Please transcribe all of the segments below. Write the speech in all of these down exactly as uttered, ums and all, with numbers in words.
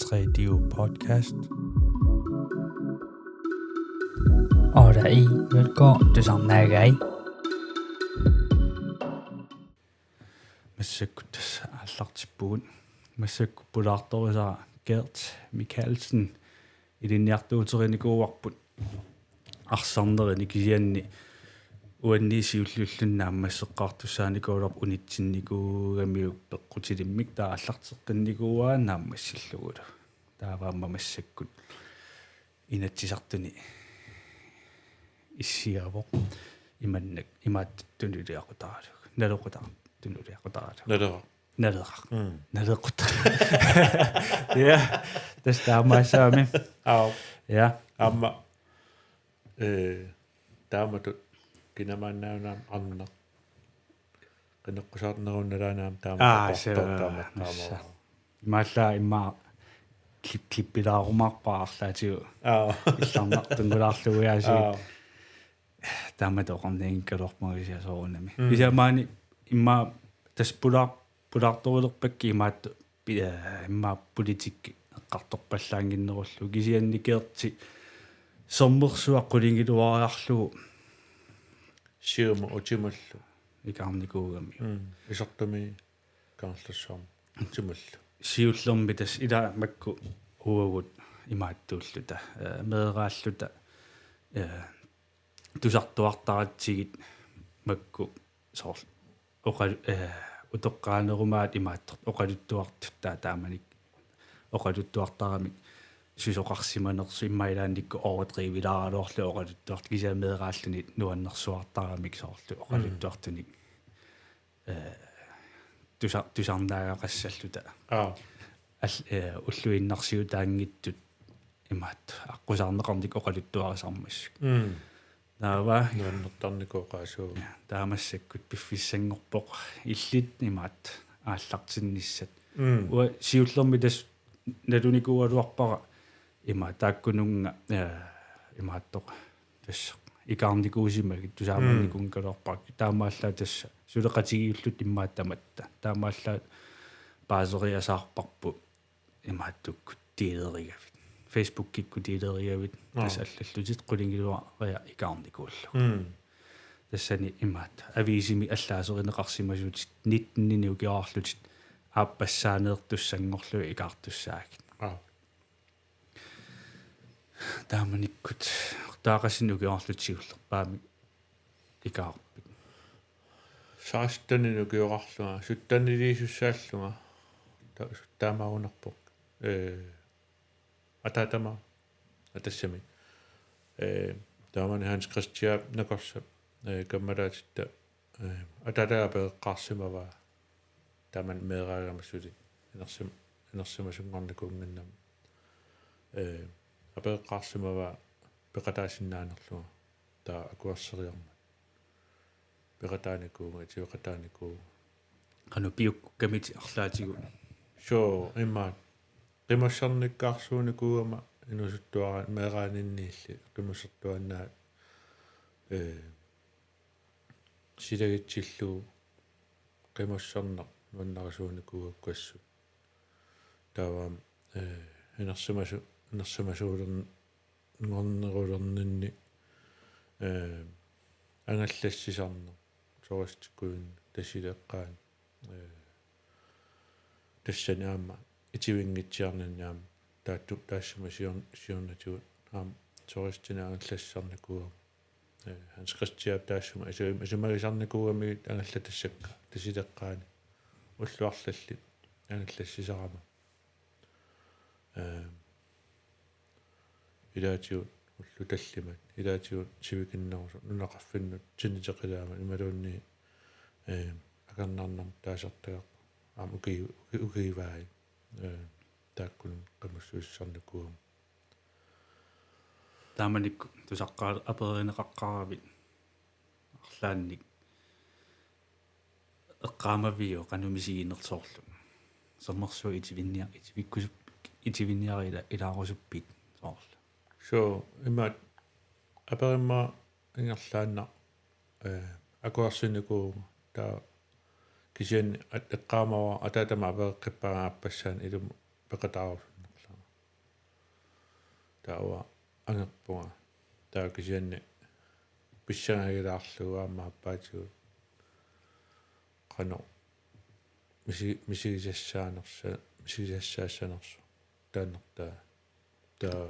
Tre D U podcast. Otte i velkommen til Samnagai. Massakkut tassa aallartippugut. Massakkut pulaartorisara Gert Mikkelsen ilinniartuuterinikuuarput. Arsarnerini kisianni uanni siulliulluni naammasseqqaartussaanikuugaluarpoq unitsinnikuugamiuk peqqutilimmik, taava aallarteqqinnikuuaa naammassillugulu. Taava aamma massakkut Inatsisartuni issiavoq. Imannak imaattunut tunuliaqutaralugu. Naloqutartut tunuliaqutaralugu. Naleqaq. Naleqaq. Mm. Nalequt. Ja, tassa taamaassaami. Aap. Ja. Aamma, eh, taamatut kinamaannaannaam arnaq. Qineqqusaarnerunnalaanaam taama. Aa, taama, se-, taama, taama. Massa. Imaallaat immaqa klip-, klippilaarumaarpara arlaatigut. Aa. Illarnartunngulaarlugu aasiit. Aa. Taamatut oqarnianngikkaluarpunga kisianni soorunami. Mm. Kisianni maani immaqa tassa pulaar-, pulaartorilerpakkit imaattoq pi-, eh, immaqa politikki eqqartorpallaannginnerullugu, kisianni Gerti sermersuaq qulingiluariarlugu. Siumut utimullu. Ikaarnikuugamiuk. Mm. Isortumi Kangerlussuarmi utimullu. Siullermik tassa ila makku uagut imaattuulluta, eh, meeraalluta, eh, tusartuartaratsigit makku soorlu oqa-, eh, utoqqaanerumaat imaattoq oqaluttuartut, taava taamanikkut oqaluttuartaramik susoqarsimanersoq, immaqa ilaannikkut overdrivilaaraluarlugu oqaluttuartut, kisianni meeraalluni nuannersuartaramik soorlu oqaluttuartunik, eh, tusa-, tusarnaagaqassalluta. Aa. Al-, eh, ulluinnarsiutaanngitsut imaattoq aqqusaarneqarnikut oqaluttuarisarmassuk. Mm. Taava. Nuannertarnikuuvoq oqaasii. Ja, taava massakkut piffissanngorpoq illit imaattoq aallartinnissat. Mm. Uanga siullermik tassa nalunikuugaluarpara imaattoq taakkununnga, eh, imaattoq tassa ikaarnikuusimagit tusaamannikuugaluarpara. Mm. Taamaallaat tassa suleqatigiilluta immaqa tamatta. Taamaallaat paaseriasaarparput imaattukkut delerigavit. Facebookikkut delerigavit. Aa. Tassa allallutit qulingiluariaq ikaarnikuullugu. Mm. Tassani imaattoq aviisimi allaaserineqarsimasutit nitten-inik ukiorarlutit aappassaaneertussanngorlugit ikaartussaagit. Aa. Taamanikkut taaqasinnik ukiorarlutit siullerpaamik ikaarpit? Seksten-inik ukioqarlunga, sytten-iliisussaallunga. Ta-, taamaagunarpoq. Eh, ataatama, atassami. Eh, taamani Hans Christian nakorsap, eh, kammalaatitta, eh, ataataga apereqqaarsimavaa. Taamani meeraagama suli inersim-, inersimasunngornikuunnginnami. Eh, apereqqaarsimavaa peqataasinnaanerlunga. Taava akuerseriarmat. Peqataanikuuvunga, itiveqataanikuuvunga. Qanoq piukkukkamitit arlaatigut? Suu, immaqa. Qimussernikkaarsuunikuugama inuusuttuaraan meeraaninniilli. Qimussertuaannaat, eh, silagitsillugu qimusserneq nuannarisuunikuugakku assut. Taava, eh, inersimasu-, inersimasuulern-, -nngornerulerninni, eh, angallassisarneq, turistikkuin tasileqqaani, eh, tassani aamma itivinngitsiarninni aamma taattu-, taassuma sior-, siornatigut aamma turistinik angallassisarnikuugama. Eh, Hans Christian taassuma isu-, isumagisarnikuugamigit angallatassakka tasileqqaani ullut arlallit angallassisarama. Eh, ilaatigut ullut tallimat, ilaatigut sivikinnerusoq, nunaqarfinnut tiniteqilaammat imaluunniit, eh, akornarnermut taasartagaq aamma uki-, uki-, ukivai, eh, taakkununnga qimussuissarnikuugama. Taamanikkut tusaqqaa-, apererineqaqqaaravit arlaannik eqqaamaviuk qanoq misiginersoorlu? Sermersuut itivinnia-, itivikkusup-, itivinniarit ila-, ilaarusuppit soorlu? Suu, imaat aperimmavara ingerlaannaq, eh, akuersinikuuvunga, taava kisianni at-, eqqaamavara ataatama apereqqippaanga aappassaanik ilumut peqataarusunnerlunga. Taava angerpunga. Taava kisianni pissangagilaarlugu aamma aappaatigut qanoq misi-, misigisassaanersa-, misigisassaassanersoq taannertaa. Taava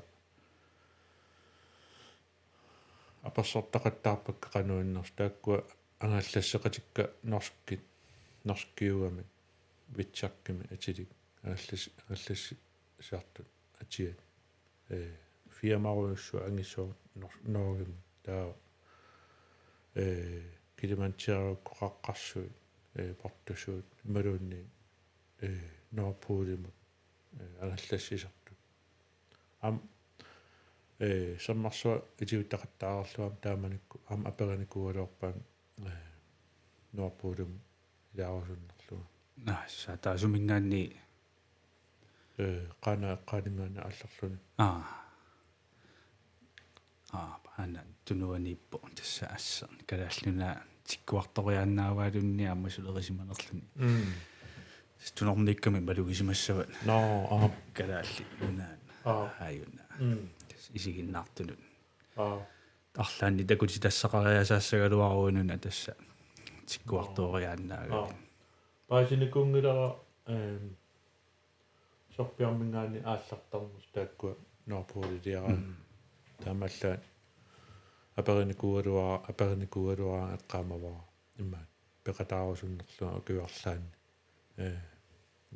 apersortaqattaarpakka qanoq innersoq, taakkua angallasseqatikka norskit, norskiugamik, Vitsjakimik atilik, angallas-, angallassisartut atiat. Ee, firmarujussuaq angisooq Nor-, Norgemi. Taava, ee, Kilimanjarokkoqaqqarsuit, ee, Portusuut, imaluunniit, ee, Nordpolimut, ee, angallassisartut. Aamma, ee, sermersuaq itivittaqattaareerlugu aamma taamanikkut, aamma aperinikuugaluarpara, ee, Nordpolimut ilaarusunnerlunga. Naa, sa taava suminngaanniit? Ee, Qaanaap eqqaaninngaanniit aallerluni. Aa. Aa, aana tunuaniippoq tassa assut. Kalaallit Nunaat tikkuartoriaannaavaalunni aamma sulerisimanerluni. Mm. Tassa tunormiikkami malugisimassavat. Nå, aa. Kalaallit Nunaat. Aa. Aajuna. Mm. Tassa isiginnaartunut. Aa. Arlaannik takutitassaqariasaassagaluaruit nuna tassa tikkuartoriaannaagami. Aa. Paasinikuunngilara, ehm, Sorpiarminngaanniit aallartarnersoq taakkua Nordpoliliaraanni. Mm. Taamaallaat aperinikuugaluara-, aperinikuugaluaraangat eqqaamavara. Immaqa peqataarusunnerlunga ukiup arlaanni. Ee,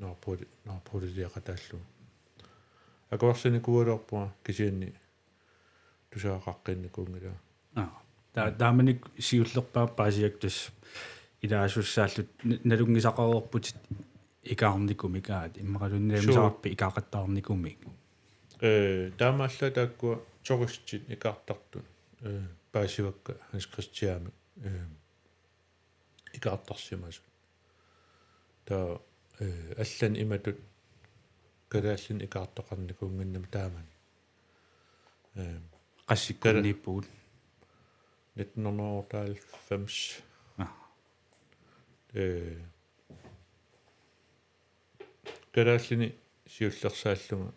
Nordpoli-, Nordpoliliaqataallunga. Akuersinikuugaluarpunga kisianni tusagaqaqqinnikuunngilanga. Aa. Ta-, taamanikkut siullerpaamik paasigakkit tassa ilaasussaalluni n-, nalunngisaqareerputit ikaarnikumik aat, immaqaluunniit nalunngisaqarpit ikaaqattaarnikumik? Ee, taamaallaat taakkua turistit ikaartartut, ee, paasivakka Hans Christianimik, ee, ikaartarsimasut. Taava, ee, allanik imatut kalaallinik ikaartoqarnikuunnginnami taamani. Ee, qassikkunniippugut? Nitten hundrede og otteoghalvfems. Aa. Ee, kalaallinik siullersaallunga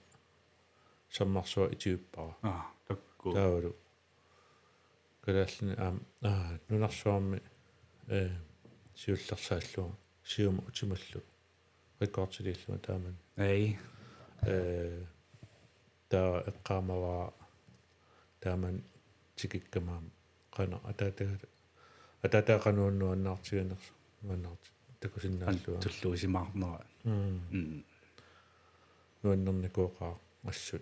sermersuaq itivippara. Aa, takkua. Taavalu kalaallinik aamma, aa, nunarsuarmi, ee, siullersaallunga siumut utimallugu rekordiliillunga taamani. Ai. Ee, taava eqqaamavara taamani tikikkama aamma qanoq ataataga, ataataga qanoq nuannaartiginersoq, nuannaarti-, takusinnaallunga. Tulluusimaarnera. Mm. Mm. Nuannernikuuara assut.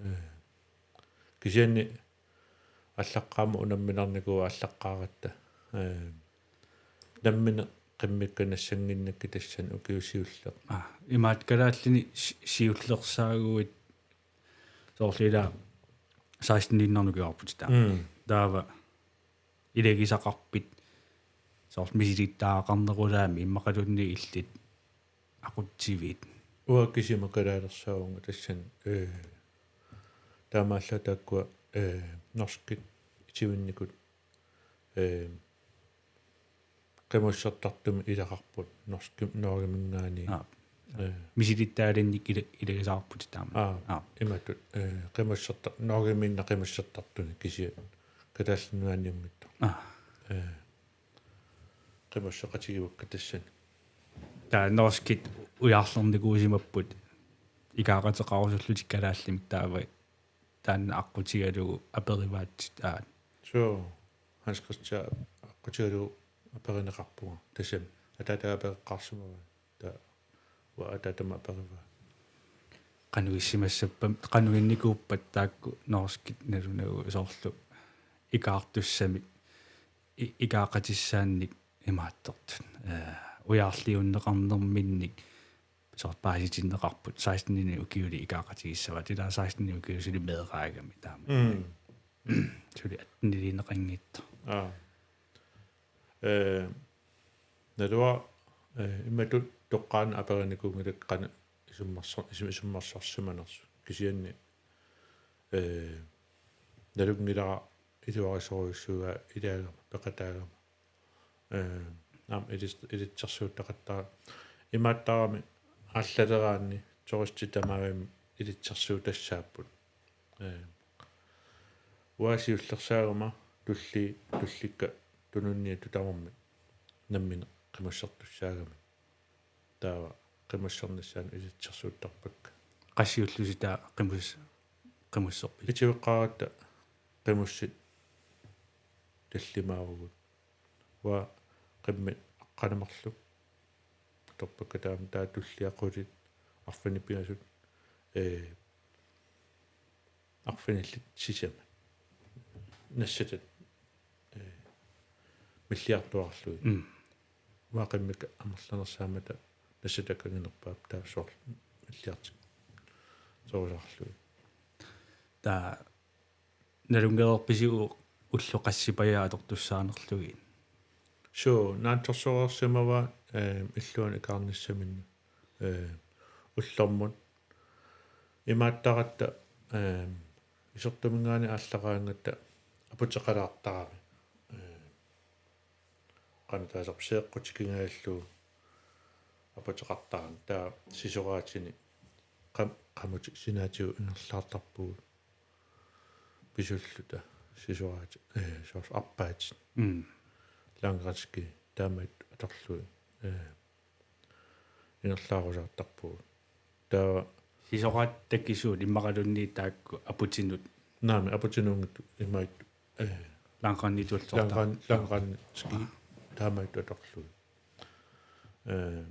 Ee. Kisianni aallaqqaammut unamminarnikuuara aallaqqaaratta. Ee, nammineq qimmikka nassannginnakkit tassani ukiut siulleq. Aa, imaattoq kalaallinik si-, siullersaaguit soorlu ilaa seksteniinnarnik ukiorputit taava. Mm. Taava ilagisaqarpit soorlu misilittagaqarnerulaamik immaqaluunniit illit aqutsivit? Uanga kisima kalaalersaavunga tassani, ee, taamaallaat taakkua, ee, norskit itivinnikut, ee, qimussertartumik ilaqarput norski-, Norgeminngaanniit. Aa. Ee. Misilittagalinnik ila-, ilagisaqarputit taama. Aa, aa. Imatut, ee, qimussertar-, Norgemiinneq qimussertartunik kisianni Kalaallit Nunaanniunngitsoq. Aa. Ee. Qimusseqatigivakka tassani. Taava norskit ujarlernikuusimapput ikaaqateqarusullutik kalaallimik taava taanna aqqutigalugu aperivaatsit aat. Suu, Hans Christian aqqutigalugu aperineqarpunga. Tassami ataataga apereqqaarsimavaa. Taava uanga ataatama aperivaa. Qanoq issimassappat, qanoq innikuuppat taakku norskit nalunagu soorlu ikaartussamik, i-, ikaaqatissaannik imaattortut. Ee, ujarliunneqarnerminnik soorlu paasitinneqarput seksteninik ukiulik ikaaqatigissavaat. Ilaa seksteninik ukiulik suli meeraagami taama. Mm. Suli atteniliineqanngitsoq. Aa. Ee, naluara, ee, imatut toqqaannaq aperinikuunngilakka qanoq isummerso-, isum-, isummersorsimanersut. Kisianni, ee, nalunngilara iluarisorujussuugaa ilaagama, peqataagama. Ee, aamma ilit-, ilitsersuuttaqattaarami. Imaattarami aallaleraanni turistit tamavimmik ilitsersuutassaapput. Ee, uanga siullersaagama tulli-, tullikka tununniittut tamarmik nammineq qimussertussaagamik. Taava qimussernissaanut ilitsersuuttarpakka. Qassiullusi taava qimus-, qimusserpit? Itiveqqaaratta qimussit tallimaavugut. Uanga qimmit aqqaneq-marluk. Torpakka taama taava tulliat qulit arfineq-pingasut. Ee, arfinillit sisamat. Nassatat, ee, milliartuarlugit. Mm. Uanga qimmikka amerlanersaammata nassatakka anginerpaap taava soorlu milliartik. Soorusarlugit. Taava nalunngereerpisiuk ullut qassipajaat atortussaanerlugit? Suu, naatsorsoreersimavara, ee, illuanut ikaarnissaminnut. Ee, ullormut imaattaratta, ee, isertuminngaanniit aallaraangatta aputeqalaartarami. Ee, qanoq taasarpa, seeqqut tikingajallugu aputeqartarami. Taava sisoraatini qam-, qamutit sinaatigut ingerlaartarpugut. Pisulluta sisoraati, ee, soorlu arpaatit. Mm. Langrendsski taamaattut atorlugit, ee, ingerlaarusaartarpugut. Taava sisoraat takisuut immaqaluunniit taakku aputinut. Naamik, aputinuunngitsut imaattut, ee, langrennitut atortar-, langrenn-, langrendsski taamaattut atorlugit. Ee,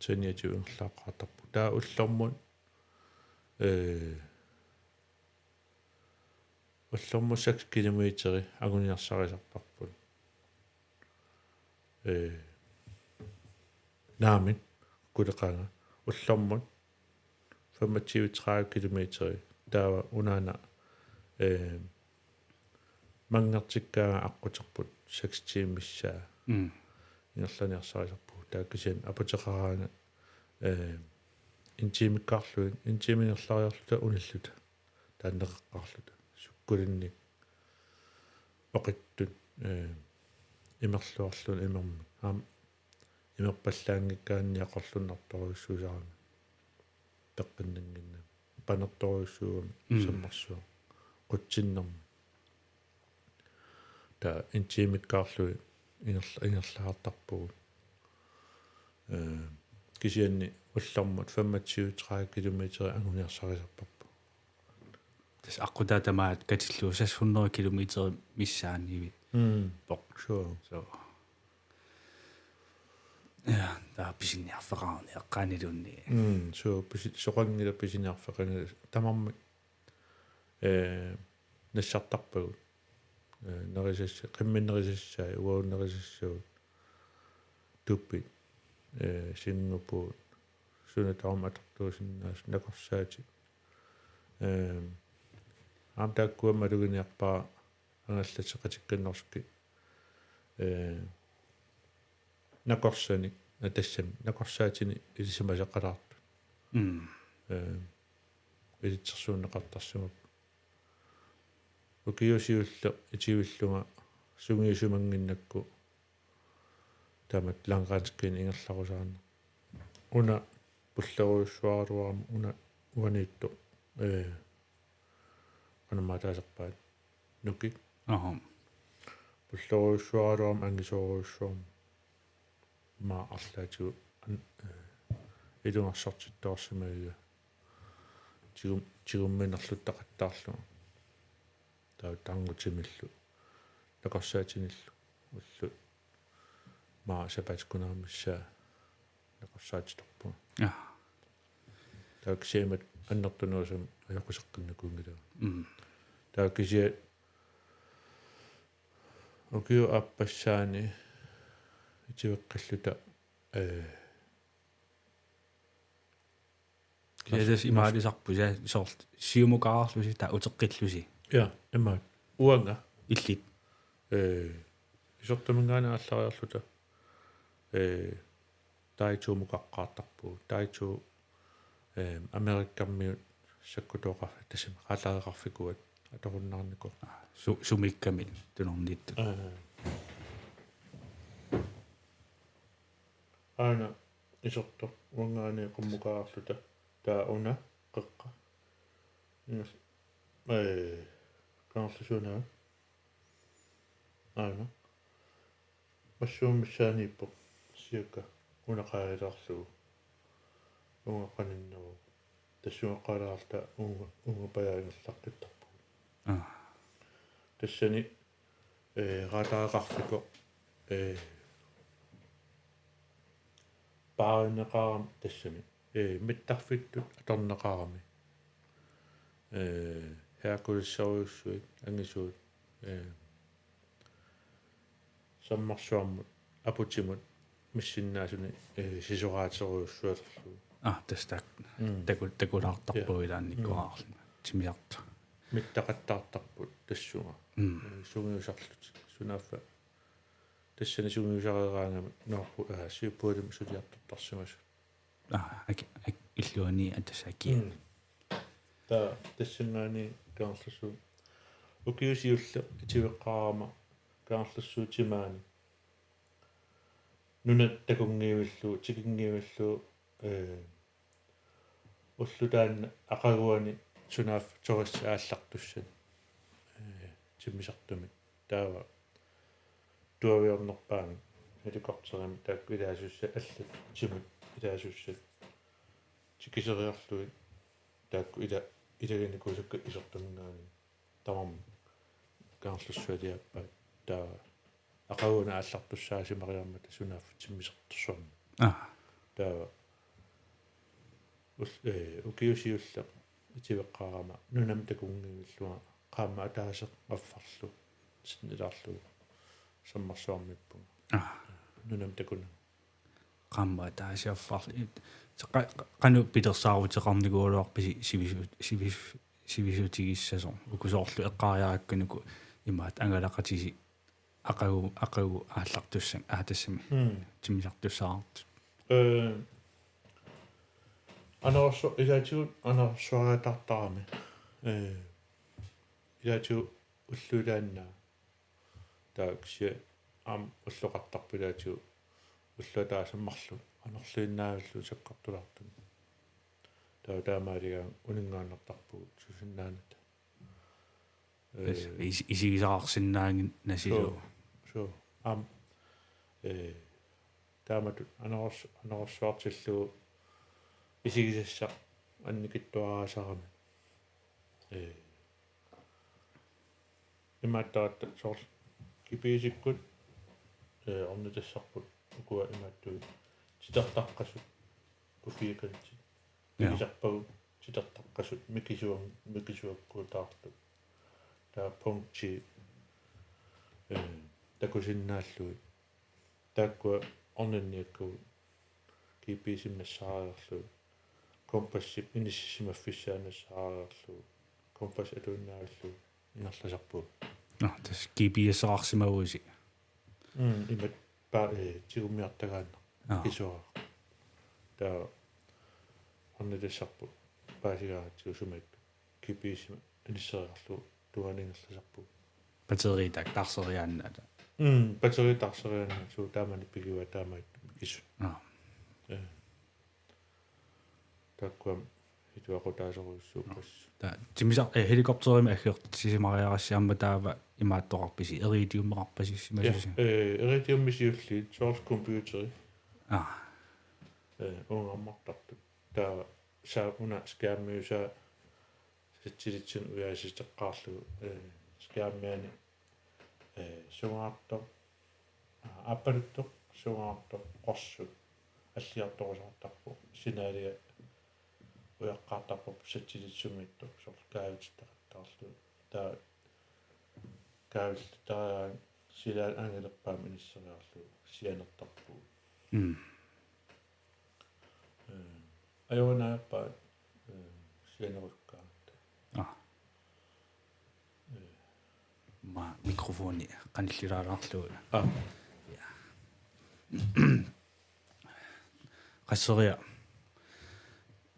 saniatigut ingerlaaqqaartarpugut. Taava ullormut, ee, ullormut seks kilometeri anguniarsarisarparput. Ee, naamik, kuleqaanga. Ullormut femogtyve tredive kilometeri. Taava unaana, ee, manngertikkaanga aqquterput seks tiimit missaa. Mm. Ingerlaniarsarisarpugut. Taava kisianni aputeqaraangat, ee, en tiimikkaarlugit, en tiimi ingerlariarluta unilluta. Taanna neqeqqaarluta. Sukkulinnik oqittut, ee, imerluarluni imermik. Aamma imerpallaanngikkaanni aqorlunnartorujussuusarami. Peqqinnannginnami. Panertorujussuugami, mm, sammarsuaq. Qutsinnermi. Taava en tiimikkaarlugit ingerla-, ingerlaartarpugut. Ee, kisianni ullormut femogtyve tredive kilometeri anguniarsarisarparput. Tassa aqqutaa tamaat katillugu seks hundrede kilometer missaanivi. Mm. Poq. Sure. So. Ja, taava pisiniarfeqarneq eqqaaniluunniit. Mm, so pisi-, soqanngilaq pisiniarfeqanngilaq tamarmik, ee, nassartarpagut. Ee, nerisassa-, qimmeq nerisassaat, uagut nerisassagut. Tupit, ee, singupuut, suna tamarmi atortuusinnaasut, nakorsaatit. Ee, aamma taakkua maluginiarpara angallateqatikkannersukkit. Ee, nakorsanik, aa, tassami, nakorsaatini ilisimasaqalaartut. Mm. Ee, ilitsersuunneqartarsimapput. Ukiut siulliit itivillunga sungiusumannginnakku taamatut langrendsskiini ingerlarusaarneq. Una pullerujussuaraluarama una uaniittoq, ee, qanormaa taasarpaat, nukik. Aha. Pullerujussuaraluarama angisoorujussuarmik. Immaqa arlaatigut an-, ee, ilungersortittoorsimagiga. Tigum-, tigumminerluttaqattaarlunga. Taava tarnutimillu. Nakorsaatinillu. Ullut. Immaqa sapaatip-akunnera missaa nakorsaatitorpunga. Ja. Taava kisianni annertunerusumik ajoquseqqinnikuunngilanga. Mm. Taava kisianni ukiup aappassaani itiveqqilluta, ee, ja, tassa imaalisarput, ja, soorlu siumukaarlusi taava uteqqillusi. Ja, imaat. Uanga. Illit. Ee, isertuminngaanniit aallariarluta. Ee, Taitooq mukaqqaartarpugut. Taitooq, ee, Amerikamiut sakkutooqarfi-, tassami qaalareqarfikuat atorunnaarnikuupput. Su-, sumiikkamik tunorniittut. Ee. Aana isertoq uanngaanniit qummukaarluta taava una qeqqa. Ingas-, ee, Kangerlussuup una. Aana. Massakkut missaaniippoq. Siakka una qaangilaarlugu. Uunga qaninneruvoq. Tassunga qaalaarta uunga, uunga pajaangerlaqqittarpugut. Aa. Tassani, ee, raataqarfikoq, ee, paarineqarami tassani. Ee, mittarfittut atorneqarami. Ee, Herkulesserujussuit, angisuut, ee, sammarsuarmut, aputimut, missinnaasuni, ee, sisoraaterujussualerlugu. Aa, tassa taak-, Mm. taku-, takulaartarpugut Ja. ilaannikkuararlunga. Mm. Timmisartut. Mittaqattaartarput tassunga. Mm. Ee, sungiusarlutik. Sunaaffa. Tassani sungiusareeraangami noorpu-, aa, Sydpolimut suliartortarsimasut. Aa, aki-, ak-, illuani atasa akia. Mm. Taava tassanngaanniit Kangerlussuup. Ukiut siulliit itiveqqaarama Kangerlussuup timaani. Nunat takunngivillugu, tikinngivillugu, ee, ulloq taanna aqaguani sunaaffa turistit aallartussat. Ee, timmisartumik. Taava tuaviornerpaamik helikopterimik taakku ilaasussat allat timut ilaasussat. Tikiseriarlugit taakku ila-, ilaginikuusakka isertuminngaanniit. Tamarmik Kangerlussualiaappaat. Taava aqaguani aallartussaasimariarmata sunaaffa timmisartorsuarmik. Aa. Taava ul-, ee, ukiut siulliit itiveqqaarama nunamut takunngivillunga qaammat ataaseq affarlu sinnilaarlugu sammarsuarmiippunga. Aa. Nunamut takunanga. Qaammat ataaseq affarlu. It-, qa-, qa-, qanoq pilersaaruteqarnikuugaluarpisi sivisu-, sivisu-, sivisuutigissasoq. Uku soorlu eqqaariarakku nuku imaattoq angalaqatisi aqagu, aqagu aallartussat, aa, tassami. Mm. Timmisartussaartut. Ee, anorersu-, ilaatigut anorersuariataartarami. Ee, ilaatigut ullut ilaannaat. Taava kisianni aamma ulloqartarpoq ilaatigut ulloq ataaseq marluk anorliinnaavillugu sakkortulaartumik. Taava taamaaligaangat uninngaannartarpugut susinnaanata. Yes, ee, is-, isigisaqarsinnaannginnasilu. Suu, suu. Aamma, ee, taamatut anorers-, anorersuartillugu isigisassaq annikitsuaraasarami. Ee, imaattoq soorlu G P S-ikkut, ee, ornitassarput ukua imaattugut titartaqqasut, uffiikanti. Ja. Mikisarpagut titartaqqasut, mikisuam-, mikisuakkuutaartut. Taava punkti, ee, takusinnaallugit. Taakkua orninniakkagut G P S-imik nassaariarlugu. Kompassip inissisimaffissaa nassaariarlugu. Kompass atuinnaavillugu ingerlasarpugut. Nå, tassa G P S-eqarsimavusi. Mm, imatut pa-, ee, tigummiartagaannaq. Aa. Kisuara. Taava ornitassarput paasigaangatsigu sumiittut G P S-imik inisseriarlugu tungaanut ingerlasarpugut. Batteriit taakku taarseriaannaat. Mm, batteriit taarseriaannaat, suu, taamani pigivaa taamaattumik mikisut. Aa. Ee. Taakkuami ituaqutaasorujussuupput. Taava timmisar-, ee, helikopterimik aggertisimariarassi aamma taava imaattoqarpisi, iridiummeqarpasissimasusi? Ja, ee, iridiummik siulliit, source computeri. Aa. Ee, uunga ammartartut. Taava saa una skærmiusaa satellitsinut ujaasiteqqaarlugu, ee, skærmiani, ee, sungaartoq, aa, aappaluttoq, sungaartoq, qorsuk alliartorusaartarpoq, signalia ujaqqaartarpoq, satellit sumiittoq, soorlu kaavititaqattaarlugu. Taava kaavititariaangat silaannaq angilerpaamik inisseriarlugu sianertarpugut. Mm. Ee, ajorinaajarpaat, ee, sianerusukkaangatta. Aa. Ee. Aamma mikrofoni qanillilaalaarlugu. Aa. Ja. Qasseriarlutit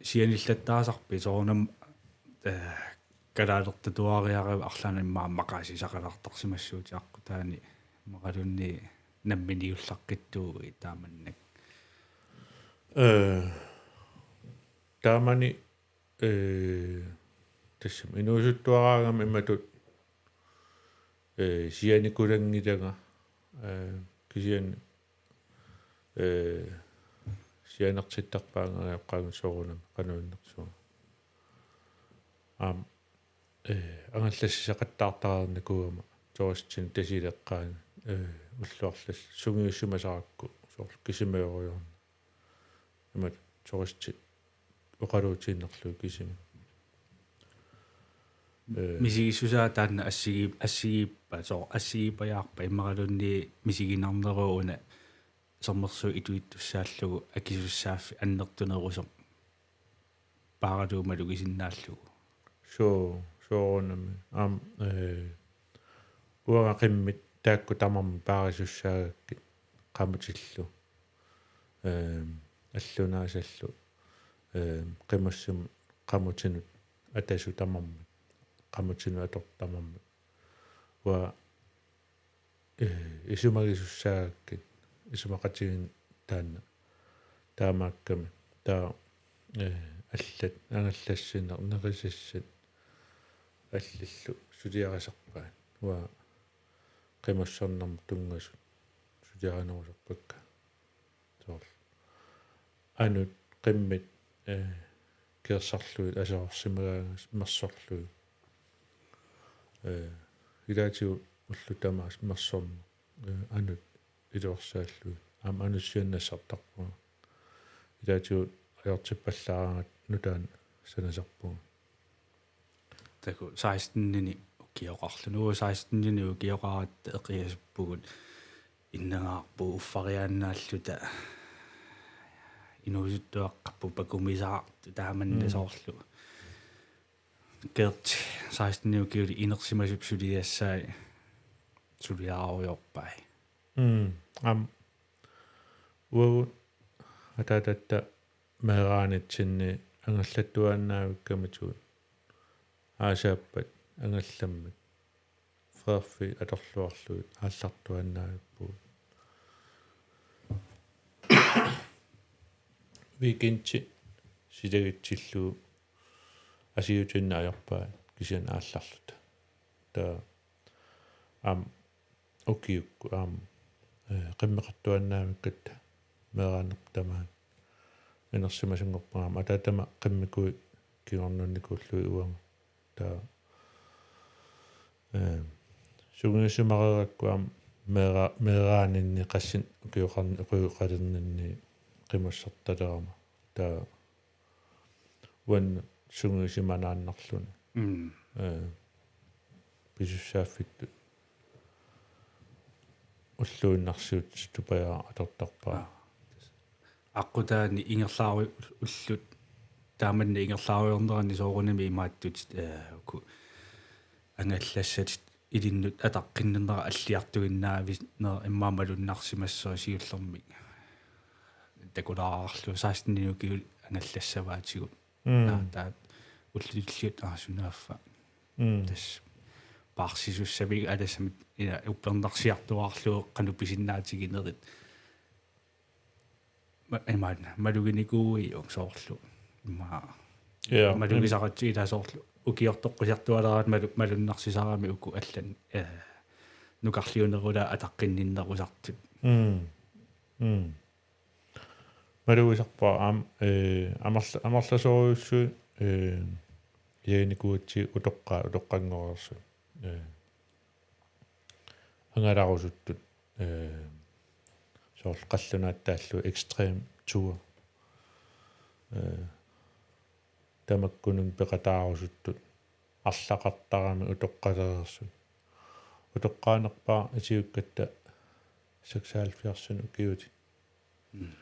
sianillattaasarpit soorunami, ee, kalaalertatuariaravit arlaannik aamma maqaasisaqalaartarsimassuutit aqqutaani imaluunniit namminiullaqqittuuguit taamannak? Ee, taamani, ee, Tassami inuusuttuaraangama imatut, ee, sianikulanngilanga, ee, kisianni, ee, sianertittarpaannga ajoqqaanut soorunami qanoq innersunga. Aamma, ee, angallassisaqattaartarnikuugama turistinik Tasiileqqaani, ee, ulluarlal sungiussimasarakku soorlu kisimiorujorneq. Imatut turistit oqaluutiinnarlugit kisimik. Ee. Misigissusaa taanna assigi-, assigiippa, soorlu assigiippajaarpa imaluunniit misiginarnerup una sermersuut ituittussaallugu akisussaaffik annertunerusoq paaralugu malugisinnaallugu. Suu, soorunami. Aamma, ee, uanga qimmit taakku tamarmik paarisussaagakkit qamutillu. Ehm, allunaasallu, ehm, qimussimut qamutinut atasut tamarmik, qamutinut atortut tamarmik. Uanga, eh, isumagisussaagakkit, isumaqatigiinneq taanna. Taamaakkami, taava, eh, allat, angallassineq, nerisassat, allillu suliarisarpaat. Uanga qimussernermut tunngasut suliarinerusarpakka. Soorlu. Anut qimmit, eh, keersarlugit aserorsimagaangassi mersorlugit. Eh, ilaatigut ullut tamaasa mersorneq, eh, anut iluarsaallugit. Aamma anut siannassartarpunga. Ilaatigut ajortippallaaraangat nutaanik sanasarpunga. Taku seksten-ini ukioqarluni. Uu, seksten-ini ukioqaratta eqiasuppugut. Innangaarput uffariaannaalluta. Inuusuttuaqqaarput pakumisaartut taamanna. Mm. Soorlu. Geert seksten-ini ukiulik inersimasup suliassai suliarujoorpai. Mm. Aamma uagut ataatatta meeraanitsinni angallattuaannaavikkamitigut aasaappat angallammat freerfik atorluarlugit aallartuaannavippugut. Weekendi silagitsillugu asiutinneq ajorpaat kisianni aallarluta. Taava aamma ukiukkut aamma, eh, qimmeqartuaannavikkatta meeraanerput tamaat inersimasunngorpunga aamma ataatama qimmikkuit kingornunnikuullugit uanga. Taava, eh, sungiusimareerakku aamma meera-, meeraaninni qassit ukioqarn-, ukioqalerninni qimussertalerama. Taava uannut sungiusimanaannarluni. Mm. Eh, pisussaaffittut ulluinnarsiutitut tupajaaq atortarpara. Aa. Aqqutaani ingerlaaru-, ullut taamanna ingerlaarujoornerani soorunami imaattut, eh, uku angallassatit ilinnut ataqqinninnera alliartuinnaavinnera immaqa malunnarsimassaaq siullermik. Takulaarlugu seksten-ini ukiulik angallassavaatigut. Mm. Aa, taava ullut tulliuttut aa sunaaffa. Mm. Tassa paarsisussamik alassamit ila uppernarsiartuaarlugu qanoq pisinnaatiginerit. Ma-, imaanna, maluginikuuiuk soorlu. Immaqa. Ja, malugisaratsigu ila soorlu. Ukiortoqqusiartualeraat malu-, malunnarsisarami uku allanit, eh, nukarliunerulaat ataqqinninnerusartut. Mm. Mm. Malugisarpara aamma, eh, amerla-, amerlasoorujussuit, eh, ilaginikuugatsigit utoqqaat, utoqqanngoreersut. Eh, angalarusuttut, eh, soorlu qallunaat taallugu Extreme Tour. Eh, tamakkununnga peqataarusuttut arlaqartaramik utoqqalereersut. Utoqqaanerpaaq isigikkatta seksoghalvfjerds ukiulik. Mm.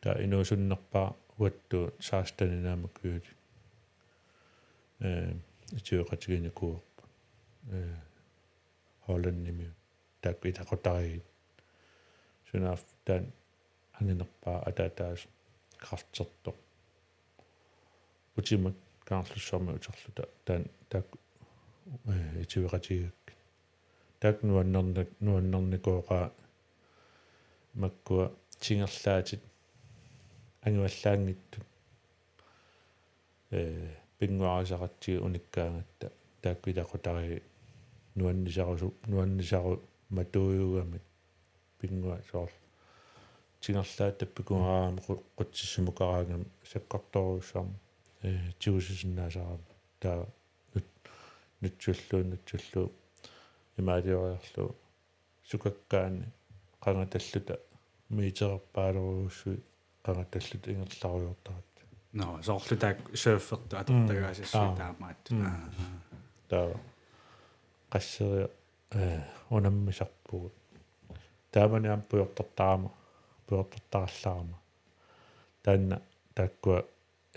Taava inuusunnerpaaq uattut seksten-inik aamma ukiulik. Eh, itiveqatiginikuuarput. Eh, Hollandimiut. Taakku ilaqutariit. Sunaaffa taanna anginerpaaq ataataasoq kræftertoq. Utimut Kangerlussuarmut uterluta taanna taakku, eh, itiveqatigigakkit. Taakku nuannerni-, nuannernikooqaat makkua singerlaatit angivallaanngitsut, eh, pinnguarisaqatsigu unikkaangatta taakku ilaqutariit nuannisarusu-, nuannisarumatuujugamik pinnguaq soorlu tingerlaat tappikungaraangama qu-, qutsissimukaraangama sakkortoorujussuarmik, ee, tigusisinnaasarami. Taava nut-, nutsullugu, nutsullugu imaalioriarlugu sukakkaanni qangatalluta miitererpaalorujussuit qangatalluta ingerlarujoortaratta. Nå, soorlu taakku surfertut atortagaasassuit. Mm. Aa. Taamaat. Mm. Aa, aa. Taava qasseriarlunga, ee, unammisarpugut. Taamani aamma pujortartarama, pujortartarallarama. Taanna taakkua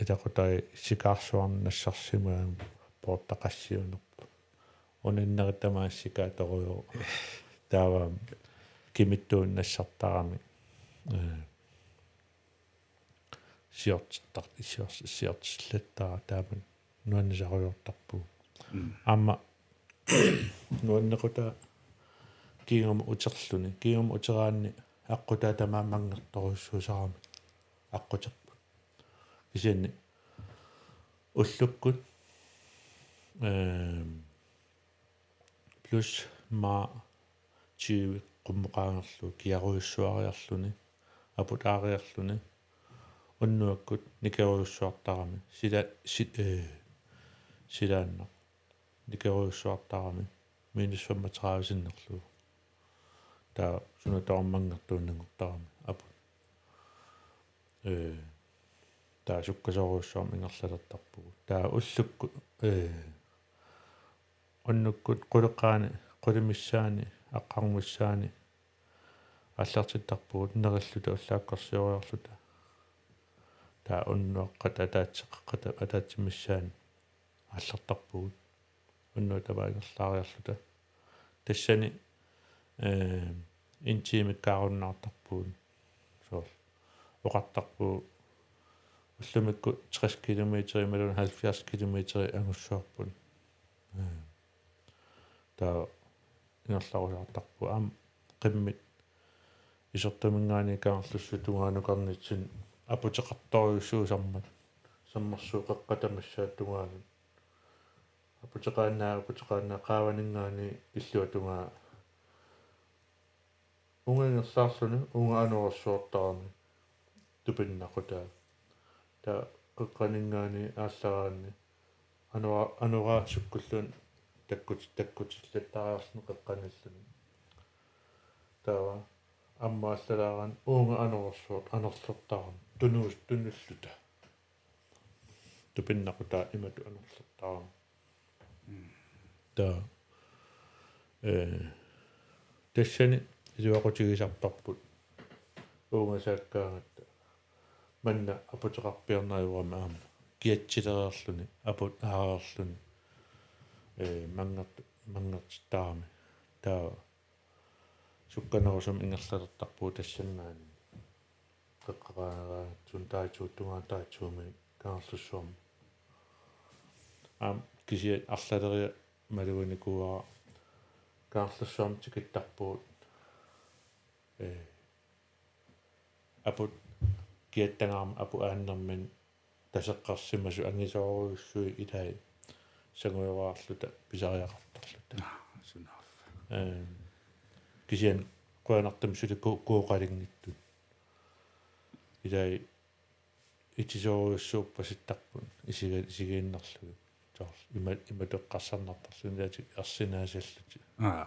ilaqutariit sikaarsuarnik nassarsimagamik poortaqassiunerput. Uninnerit tamaasa sikaatorujoq. Taava kimittuunik nassartaramik, ee, siortittar-, sior-, siortillattaarami taamani nuannisarujoortarpugut. Mm. Aamma nuannequtaa kingumut uterluni. Kingumut uteraanni aqqutaa tamaat manngertorujussuusarami aqquterput. Kisianni ullukkut, ehm, plus maa tyve qummukaangerlugu kiarujussuariarluni, aput aariarluni, unnuakkut nikerujussuartarami, sila-, si-, ee, silaannaq nikerujussuartarami, minus femogtredive sinnerlugu. Taava suna tamarmi manngertuunnanngortarami aput. Ee, taava sukkasoorujussuarmik ingerlalertarpugut. Taava ullukkut, ee, unnukkut quleqaani, qulit missaanni, aqqarnguit missaanni aallartittarpugut nerilluta ullaakkorsioriarluta. Taava unnuaqqat ataatsip qeqqata ataatsip missaani aallartarpugut. Unnuaq tamaat ingerlaariarluta. Tassani, ee, en time-kkaarunnaartarpugut. Soorlu oqartarpugut ullumikkut tres kilometer imaluunniit halvfjerds kilometer angussavarput. Ee. Taava ingerlarusaartarpugut aamma qimmit isertuminngaanniit Kangerlussuup tungaanukarnitsinni aputeqartorujussuusarmat, sammersuup qeqqata missaata tungaanut. Aputeqaannaa, aputeqaannaa qaavaninngaanniit illuatungaa. Uunga ingerlaarluni uunga anorersuartarami tupinnaqutaa. Taava qeqqaninngaanniit aallaraanni anora-, anoraa sukkulluunniit takkut-, takkutillattaariarluni qeqqanilluni. Taava aamma aallaraanni uunga anorersuar-, anorlertarami tunuus-, tunulluta. Tupinnaqutaa imatut anorlertarami. Mm. Taava, ee, tassani iluaqutigisarparput uunga saakkaangatta manna aputeqarpiarnerajuarami aamma kiatsilereerluni, aput aareerluni, ee, manngert-, manngertittarami. Taava sukkanerusumik ingerlalertarpugut tassanngaanniit. Qeqqaqaaraatsun taitsuuttungaa taitsuumi Kangerlussuarmi. Aamma kisiat arlaleriat maluginikuuara Kangerlussuarmi tikittarpugut. Ee, aput kiattagaarmat aput aannermini taseqqersimasut angisoorujussuit ilai sangujoraarluta pisariaqartarluta. Aa, sunaaffa. Ee, kisianni qujanartumik suli ku-, kuoqalinngitsut. Ilai itisoorujussuuppasittarput isiga-, isigiinnarlugit. Soorlu ima-, imatut eqqarsarnartarluni ilaatik ersinaasallutik. Aa.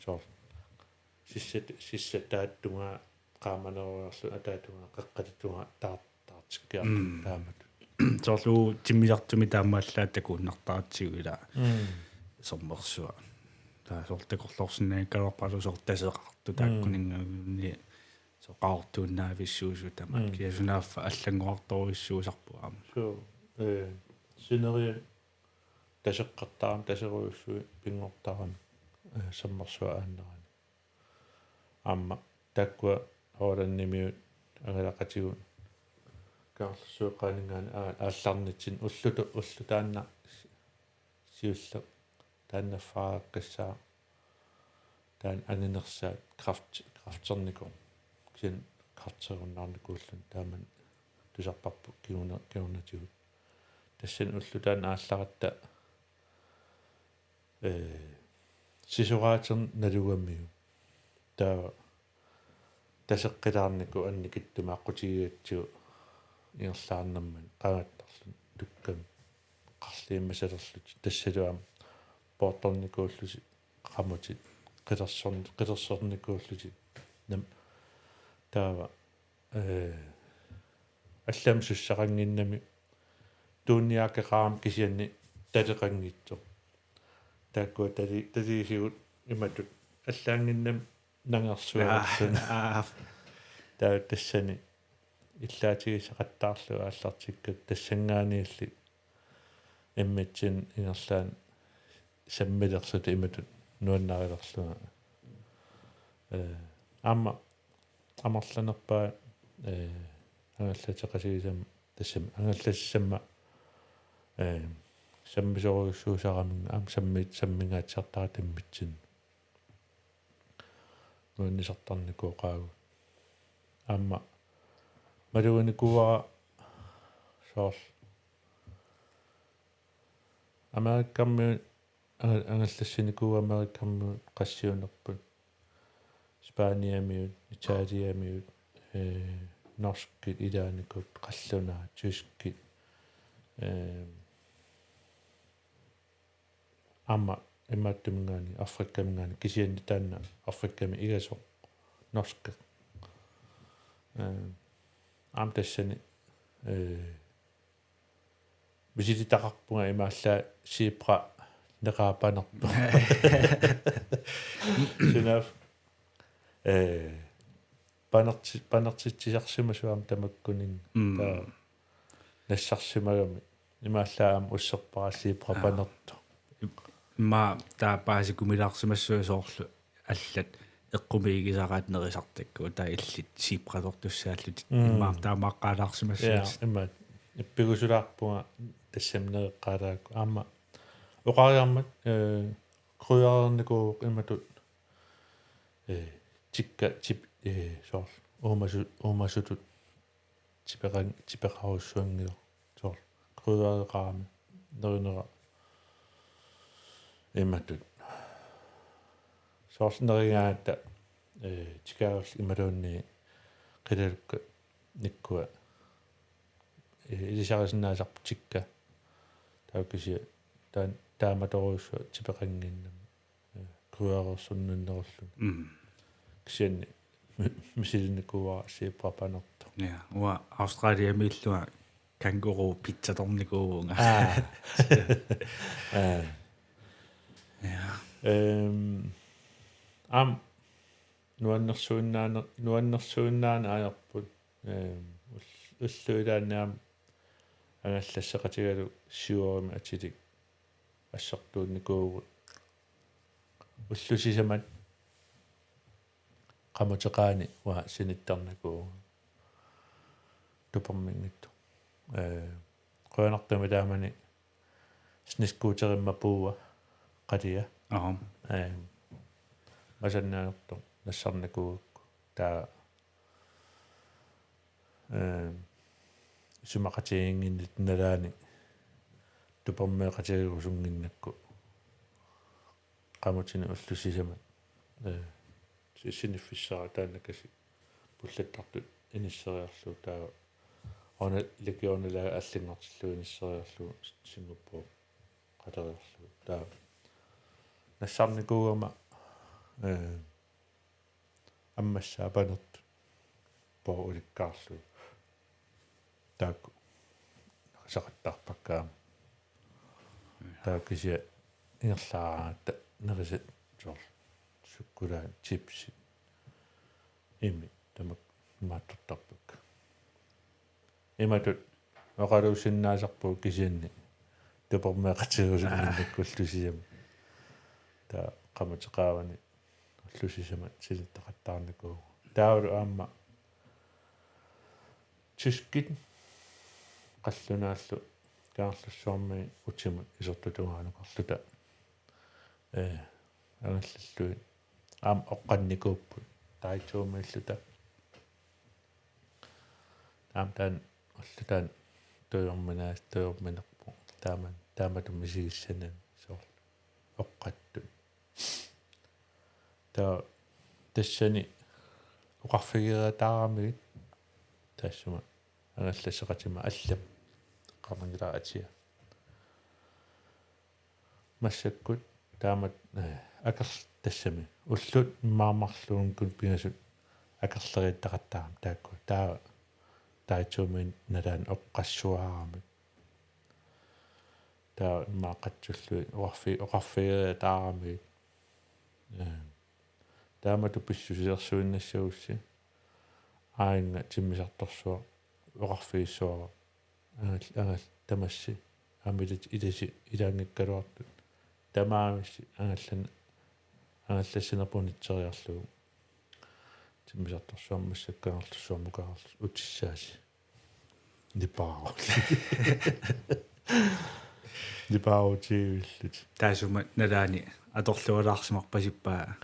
Soorlu sissat-, sissataattungaa qaamanerujoorluni ataatungaa qeqqatatungaa taar-, taartikkiartut. Mm. Taamatut. Soorlu timmisartumi taamaallaat takuinnartaratsigu ilaa. Mm. Sammersua. Taava soorlu takorloorsinnaanngikkaluarpara soorlu taseqartut. Mm. Taakkuninngaanniit soorlu qaqortuinnaavissuusut tamaat. Mm. Kisianni sunaaffa allanngorartorujussuusarpoq aamma. Suu, ee, sineriak taseqqartarami, taserujussuit pinngortarami, ee, sammersua aannerani. Aamma taakkua Rolandimiut angalaqatigut Kangerlussuup eqqaaninngaanniit aa-, aallarnitsinni ullutu-, ulloq taanna si-, siulleq taanna affaaqqissaaq taanna anginersaat kraft-, krafternikoq. Kisianni krafterunnaarnikuulluni taamani tusarparput kinguna-, kingunatigut. Tassani ulloq taanna aallaratta, ee, sisoraaterneq nalugamiuk. Taava taseqqilaarnikuuvoq annikittumik aqqutigigatsigu ingerlaarnermini qangattarluni tukkami qarliimmasalerlutik. Tassalu aamma poortornikuullutik qamutit qilersorn-, qilersornikuullutik. Nam-, taava, ee, allamik sussaqannginnami tuunniaqqeqarami kisianni taleqanngitsoq. Taakkua tali-, taliisigut imatut allaannginnami nangersualerluni. Aa, aa. Taava tassani illaatigisaqattaarlugu aallartikkakku tassanngaanniilli immitsinnut ingerlaannaq sammilerluta imatut nuannarilerlunga. Ee, aamma amerlanerpaat, ee, angallateqatigisama tassami angallasissama, ee, sammisorujussuusaraminnga aamma sammi-, sammingaatsiartarami immitsinnut. Nuannisartarnikuuvoq qaagu. Aamma maluginikuuara soorlu Amerikamiut anga-, angallassinikuuvoq Amerikamiut qassiunerput. Spaniamiut, Italiamiut, ee, norskit ilaanikuupput qallunaat, tyskit, ee, aamma imaattuminngaanniit Afrikaminngaanniit kisianni taanna Afrikami igasoq norskeq. Ee, aamma tassani, ee, misilitaqarpunga imaallaat zebra neqaaq panertoq. Sunaaffa, ee, panerti-, panertitsisarsimasoq aamma tamakkuninnga. Mm. Taava nassarsimagami. Imaallaat aamma usserpara zebra Aa. panertoq. Immaqa taava paasikumilaarsimassaaq soorlu allat eqqumiigisaraat nerisartakkut taava illit zebratortussaallutit. Mm. Immaqa taamaaqqaalaarsimassaaq. Ja, immaqa. Ippigusulaarpunga tassami nereqqaalaakku. Aamma oqariarmat, ee, krydderinikuuvoq imatut, ee, tikka tip-, ee, soorlu uumasu-, uumasutut tipeqan-, tipeqarujussuanngilaq. Soorlu kryddereqarami nerinera imatut. Soorlu nerigaangatta, ee, tikaagulli imaluunniit qilalukka nikkua, ee, ilisarisinnaasarput tikka. Taava kisianni taan-, taamatorujussuaq tipeqannginnami. Ee, krydderersornunnerulluni. Mm. Kisianni mi-, misilinikuuara zebra panertoq. Ja, uanga Australiamiillunga kænguru pizzatornikuuvunga. Aa. Aa. Ja. Ehm, aamma nuannersuinnaane-, nuannersuinnaaneq ajorput. Ehm, ull-, ullut ilaanni aamma angallasseqatigalugu syv-imi atilik assertuunnikuuvugut. Ullut sisamat qamuteqaani uanga sinittarnikuuvunga. Tuperminngitsoq. Ee, qujanartumik taamani snescooterimma puua qalia. Aha. Ee, masannaanertoq nassarnikuugakku. Taava ee, isumaqatigiinnginnatta nalaani tupermeeqatigerusunnginnakku qamutini ullut sisamat, ee, si-, siniffissara taanna kasi pullattartut inisseriarlugu taava una-, legionelaavi allanngortillugu inisseriarlugu Singapore qaleriarlugu taava nassarnikuugama, ee, ammassaat panertut poor ulikkaarlugu. Taakku nerisaqattaarpakka aamma. Taava kisianni ingerlaaraangatta nerisat soorlu sukkulaat, chipsit, imit tamakku imaattortarpakka. Imatut oqaluussinnaasarpugut kisianni tupermeeqatigerusunnginnakku ullut sisamat. Taava qamuteqaavani ullut sisamat sinittaqattaarnikuuvugut. Taavalu aamma tyskit qallunaallu Kangerlussuarmi utimut isertut tungaanukarluta, ee, angallallugit aamma oqqannikuupput Taichumiilluta. Aamma taanna ulloq taanna tujormina-, tujorminerpoq taama, taamatut misigissanani soorlu oqqattut. Taava tassani oqarfigeriataaramigit taassuma angallasseqatima allap eqqaamanngilara atia. Massakkut taamatut, eh, akerl-, tassami ullut immaqa marluunniit pingasut akerleriittaqattaarami taakku. Taava Taichuumi nalaani oqqassuaramik. Taava immaqa qatsullugit oqarfi-, oqarfigeriataaramigit. Eh, taamatut pissusilersuinnassagussi aajuna timmisartorsuaq oqarfigissuara. Angal-, angal-, tamassi. Aamma ilat-, ilasi ilaanngikkaluartut. Tamavissi angallan-, angallassinerput unitseriarlugu. Timmisartorsuarmi massakkut Kangerlussuarmut Kangerlussua utissaasi. Nipaarut. Nipaarutiivillutik. Taassuma nalaani atorlualaarsimarpasippaa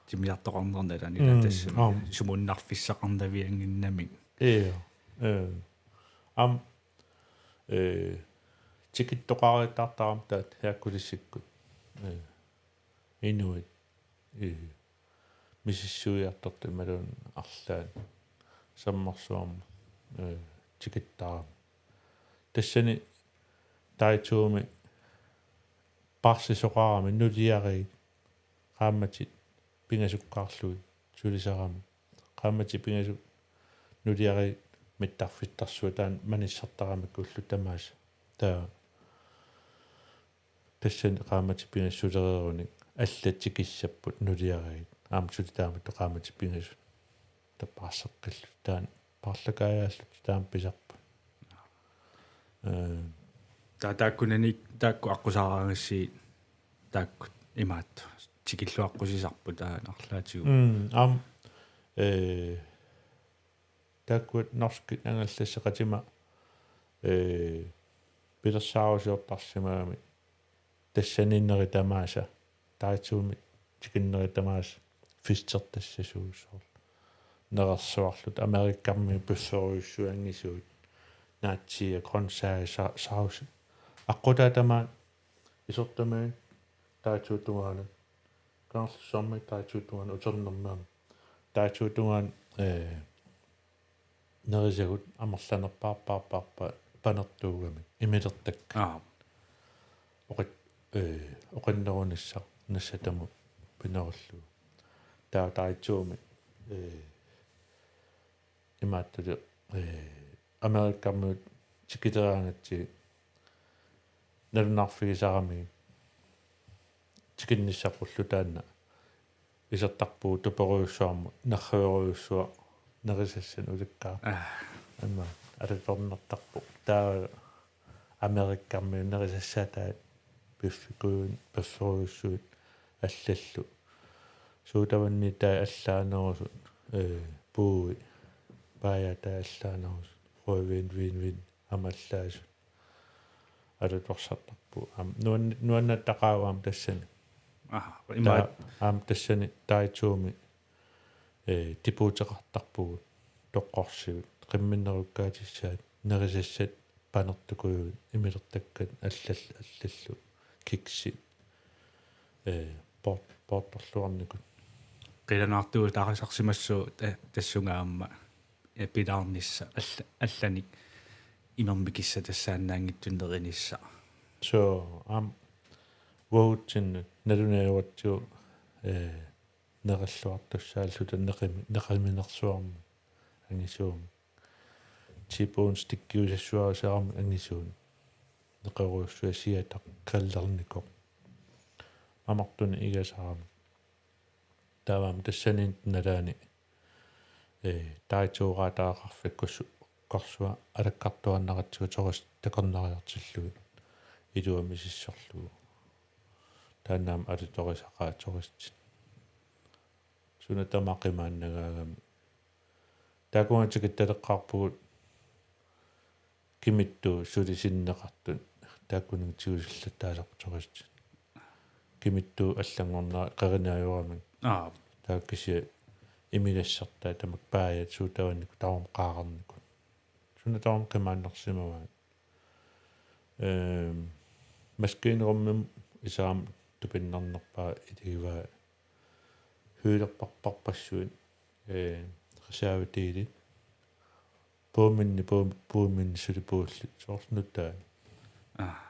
timmisartoqarneq nalaani. Mm, tassami aam. Sumunnarfissaqarnavianginnamik. Io. Eh. Aamma, eh, tikittoqariataartarami taakku Herkulesikkut. Eh. Inuit. Eh. Misissuiartortut imaluunniit arlaat sammarsuarmut, eh, tikittaarami. Tassani Taichuumi paarsisoqarami nuliariit qaammatit pingasukkaarlugit sulisarami. Qaammatit pingasut nuliariit mittarfittarsuaq taanna manissartaramikku ullut tamaasa. Taava tassani qaammatit pingasut sulereerunik allat tikissapput nuliariit. Aamma suli taamatut qaammatit pingasut. Taava paarseqqillutik taanna paarlakaajaallutik taama pisarput. Eh. Taava taakkunani taakku aqqusaaraangassi taakku imaattoq tikilluaqqusisarput taanna arlaatigut. Mm, aamma, eh, taakku norskit angallasseqatima, eh, pilersaarusiortarsimagami tassani neri tamaasa, Taichuumi tikinnerit tamaasa fistertassasuusoorlu. Nerersuarlutik Amerikkarmiut pifferujussuit angisuut. Natsiit, grøntsager, sa-, sauce. Aqqutaa tamaat isertamiit Taichuup tungaanut. Kangerlussuarmiit Taichuup tungaanut uternermi aamma. Taichuup tungaanut, eh, nerisagut amerlanerpaarpaarpaarpaat panertuugamik imilertakkat. Aap. Oqit-, eh, oqinnerunissaq nassatamut pinerullugu. Taava Taichuumi, eh, imaattut, eh, Amerikkarmiut tikileraangatsigit nalunaarfigisaramigit tikinnissappullu taanna isertarpugut tuperujussuarmut nerriverujussuaq nerisassanik ulikkaartoq. Ah. Aamma alutornartarpoq. Taava Amerikkarmiut nerisassaataat piffikujuit, pifferujussuit allallu. Sodavandit taava allaanerusut, eh, puui. Baajaat taava allaanerusut. Rødvin, vinvin, aamma allaasut. Alutorsartarpugut. Aamma nuan-, nuannattaqaaq aamma tassani. Aha, ima. Taava aamma tassani Taichuumi, eh, debuteqartarpugut. Toqqorsivit. Qimminnerukkaatissat, nerisassat, panertukujuit, imilertakkat allal-, allallu, kiksit, eh, poor-, poortorluarnikut. Qilanaartuutarisarsimassuugut ta-, tassunga aamma, eh, pilaarnissaq alla-, allanik imermik kissatassaannaanngitsunik nerinissaq. Soo, aamma uagutsinnut nalunaajugatsigu, eh, neralluartussaalluta neqimi-, neqiminersuarmut angisuumik. T-bone stikkiusassuarisarami angisuunik. Neqerujussuaq siataq kallernikoq. Mamartunik igasaramik. Taava aamma tassani nalaani, eh, Taichuup oqaaseqarfik Kussukkorsua alakkartuaannaratsigu turistit takornariartillugit iluamik misissorlugu. Taanna aamma alutorisaqaat turistit. Suna tamaat qimaannagaagami. Taakunga tikittaleqqaarpugut kimittuut suli sinneqartut. Taakkununnga tigusillattaasarput turistit. Kimittuut allanngornerat qerinaat ajoramik. Aap. Taava kisianni imigassartaat tamakku baajat sodavandit tamarmik qaaqarnikut. Suna tamarmi qimaannarsimavaat. Ehm, Maskiinerummik isaam tupinnarnerpaa itigivaa hølerparparpassuit, eh, reservedele. Puuminni, puu-, puuminni suli puullit soorlu nutaat. Ah.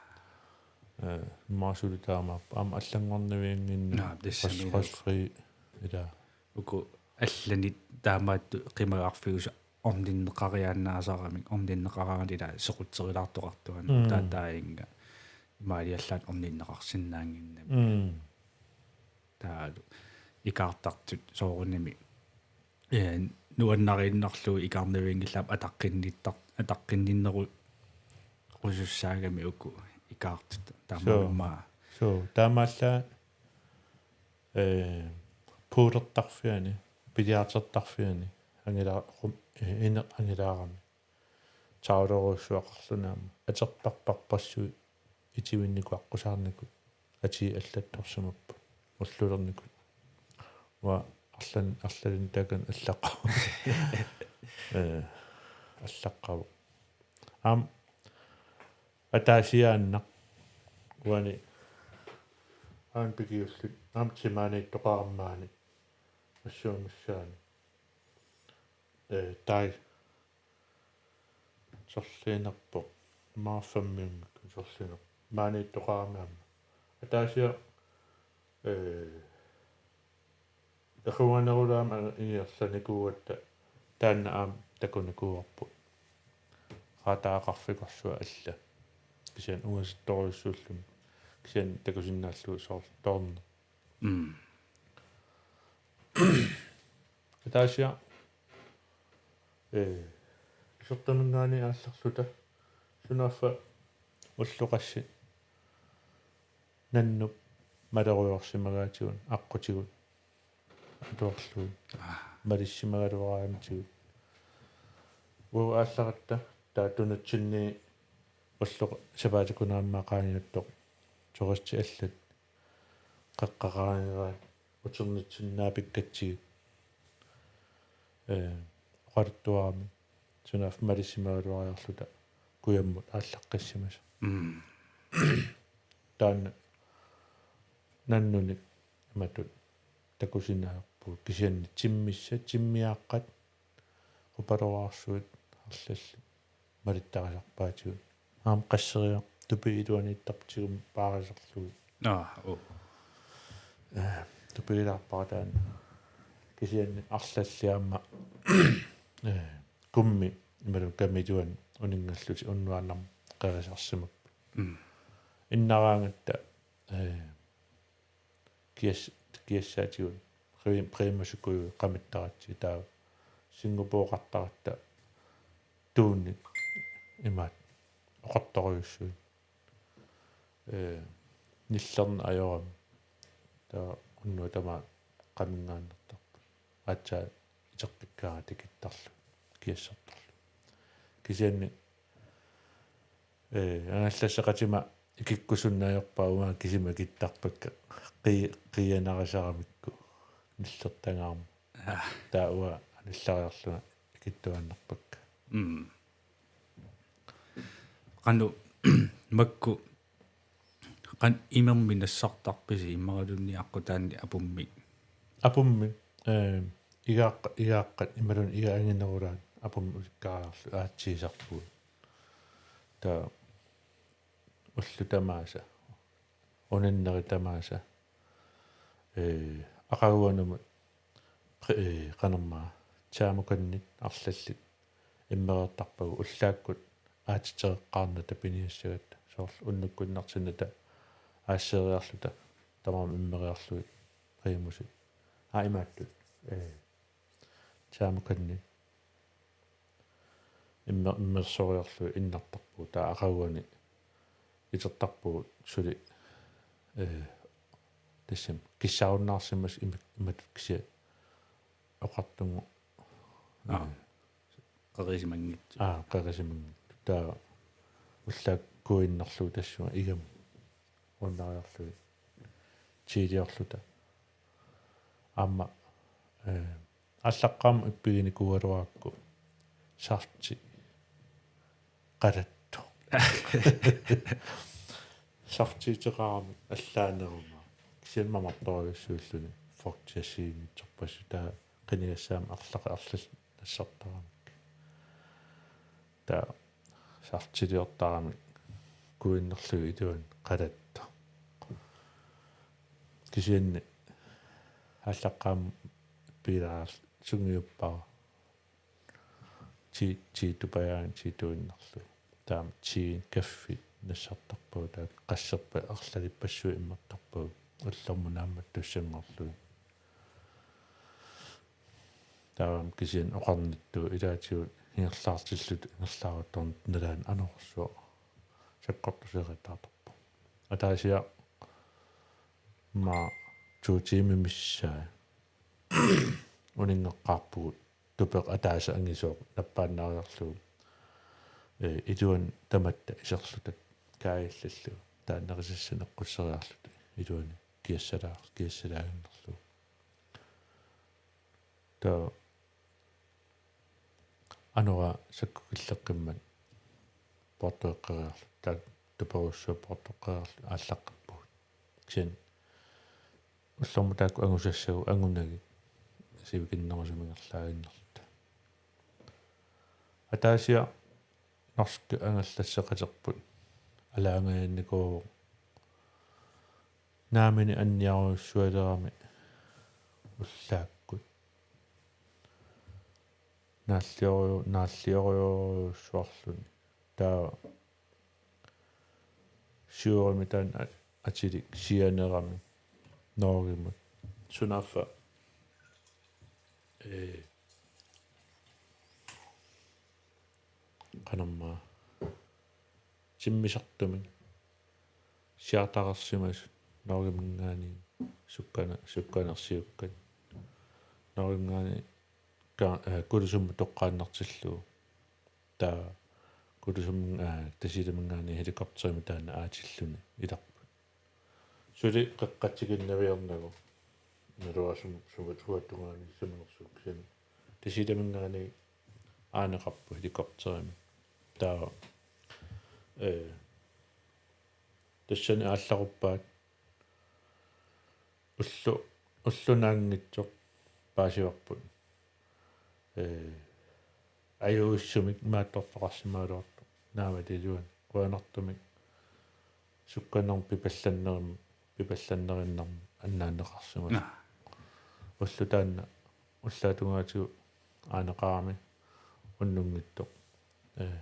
Eh, immaqa suli taamaappoq. Aamma allanngornaviannginnami. Naa, tassami. Røg-, røgfri ilaa. Uku allanit taamaattut qimagarfiusut orninneqariaannaasaramik, orninneqaraangat ilaa sequtserilaartoqartuaannarpoq. Mm. Taava taanna imaaliallaat orninneqarsinnaannginnami. Mm. Taavalu ikaartartut soorunami, eh, nuannariinnarlugu ikaarnavianngillat ataqqinnittar-, ataqqinninnerusussaagami uku ikaartut. Taama. Suu. Immaqa. Suu, taamaallaat, eh, puulertarfiani, billiardertarfiani, angila-, rum-, eh, ine-, angilaarami. Taarorujussuaqarluni aamma. Aterparparpassuit itivinnikuusaarnikut. Atii allattorsimapput. Ullulernikut. Uanga arlan-, arlalinnik taakani allaqqavoq. Eh, allaqqavoq. Aamma ataasiaannaq. Uani aamma pikiullutik. Aamma timaaniittoqarami maani. Assuumissaani. Eh, taai. Sorliinerpoq. Maarfammiunngikku sorliinerpoq. Maaniittoqarami aamma. Ataasiaq, eh, equnganerulaamik ingerlanikuugatta taanna aamma takunikuuarput. Radaraqarfikorsuaq alla. Kisianni ungasittorujussuulluni. Kisianni takusinnaallugu soorlu toorneq. Mm. Ataasiaq, eh, isertaminngaanniit aallarluta sunaaffa ullut qassit nannup malerujoorsimagaatigut aqqutigut atuarlugit. Ah. Malissimagaluaraangatigut. Uagut aallaratta taava tunutsinni ulloq sapaatip akunneri aamma qaangiuttoq turistit allat qeqqaqaraangaat uternitsinni naapikkatsigit. Eh, oqaluttuarami sunaaffa malissimagaluariarluta kujammut aallaqqissimasoq. Mm. Taanna nannunik imatut takusinnaasarpugut kisianni timmissat, timmiaaqqat, qupaloraarsuit arlallit malittarisarpaatigut. Aamma qasseriarluta tupigilaarniittarput tigummi paarisarlugu. Aa, oo. Eh, tupigilaarpara taanna. Kisianni arlallit aamma, eh, kummi imaluunniit kamiluani uninngallutik unnuaannarmut qerisarsimapput. Mm. Innaraangatta, eh, kias-, kiassaatigut pri-, primusikujuit qamittaratsigit taava Singapore-qartaratta tuunnik imaat oqartorujussuit. Eh, nillerneq ajorami. Taava unnuaq tamaat qaminngaannartarput. Aatsaat iteqqikkaangat tikittarlugit, kiassartarlugit. Kisianni, eh, angallasseqatima ikikkusunneq ajorpara uanga kisima ikittarpakka qi-, qiianarisaramikku nillertangaarmat. Ah. Taava uanga anillariarlunga ikittuaannarpakka. Mm. Qanoq makku qanoq imermik nassartarpisi imaluunniit aqqutaani apummik? Apummik, eh, igaaq-, igaaqqat imaluunniit iga anginerulaat apummik ulikkariarlugit aatsiisarpugut. Taava ullut tamaasa, uninneri tamaasa, eh, aqaguanumut, pre-, eh, qanormaa, termokandit arlallit immereertarpagut ullaakkut aatsitereqqaarnata piniassagatta soorlu unnukkunniartinnata aasseriarluta tamarmik immeriarlugit primusit. Aa, imaattut. Eh, termokandit. Imme-, immersoriarlugit innartarpugut. Taava aqaguani itertarpugut suli, eh, tassami kissaarunnaarsimasut ima-, imatut kisiat oqartungu. Aa. Eh. Qerisimanngitsut. Aa, qerisimanngitsut. Taava ullaakkuinnarlugu tassunga igami uannariarlugit. Tiiliorluta. Aamma, eh, aallaqqaammut ippiginikuugaluarakku safti qalattoq. Saftiuteqarami allaaneruma. Kisianni mamartorujussuulluni frugtjassiinngitsorpassuit, taava qinigassaammat arlaqi-, arlallit nassartaramik. Taava saftiliortaramik kuinnerlugit iluani qalattoq. Kisianni aallaqqaammut piilaarlunga sungiuppara. Ti-, tiitupajaanik tiituinnarlugu. Taava tiin kaffit nassartarpagut, taava qasserpat arlalippassuit immertarpagut ullormut naammattussanngorlugit. Taava kisianni oqarnittut ilaatigut ingerlaartilluta ingerlaaruttornerata nalaani anorersuaq sakkortuseeqattaartarpoq. Ataasiarnaq to tiimit missaat uninngeqqaarpugut tupeq ataaseq angisooq nappaannariarlugu. Ee, iluani tamatta iserluta kaajallallugu. Taava nerisassanik eqqusseriarluta iluani kiassalaar-, kiassalaaginnarlugu. Taava anora sakkukilleqqimmat poortueqqeriarluta, taava tuperujussuaq poortoqqeriarluta aallaqqippugut. Kisianni ullormut taakku angusassagut angunagit sivikinnerusumik ingerlaaginnarluta. Ataasiarnaq norskit angallasseqalerput alaangajaannikuuvoq naamini anniarujussualerami ullaakkut. Naallioru-, naalliorujussuarluni. Taava siorami taanna a-, atilik sianerami Norgemut. Sunaaffa, ee, qanormaa timmisartumik siaartareersimasut Norgeminngaanniit sukkana-, sukkanersiukkat. Norgeminngaanniit ka-, ee, Kulusummi toqqaannartillugu. Taava Kulusummi, ee, Tasiilaminngaanniit helikopterimik taanna aatilluni ilarput. Suli qeqqatiginnaviarnagu. Naluara sum-, sumut uanga tungaanut isumaqarsuup kisianni. Tasiilaminngaanniit aaneqarput helikopterimik. Taava, ee, tassani aallaruppaat ullu-, ulloq naanngitsoq paasivarput. Ee, ajuussumik imaattortoqarsimagaluartoq. Naamik iluani. Qujanartumik sukkanermik pipallannerim-, pipallannerinnarmik annaanneqarsimasoq. Naa. Ulloq taanna ullaap tungaatigut aaneqarami unnunngitsoq, ee,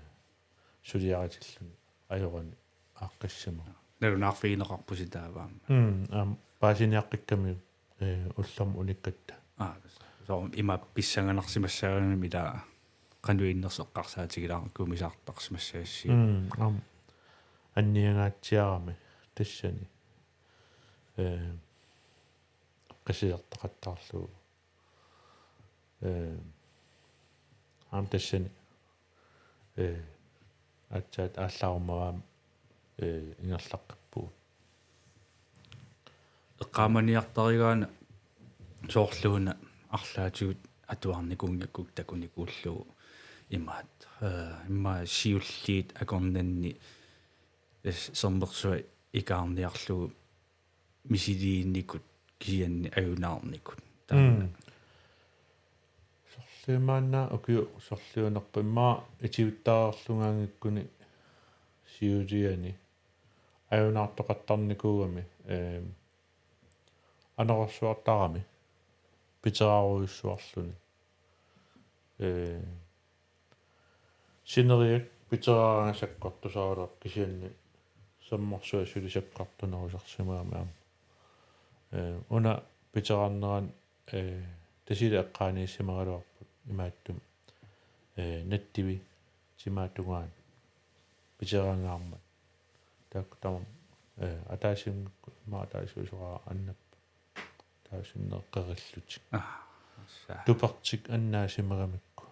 suliaritilluni ajorani aaqqissimavoq. Nalunaarfigineqarpusi taava aamma. Mm, aamma paasiniaqqikkami, ee, ullormut unikkatta. Aa, soorlu ima pissanganarsimassagaanni ila qanoq innersoq eqqarsaatigilaarlugu kumisaartarsimassagassiuk. Mm, aamma anniangaatsiarami tassani. Ee, qasilertaqattaarlugu. Ee, aamma tassani, ee, aatsaat aallarummavaa, ee, ingerlaqqippugut. Eqqaamaniartarigaanni soorluuna arlaatigut atuarnikuunngikkukku takunikuullugu imaat. Ee, immaqa siulliit akornanni, ee, sermersuaq ikaarniarlugu misiliinikut kisianni ajunaarnikut. Taanna. Mm. Sorliumaanna ukiut sorliunerput immaqa itiuttaarlungaanngikkuni siuliani ajunaartoqattarnikuugami, ee, anorersuartarami piteraarujussuarluni. Ee, sineriak piteraaraangat sakkortusaraluarpoq kisianni sermersuaq suli sakkortunerusarsimagami aamma. Ee, una piteraarnerani, ee, Tasiilap eqqaaniissimagaluarput imaattumik, ee, nattivi timaata tungaanut piteraangaarmat. Taakku tamarmik, ee, ataasiunngikkuni, immaqa ataasiusoraara annappoq. Taava sinneri qerillutik. Aa, tassa. Tupertik annaasimagamikku.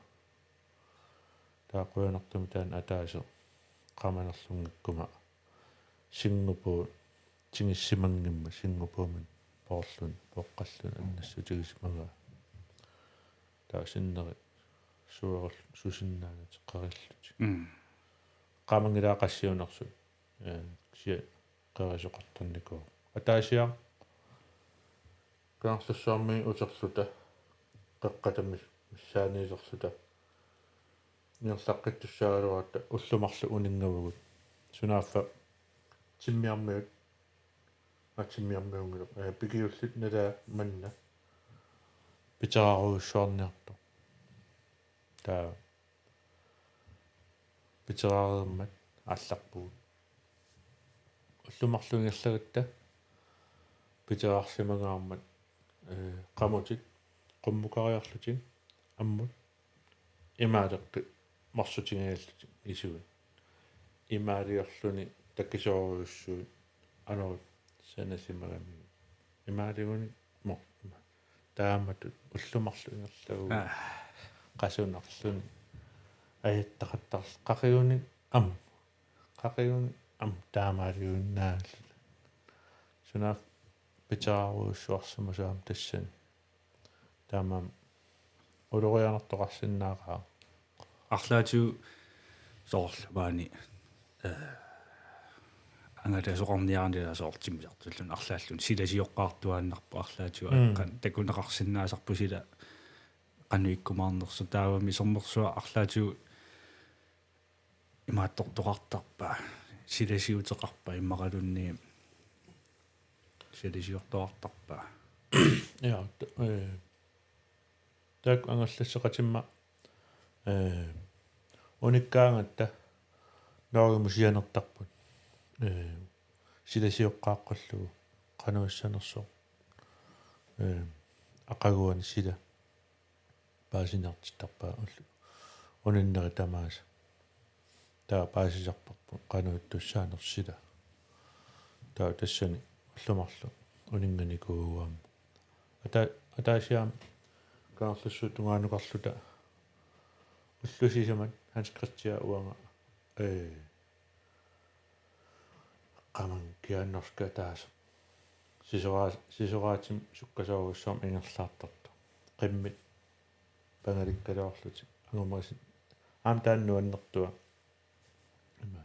Taava qujanartumik taanna ataaseq qamanerlunngikkuma singupuut tingissimanngimmat singupuumik poorluni, pooqqalluni annassutigisimagaa. Taava sinneri suerul-, susinnaanatik qerillutik. Mm. Qaamanngilaat qassiunersut. Ee, kisianni qerisoqartarnikuuvoq. Ataasiaq Kangerlussuarmiit uterluta qeqqata mis-, missaaniilerluta ingerlaqqittussaagaluaratta ullut marluk uninngavagut. Sunaaffa timmiarmiut, aa, timmiarmiunngilaq, ee, pikiullit nalaat manna piteraarujussuarniartoq. Taava piteraarmat aallarpugut. Ullut marluk ingerlagatta piteraarsimangaarmat, ee, qamutit qummukariarlutik ammut imaaleqqit marsutigigallutik isugut. Imaaliorluni takisoorujussuit anorit sanasimagamigit. Imaaligunik mo-, ima-, taamatut ullut marluk ingerlavugut. Aa. Qasunarluni ajattaqattarl-, qaqigunik am-, qaqigunik am-, taamaaliuinnaalluta. Sunaaffa piteraarujussuarsimasoq aamma tassani. Taamaammat ulorianartoqarsinnaaqaaq. Arlaatigut soorlu maani, ee, angalasoqarniarnila soorlu timmisartulluni arlaalluni silasioqqaartuaannarpoq arlaatigut. Mm. Aqqan takuneqarsinnaasarpoq sila qanoq ikkumaarnersoq, taavami sermersuaq arlaatigut imaattortoqartarpa, silasiuteqarpa immaqaluunniit silasiortoqartarpa. Ja, t-, ee, taakku angerlasseqatimma, ee, unikkaangatta Norgemut sianertarput. Ee, silasioqqaaqqullugu qanoq issanersoq. Ee, aqaguani sila paasiniartittarpaa ullu-, uninneri tamaasa. Taava paasisarparput qanoq ittussaanersoq sila. Taava tassani ullut marluk uninnganikuuagut aamma. Ata-, ataasiaamma Kangerlussuup tungaanukarluta ullut sisamat Hans Christian uanga, ee, qamangiannorska taasa. Sisoraa-, sisoraatim sukkasoorujussuarmik ingerlaartartoq. Qimmit pangalikkaluarlutik. Angumagasi-, aamma taanna nuannertua. Ima.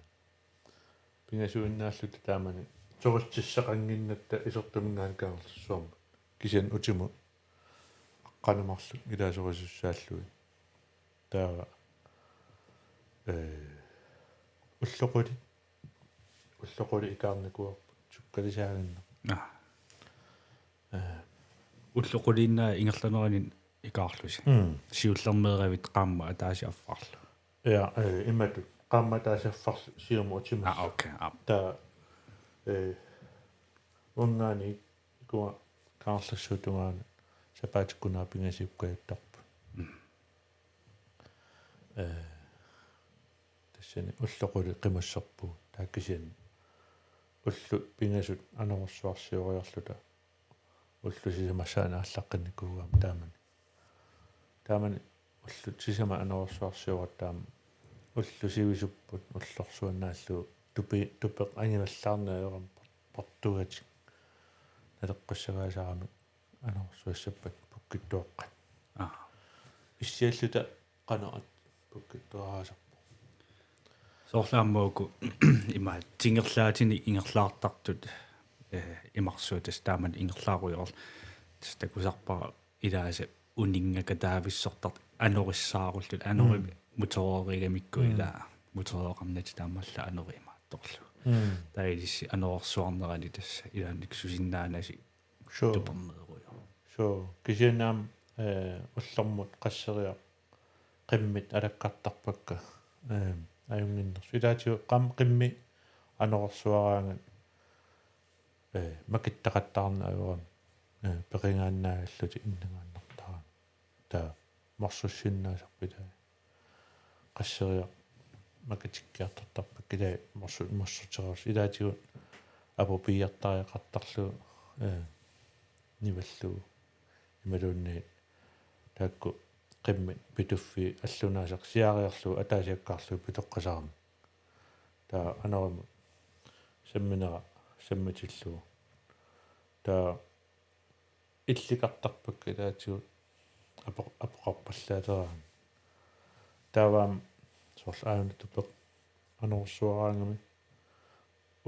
Pingasuinnaalluta taamani. Turistissaqannginnatta isertuminngaanniit Kangerlussuarmut. Kisianni utimut aqqaneq marluk ilaasorisussaallugit. Taava, ee, ullut qulit, ullut qulit ikaarnikuuarput, sukkalisaaginnaq. Aa. Ee. Ullut quliinnaat ingerlaneranni ikaarlusi. Mm. Siullermeeravit qaammat ataaseq affarlu. Ja, ee, imatut. Qaammat ataaseq affarlu siumut utimut. Aa, okay, aa. Taava, ee, uanngaanniit ikua Kangerlussuup tungaanut sapaatikkunnera pingasuukkajuttarput. Mm. Ee, tassani ullut qulit qimusserpugut. Taava kisianni ullut pingasut anorersuarsioriarluta ullut sisamassaanni aallaqqinnikuugatta taamani. Taamani ullut sisamat anorersuarsioratta aamma ullut sivisupput ullorsuannaallugu tupi-, tupeq angivallaarneq ajorami por-, portugatik naleqqussagaasarami anorersuassappat pukkittuaqqat. Aa. Issialluta qanoq at-, pukkittuaraasarpoq. Soorlu aamma uku ima tingerlaatinik ingerlaartartut, ee, imarsuaq tassa taamani ingerlaarujoorluni. Tassa takusarpara ilaasa uninngakataavissortartut anorissaarullutik, anori Mm. motoreerigamikku Mm. ilaa motoreeqarnatik taamaallaat anori imaattorlugu. Mm. Taava ilissi anorersuarnerani tassa ilaanni susinnaanasi Sure. Tuperneerujoq. Sure. Kisianni aamma, ee, ullormut qasseriarluni qimmit alakkartarpakka, ee, ajunnginnersut. Ilaatigut qam-, qimmit anorersuaraangat, ee, makittaqattaarneq ajorami, ee, peqingaannaagallutik inningaannartarami. Taava morsussinnaasarput ilaa. Qasseriarluni makitikkiartortarpakka ilaa morsu-, morsuterusoq. Ilaatigut apupiiartariaqartarlugu, ee, nivallugu. Imaluunniit taakku qimmit Pituffik allunaasaq siaariarlugu ataasiakkaarlugu pitoqqasarami. Taava anorimut samminera sammitillugu. Taava illikartarpakka ilaatigut apo-, apoqarpallaaleramik. Taava aamma soorlu aajuna tupeq anorersuaraangami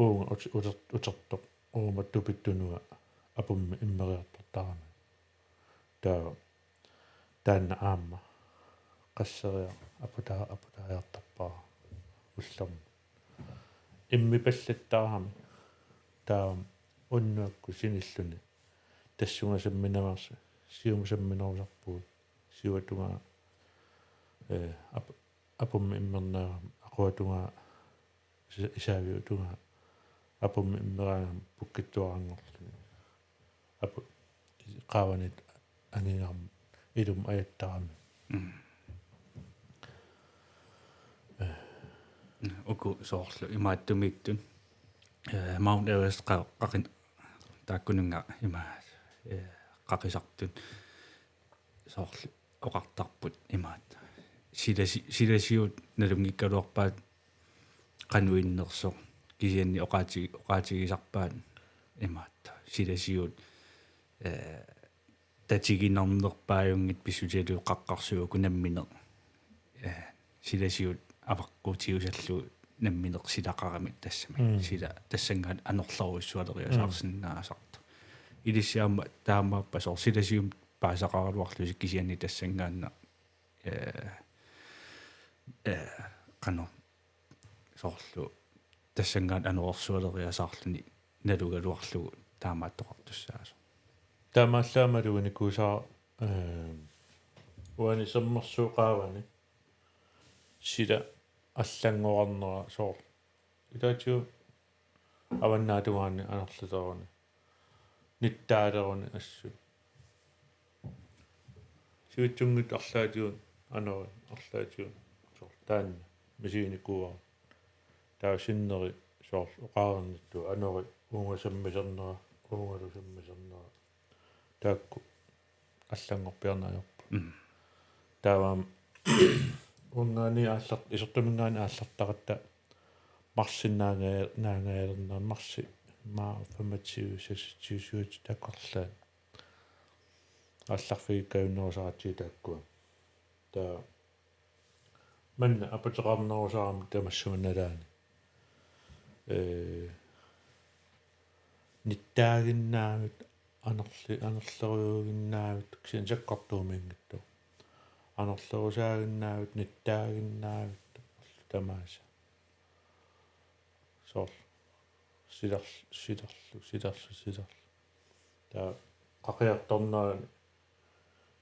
uunga ut-, uter-, utertoq uuma tupittunua apummi immeriartortarami. Taava taanna aamma qasseriaq aputaa-, aputaajartorpara ullormi. Immipallattarami taava unnuakkut sinilluni tassunga samminerusa-, siumut samminerusarpugut siuatungaa, ee, ap-, apummi immerneerami aquatungaa isa-, isaaviutungaa apummi immeraangami pukkitsuaranngorluni. Apu-, qaavanit angingaarmat ilumut ajattarami. Mm. Uku soorlu imaattumiittut, eh, Mount Everest qa-, qaqin-, taakkununnga ima, eh, qaqisartut soorlu oqartarput imaat. Silasi-, silasiut nalunngikkaluarpaat qanoq innersoq kisianni oqaati-, oqaatigisarpaat imaat. Silasiut, eh, tatiginarnerpaajunngitsoq pissutigalugu qaqqarsuit uku nammineq. Eh, silasiut avaqqutiusallugu nammineq silaqaramik tassami. Mm. Sila tassanngaanniit anorlerujussualeriasaarsinnaasartoq. Mm. Ilissi aamma taamaappa soorlu silasiumik paasaqaraluarlusi kisianni tassanngaannaq, eh, eh, qanoq soorlu tassanngaanniit anorersualeriasaarluni nalugaluarlugu taamaattoqartussaasoq. Taamaallaat maluginikuusara, eh, uani sermersuup qaavani sila allanngorarnera soorlu. Ilaatigut avannaatungaani anorleruni. Nittaaleruni assut. Sivitsunngitsut arlaatigut anori, arlaatigut soorlu taanna misiginikuuara. Taava sinneri soorlu oqareernittut anori uunga sammisernera, uungalu sammisernera. Taakku allanngorpiarneq ajorput. Mm. Taava uanngaanniit aallar-, isertuminngaanniit aallartaratta marsinnaangaja-, naangajalerneq, marsi maa femogtyve, seksogtyve, syvogtyve taakku arlaat. Aallarfigikkajunnerusaratsigit taakkua. Taava manna aputeqarnerusarami tamassuma nalaani. Ee, nittaaginnaavit, anorli-, anorlerujuuginnaavit, kisianni sakkortuumiinngitsoq. Anorlerusaaginnaavit, nittaaginnaavit, ullut tamaasa. Soorlu silar-, silarlu, silarlu, silarlu. Taava qaqiartornerani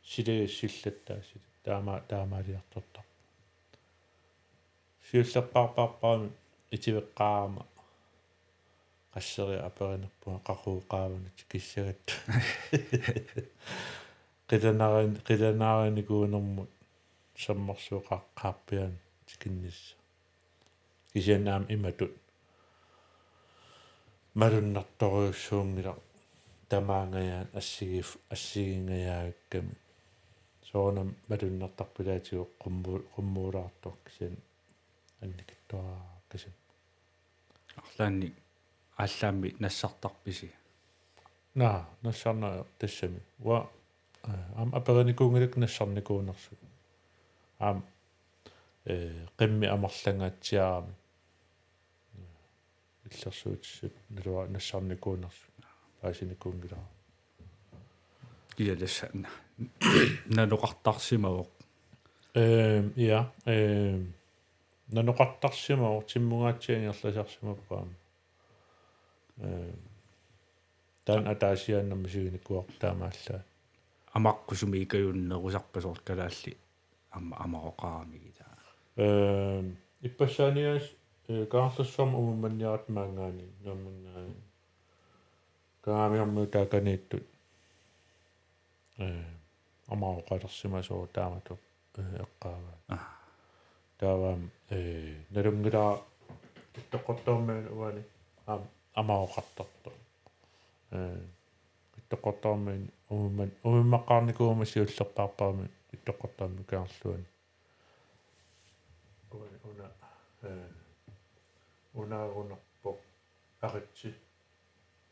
silagissillat taava silat taama-, taamaaliartortarput. Siullerpaarpaarpaami itiveqqaarama qasseriaq aperinerpunga qaqugu qaavani tikissagatsigit. Qilanaari-, qilanaarinikuunermut sermersuup qa-, qaappiani tikinnissaq. Kisianni aamma imatut malunnartorujussuunngilaq tamaangajaat assigif-, assigingajaavikkami. Soorunami malunnartarpilaatigut qummu-, qummuulaartoq kisianni annikitsuaraakkasik. Arlaannik aallaammi nassartarpisi? Naa, nassarnera tassami. Uanga, eh, aamma aperinikuunngilakka nassarnikuunersut. Aamma, eh, qimmit amerlangaatsiaramik. Illersuutissat nalua-, nassarnikuunersut. Paasinikuunngilara. Kialassa na-, nanoqartarsimavoq. Ehm, ja, ehm, nanoqartarsimavoq, timmungaatsiaq ingerlasarsimappat aamma. Ehm, taanna ataasiaannarmik misiginikuuara taamaallaat. Amaqqusumik ikajunnerusarpa soorlu kalaallit aamma amaroqaramigit taava? Ehm, ippassaaniassaq, eh, Kangerlussuarmi Uummannarmiut maanngaanniit, Nuumminngaanniit. Kangaamiormiut taakaniittut, eh, amaroqalersimasoq taamatut, eh, eqqaavaa. Ah. Taava, eh, nalunngilara Ittoqqortoormiuni uani aamma amaroqartartoq. Eh, Ittoqqortoormiuni uumman-, uummaqqaarnikuugama siullerpaarpaami Ittoqqortoormiit Kangerluani. Uani una, eh, unaagunarpoq Aritsi.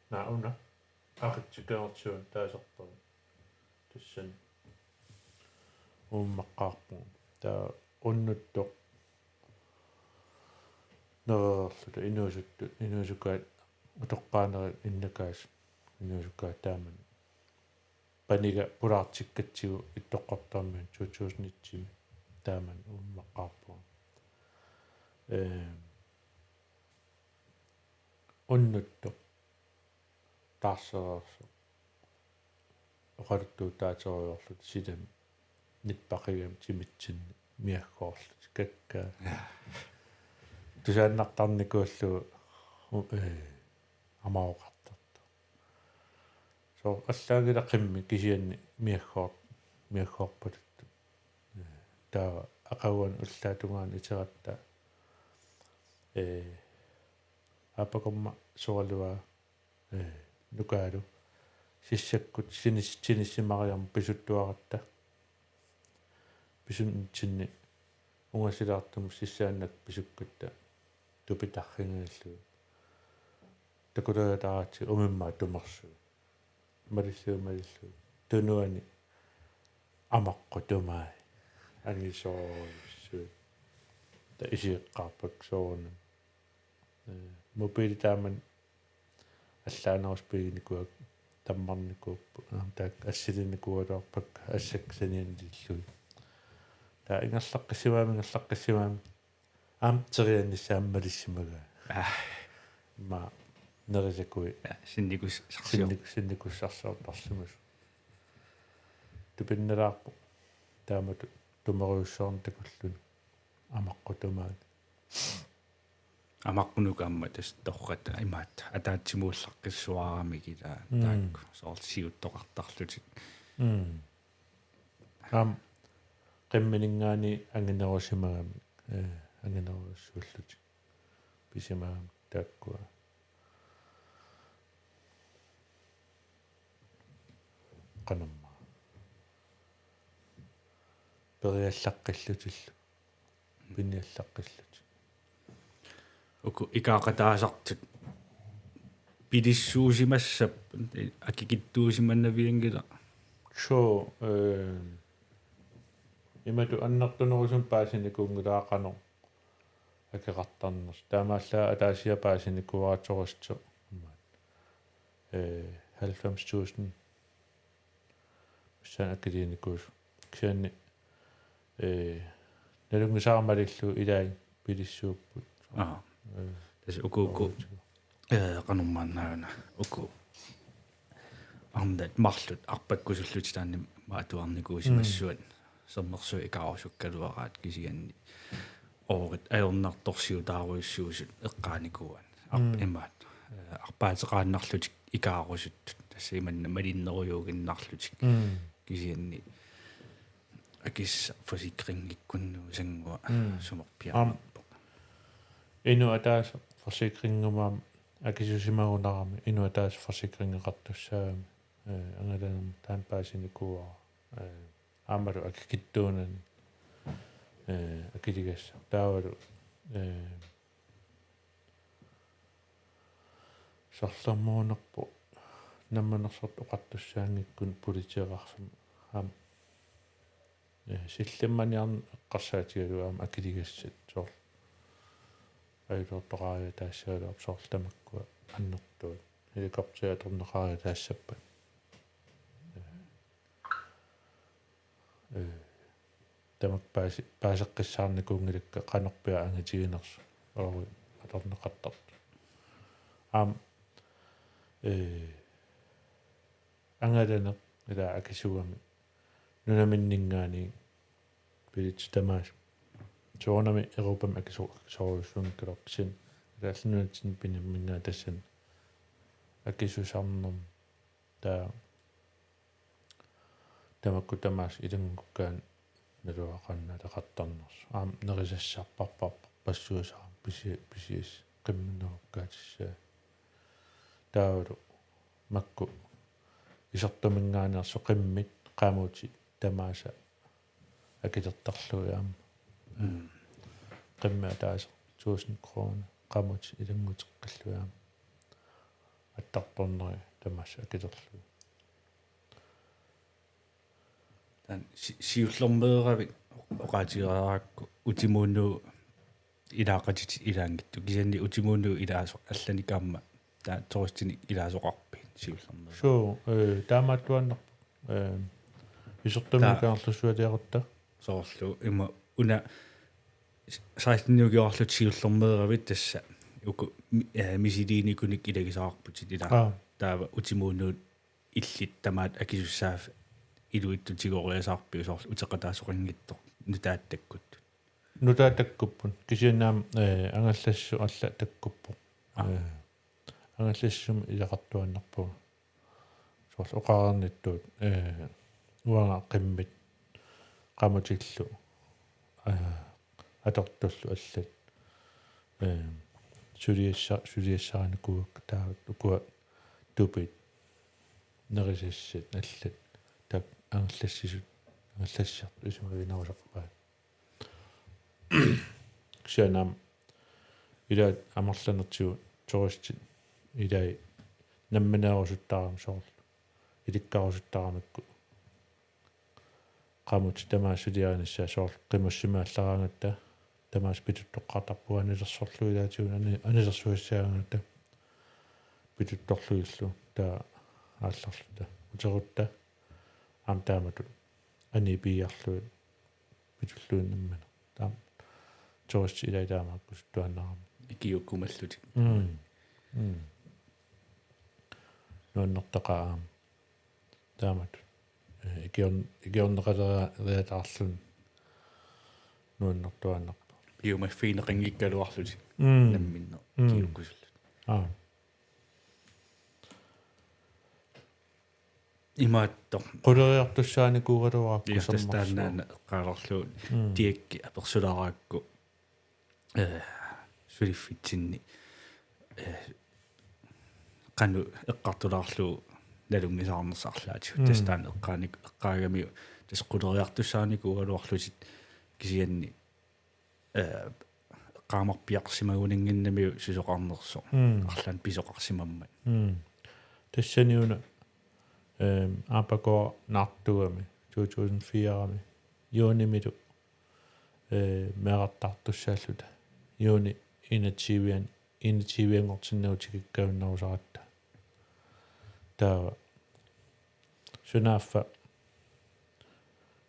Naa, una Aritsi Kangerluani taasarpara. Tassani uummaqqaarpunga. Taava unnuttoq nerereerluta inuusuttut, inuusukaat utoqqaanerit innakaasut, inuusukaat taamani. Paniga pulaartikkatsigu Ittoqqortoormiuni to tusind et-imi taamani uumaqqaarpunga. Ehm, unnuttoq taarsereersoq. Oqaluttuutaaterujoorluta silami nippaqigami timitsinni miaggoorlutik kakkaak. Ja. Tusaannartarnikuullugu, ee, amaaroqartartoq. Soorlu allaanngilaq qimmit kisianni miaggoor-, miaggoorpaluttoq. Ee, taava aqaguani ullaap tungaani iteratta, ee, aappakorma soraluaa, ee, nukaalu sissakkut sinis-, sinissimariarmat pisuttuaratta. Pisunitsinni ungasilaartumik sissaannakkut pisukkatta tupitarfigillugu. Takulaataaraatsi umimmaat tumersuut. Malillugu, malillugu. Tunuani amaqqut tumai. Angisoorujussuit. Taava isioqqaarpakka soorunami. Ee, mobiili taamani allaanerusut piginikuuakka, tammarnikuupput. Aamma taakku assilinnikuugaluarpakka assakka sanianilillugit. Taava ingerlaqqissimagami, ingerlaqqissimagami. Aamma teriannissaa aamma malissimagaat. Aa. Immaqa nerisakui. Ja, sinnikussarsior-, sinnik-, sinnikussarsiortarsimasut. Tupinnalaarpoq. Taamatut tumerujussuarnik takulluni. Amaqqut tumaani. Amaqqunuk aamma tassa torrak imaattoq ataatsimuullaqqissuaramik ilaa. Mm. Taakku soorlu siuttoqartarlutik. Mm. Aamma qimmininngaanniit anginerusimagamik, ee, anginerujussuullutik pisimagamik taakkua. Qanormaa. Periallaqqillutillu. Piniallaqqillutik. Uku ikaaqataasartut pilissuusimassap akikitsuusimanavianngilaq. Suu, ee, imatut annertunerusumik paasinikuunngilara qanoq akeqartarnersoq. Taamaallaat ataasiarluni paasinikuuara turisti. Ee, halvfems tusind. Missaani akiliinikuusoq. Kisianni, ee, nalunngisara malillugu ilai pilissuupput. Aa. Ee. Tassa uku, uku. Ee, qanormaannaana. Uku. Arnat marluk arpakkusullutik taanna atuarnikuusimassuat. Mm. Sermersuut ikaarusukkaluaraat kisianni. Oorit ajornartorsiutaarujussuusut eqqaanikuuaat. Arp-, mm, imaat, ee, arpaateqaannarlutik ikaarusuttut. Tassa imanna malinnerujuuginnarlutik. Mm. Kisianni akissaq forsikringikkunnuusannguaq, mm, sumorpiaq. Aamma. Inuk ataaseq forsikringimut aamma akisusimagunarami inuk ataaseq forsikringeqartussaagami. Ee, angalanermut taanna paasinikuuara. Ee, aammalu akikitsuunani, ee, akiligassaq. Taavalu, ee, sorlermuunerpoq Namminersorlutik Oqartussaanngikkuni politeeqarfimmi aamma, ee, sillimmaniarneq eqqarsaatigalugu aamma akiligassat soorlu. Ajutoortoqariataassagaluarpoq soorlu tamakkua annertuut. Helikopteri atorneqariataassappat. Ee, tamakku paasi-, paaseqqissaarnikuunngilakka qanorpiaq angitiginersoq. Oorit atorneqartartut. Aamma, ee, angalaneq ila akisuugami nunaminninngaanniit billetsit tamaasa. Soorunami Europami akiso-, akisoorujussuunngikkaluarpoq kisianni. Kalaallit Nunatsinni pinimminngaanniit tassani akisusarnermi. Taava tamakku tamaasa ilanngukkaanni naluara qanoq naleqartarnersoq. Aamma nerisassarpassuusarami pisi-, pisiassat qimminnerukkaatissaat. Taavalu makku isertuminngaanneersut qimmit qamutit tamaasa akilertarlugit aamma. Mm. Qimmit ataaseq tusind kroner qamutit ilannguteqqillugit aamma. Attartorneri tamaasa akilerlugit. Taanna si-, siullermeeravit oqaatigeriarakku utimuunnu ilaaqatit ilaanngitsoq. Kisianni utimut unnuit ilaasoq allanik aamma taava turistinik ilaasoqarpit siullermeeraq? Suu, eh, taamaattuaannarpoq. Eh, isertumik Taa- Kangerlussualiarutta. Soorlu ima una seksten-it ukioqarlutit siullermeeravit tassa uku mi-, eh, misiliinikunik ilagisaqarputit ilaa. Aa. Taava utimut unnuit illit tamaat akisussaaffii iluitsutigoriasaarpiuk soorlu uteqataasoqanngitsoq nutaat takkuttut? Nutaat takkupput. Kisianni aamma, eh, angallassisut allat takkuppoq. Aa. Eh, angallassisumik ilaqartuaannarpunga. Soorlu oqareernittut, eh, uanga qimmit qamutillu, eh, atortullu allat, eh, suliassa-, suliassarinikuuakka taava ukua tupit, nerisassat allat, taakku angallassisut, angallassisartut isumaginerusarpaat. Kisianni aamma ilaat amerlanertigut turistit ilaat nammineerusuttarami soorlu ilikkarusuttaramikku qamutit tamaasa suliarinissaat soorlu qimussimik aallaraangatta tamaasa pituttoqqaartarpugut anilersorlugu ilaatigut ani-, anilersugassagaangatta pituttorlugillu taava aallarluta uterutta aamma taamatut aniipiiarlugit pitulluinnarmini. Taama turistit ilaat taamaakkusuttuaannarami. Ikiuukkumallutik. Mm. Mm. Nuannertaqaaq aamma. Taamatut. Eh, ikiorn-, ikiorneqaleriataarluni nuannertuaannarpoq. Piumaffigineqanngikkaluarlutik. Mm. Namminneq. Mm. Ikiuukkusullutik. Aa. Imaattoq. Quleriartussaanikuugaluarakku. Ja, tassa sammarsuaq. Taanna eqqaalerlugu. Mm. Diakki apersulaarakku, eh, suliffitsinni, eh, qanoq eqqartulaarlugu nalunngisaarnersoq arlaatigut. Mm. Tassa taanna eqqaanik-, eqqaagamiuk tassa quleriartussaanikuugaluarlutik kisianni eh, eqqaamarpiarsimaguninnginnamiuk susoqarnersoq. Mm. Arlaannik pisoqarsimammat. Mm. Tassani una, ehm, aappakooq naartugami, to tusind fire-mi, juunimilu, eh, meerartaartussaalluta. Juuni enogtyve-an-, enogtyve-anngortinnagu tikikkaannerusaratta. Taava sunaaffa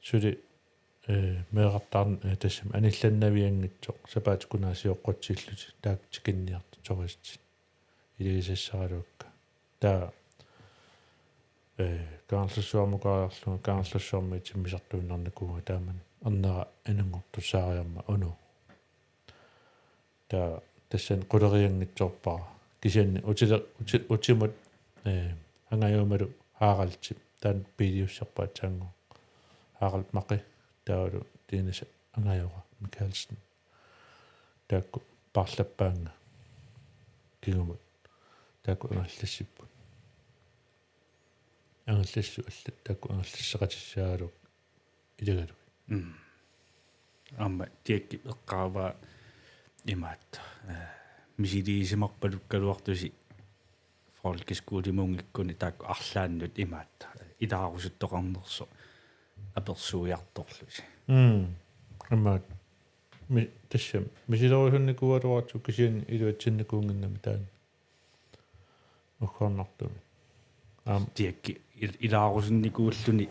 suli eh, meerartaarn-, eh, tassami anillannavianngitsoq sapaatip-akunnera sioqqutsillutik taakku tikinniartut turistit iligisassaraluakka. Taava, eh, Kangerlussuarmukaarlunga Kangerlussuarmiit timmisartuinnarnikuuvunga taamani ernera inunngortussaariarmat unoq. Taava tassani qulerianngitsoorpara. Kisianni utile-, uti-, utimut, eh, angajumalu Haraldip, taanna piiliussarput aatsaannguaq. Harald Maqe, taavalu Dennis angajora Mikaelsen. Taakku paarlappaannga kingumut. Taakku angallassipput. Angallassisut allat taakku angallasseqatissaagaluarput ilagalugit. Mm. Aamma Diakki eqqaavaa imaattoq, eh, misiliisimarpalukkaluartusi folkeskolimuunngikkuni taakku arlaannut imaattoq, eh, ilaarusuttoqarnersoq apersuiartorlusi. Mm. Imaattoq. Mi-, tassami misilerusunnikuugaluaratsigu kisianni iluatsinnikuunnginnami taanna. Uggornartumik. Aamma. Diakki il-, ilaarusunnikuulluni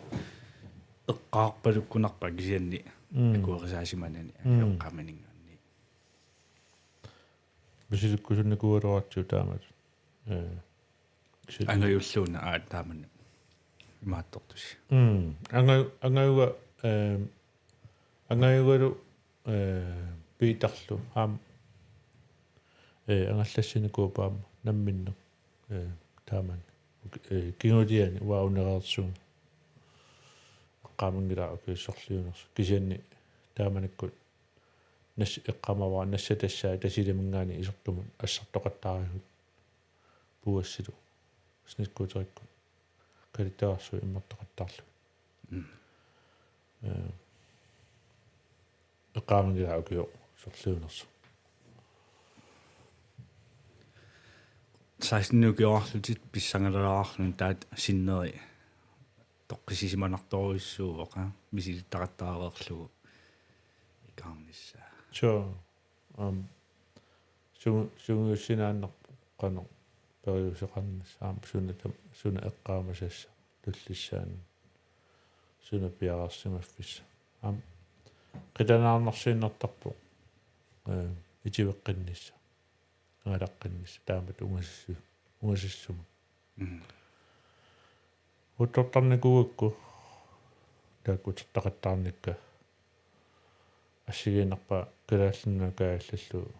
eqqaarpalukkunarpoq kisianni. Mm. Akuerisaasimanani. Mm. Eqqaamaninngaanniit. Misilikkusunnikuugaluaratsigu taamatut. Eh, kisianni angajulluuna aat taamani imaattortusi. Mm. Anga-, angajuga, eh, angajugalu, eh, Piitarlu aamma, eh, angallassinikuuvoq aamma namminneq, eh, taamani. Eh, kinguliani uanga unereersunga. Eqqaamanngilara ukiut sorliunersoq. Kisianni taamanikkut nas-, eqqaamavara nassatassaat Tasiilaminngaanniit isertumut assartoqattaarivut. Puuassilu. Snescooterikkut. Kalittagarsuit immertoqattaarlugit. Mm. Eh, eqqaamanngilara ukiut sorliunersoq. Seksten ukioqarlutit pissangalalaarluni taava sinneri toqqissisimanartorujussuuvoq, aa, misilittaqattaareerlugu ikaarnissaa. Suu. Aamma sungi-, sungiussinaannarpoq qanoq periuseqarnissaq aamma suna tam-, suna eqqaamasassaq tullissaani. Suna piareersimaffissaq. Aamma qilanaarnarsiinnartarpoq, eh, itiveqqinnissaq. Angalaqqinnissaq taamatut ungasissu-, ungasissumut. Mm. Uuttortarnikuugakku taakku utertaqattaarnikka assigiinnarpaa Kalaallit Nunaat kaajallallugu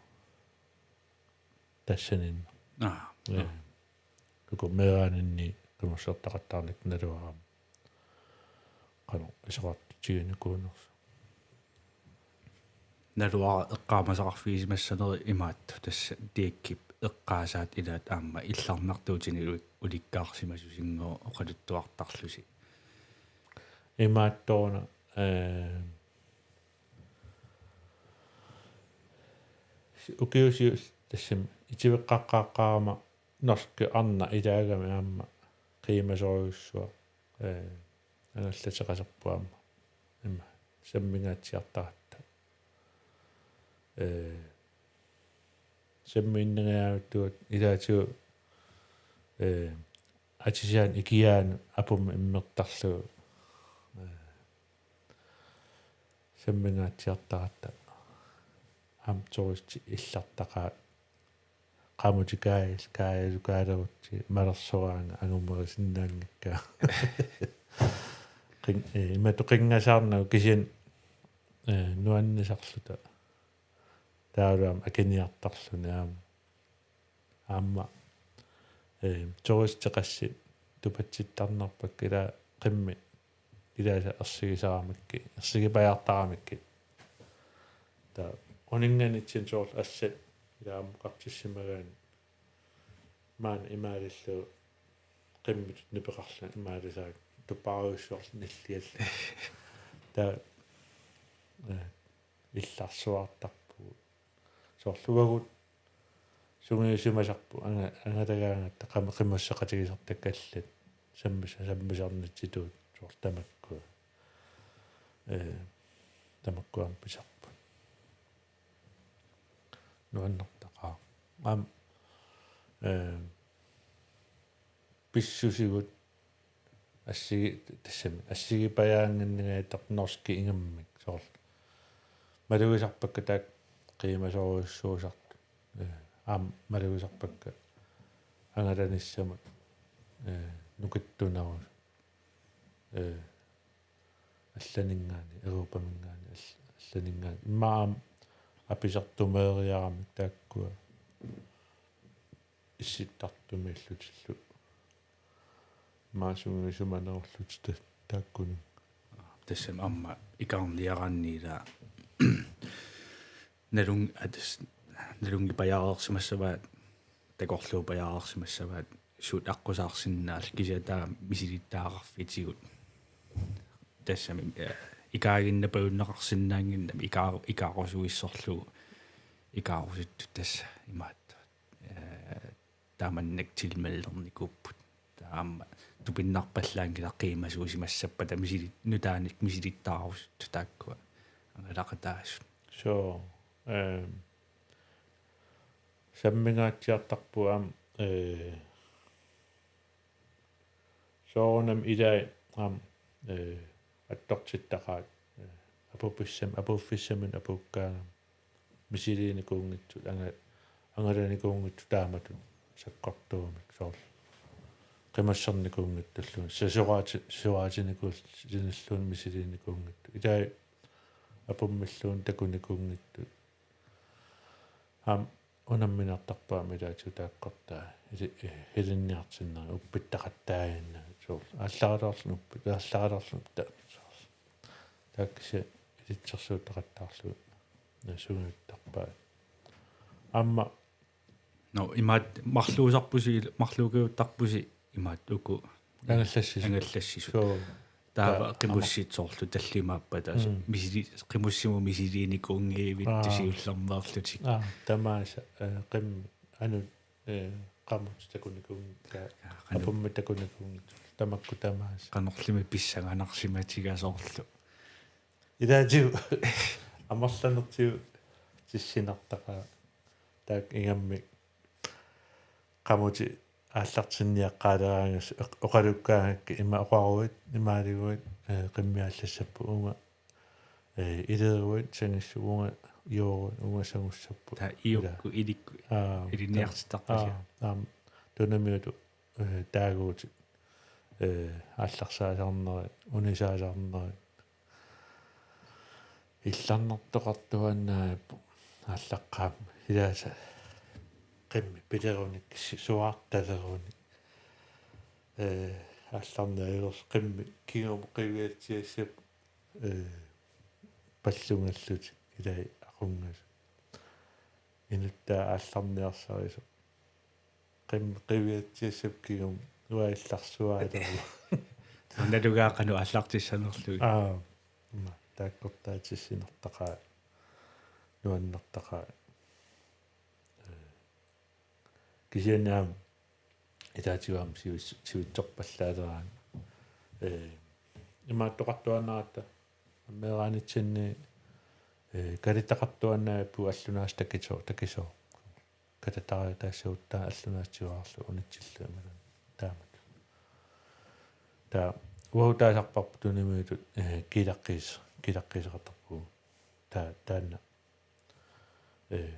tassaniinnaq. Aa, ja. Aa. Uku meeraaninni qimussertaqattaarnikka naluara aamma qanoq isorartutiginikuunersoq. Naluara eqqaamasaqarfigisimassanerit imaattoq tassa Diekip eqqaasaat ilaat aamma illarnartuutini ulik-, ulikkaarsimasusinngooq oqaluttuartarlusi. Imaattoq una, eh, ukiusius tassami itiveqqaqqaaqqaarama norskit arnat ilaagami aamma qiimasorujussuaq, eh, angallateqaserpoq aamma. Ima sammingaatsiartaratta. Eh, sammiinnangajaavittugut ilaatigut, eh, atisiaanut ikiaanut apummi immertarlugu. Eh, sammingaatsiartaratta. Aamma turistit illartaqaat. Qamutit kaajal-, kaajalukaalerutsigit malersoraangat angumerisinnaanngikkaat. Qin-, eh, imatut qinngasaarnagu kisianni, eh, nuannisarluta. Taavalu aamma akiniartarluni aamma. Aamma, eh, turistit qassit tupatsittarnerpakka ilaa qimmit ilaasa ersigisaramikkit, ersigipajaartaramikkit. Taava uninnganitsinni soorlu assat ilaa ammukartissimagaanni maani imaalillugu qimmitut nipeqarluni imaalisaat tupaarujussuarlu nilliallu. Taava, eh, illarsuartarpugut. Soorlu uagut sungiusimasarput anga-, angalagaangatta qam-, qimusseqatigisartakka allat sammis-, sammisarnitsitut soorlu tamakkua. Eh, tamakkua aamma pisarput. Nuannertaqaaq. Aamma, eh, pissusigut assigi-, tassami, assigipajaannginnagaatarput norskit ingammik soorlu. Malugisarpakka taakku qiimasorujussuusartut. Eh, aamma malugisarpakka angalanissamut, eh, nukittunerusut. Eh, allaninngaanniit, Europaminngaanniit, all-, allaninngaanniit. Immaqa aamma apisartumeeriaramik taakkua issittartumiillutillu. Immaqa sungiusimanerullutik ta-, taakkununnga. Tassami aamma ikaarniaraanni ilaa nalun-, atas-, nalunngipajaareersimassavaat, takorluupajaareersimassavaat, suut aqqusaarsinnaallutik kisianni taava misilittagaqarfitigut. Tassami, eh, ikaaginnapajunneqarsinnaannginnami ikaa-, ikaarusuissorlugu ikaarusuttut tassa imaattoq. Eh, taamannak tilmeldernikuupput. Taava aamma tupinnarpallaanngilaq qiimasuusimassappata misili-, nutaanik misilittaarusuttut taakkua angalaqataasut. So, ehm, sammingaatsiartarpugut aamma, eh, soorunami ilai aamma, eh, attortittaqaat, eh, apuuffissam-, apuuffissaminut apuukkaangami misiliinikuunngitsut, anga-, angalanikuunngitsut taamatut sakkortuumik soorlu. Qimussernikuunngitsulluunniit, sasoraati-, sasoraatinikul-, -sinilluunniit misiliinikuunngitsut. Ilai apummilluunniit takunikuunngitsut. Aamma unamminartarpoq aamma ilaatigut taakkortaa ili-, ilinniartinnerit uppittaqattaaginnarput soorlu. Aallaraluarluni uppit-, aallaraluarluni ta-, soorlu. Taakku kisianni ilitsersuuttaqattaarlugit sungiuttarpaat. Aamma. No, imaat marluusarpusi, marluukiuttarpusi imaat uku angallassisut. Angallassisut. So, taava taava qimussit soorlu tallimaappata, mm, misili-, qimussimut misiliinikuunngivittusi, aa, siullermeerlutik. Aa, tamaasa, eh, qim-, anut, eh, qamutit takunikuunngitsut, aa, qanoq, apummik takunikuunngitsut, tamakku tamaasa. Qanorlimi pissanganarsimatiga soorlu. Ilaatigut amerlanertigut tissinertaqaaq. Taakku ingammik qamutit aallartinniaqqaaleraangassi oq-, oqalukkaangakkit ima oqaruit, imaaliguit, eh, qimmiallassapput uunga, eh, ileruit, sangissuup uunga, iooruit, uunga sangussapput. Taa iukkut, ila, ilikkut, aa, ilinniartittarpasiaq. Aa, aamma, tunamiutut, eh, taaguutit, eh, aallarsaasarnerit, unisaasarnerit. Illarnartoqartuaannarpoq aallaqqaammut ilaasa qimmit pilerunik si-, suaartalerunik. Ee, aallarnialersoq qimmit kingumut qiviatsiassapput, ee, pallungallutik ilai aqungasut. Inuttaa aallarniarsarisoq. Qim-, qiviatsiassapput kingumut uanga illarsuaaleruvoq. Nalugaaqanu aallartissanerlugit. Aa, ima, taakkortaatissinertaqaaq, nuannertaqaaq. Ee, kisianni aamma ilaatigut aamma sivis-, sivitsorpallaaleraangat. Ee, imaattoqartuaannaratta, meeraanitsinni, ee, kalittaqartuaannarpugut allunaasaq takiso-, takisoq. Katatariataassagut taava allunaasaq tiguararlugu unitsillugit imaluunniit taamatut. Taava uagut taasarparput tunamiutut, ee, kiilaqqiis-, kiilaqqiiseqartarpugut. Taa-, taanna, ee,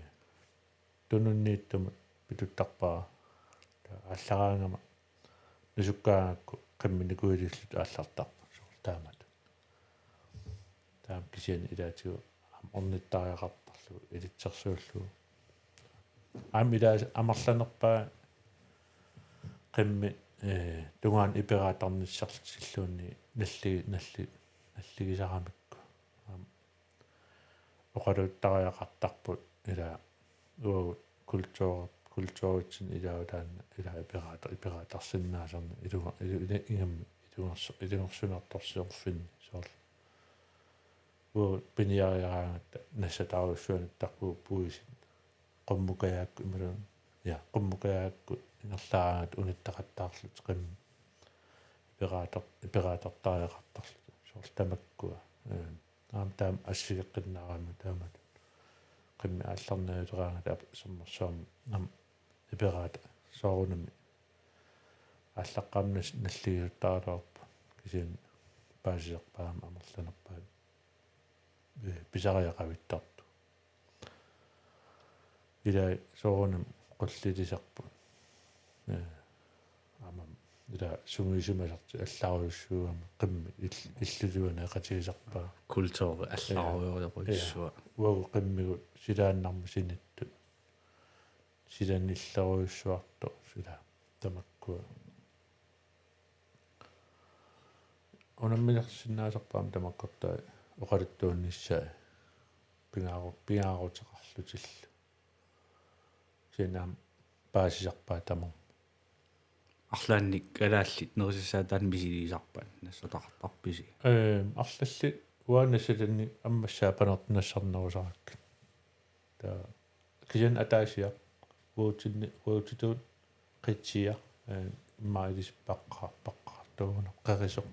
tununniittumut pituttarpara. Taava aallaraangama nusukkaangakku qimminik nikuilillutut aallartarput soorlu taamatut. Taama kisianni ilaatigut aamma ornittariaqartarlugu ilitsersuullugu. Aamma ilaasa amerlanerpaat qimmit, ee, tungaanut iperaattarnissarlutilluunniit nalli-, nalli-, nalligisaramikku. Aamma oqaluttariaqartarput ila uagut kultur-, kulturitsinni ilaat taanna ila iperaata-, iperaattarsinnaasarneq ilunga-, ilu-, ilu-, ingammik ilungersu-, ilungersunartorsiorfinni soorlu. Uagut piniariaraangatta nassataarujussuanut takuuk puisit. Qummukajaakkut imaluunniit. Ja, qummukajaakkut ingerlaaraangatta unittaqattaarlutik qimmit. Iperaatar-, iperaatartariaqartarlutik. Soorlu tamakkua. Ee, aamma taama assigeqqinnaarami taamatut. Qimmit aallarnialeraangata ap-, sermersuarmi aamma iperaata soorunami aallaqqaammut nas-, nalligiuttaraluarpoq. Kisianni paasisarpaat aamma amerlanerpaat, ee, pisariaqavittartut. Ilai soorunami qullilisarput. Ee, aamma ila sungiusimasartik allarujussuugami qimmit ill-, illuliuneqatigisarpaa. Kulturi allarujorujussuaq. Ja. Uagut qimmigut silaannarmik sinittut. Silanillerujussuartoq sila tamakkua. Unamminersinnaasarput aamma tamakkortai oqaluttuunnissaat pingaaru-, pingaaruteqarlutillu. Kisianni aamma paasisarpaat tamarmik. Arlaannik kalaallit nerisassaataannik misiliisarpat nassataqartarpisi? Ee, arlallit uanga nassatannik ammassaat panertoq nassarnerusarakkit. Taava kisianni ataasiaq uagutsitsinni, uagutsitut qitsiaq, ee, immaqa ilissi paqqaa-, paqqaartuugunarpoq, qerisoq.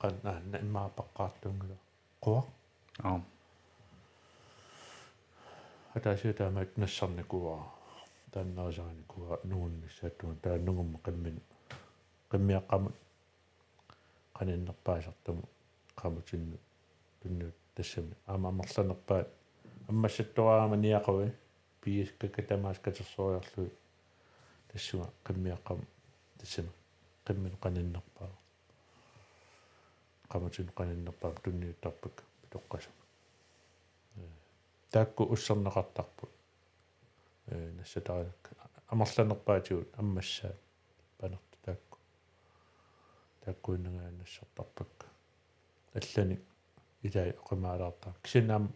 Qan-, aa, na-, immaqa paqqaartuunngilaq. Quaq. Aap. Ataasiaq taamaattoq nassarnikuuara. Taanna nerisarinikuuara nungunnissaata tungaanut. Taava nungummat qimmin-, qimmiaqqamut qaninnerpaasartumut qamutinnut tunniuttut tassami. Aamma amerlanerpaat ammassattoraangama niaqui piiakkakka tamaasa katersoriarlugit tassunga qimmiaqqamut tassami. Qimminut qaninnerpaaq. Qamutinnut qaninnerpaamik tunniuttarpakka pitoqqasumik. Ee, taakku usserneqartarput. Ee, nassatarinakka. Amerlanerpaatigut ammassaat panertut taakku. Taakkuinnangajaat nassartarpakka. Allanik ilai oqimaalaartarput. Kisianni aamma,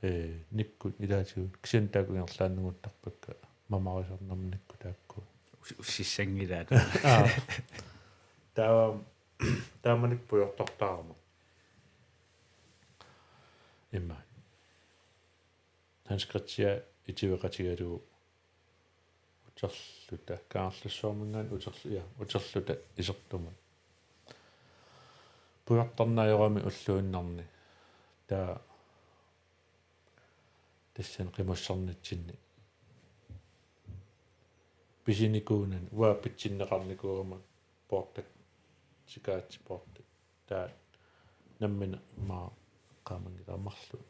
ee, nikkut ilaatigut. Kisianni taakku ingerlaannannguttarpakka. Mamarisarnermut nikkut taakku. Us-, ussissanngilaat. Aa. Taava, taamanikkut pujortortaarama. Immaqa. Sanskritia itiveqatigalugu uterluta, Kangerlussuarminngaanniit uterlu-, ja, uterluta isertumut. Pujortarneq ajorami ulluinnarni. Taava tassani qimussersornitsinni pisinikuunani uanga pitsinneqarnikuugama puurtak, sikaatsit puurtak. Taava nammineq immaqa eqqaamanngilaq marluk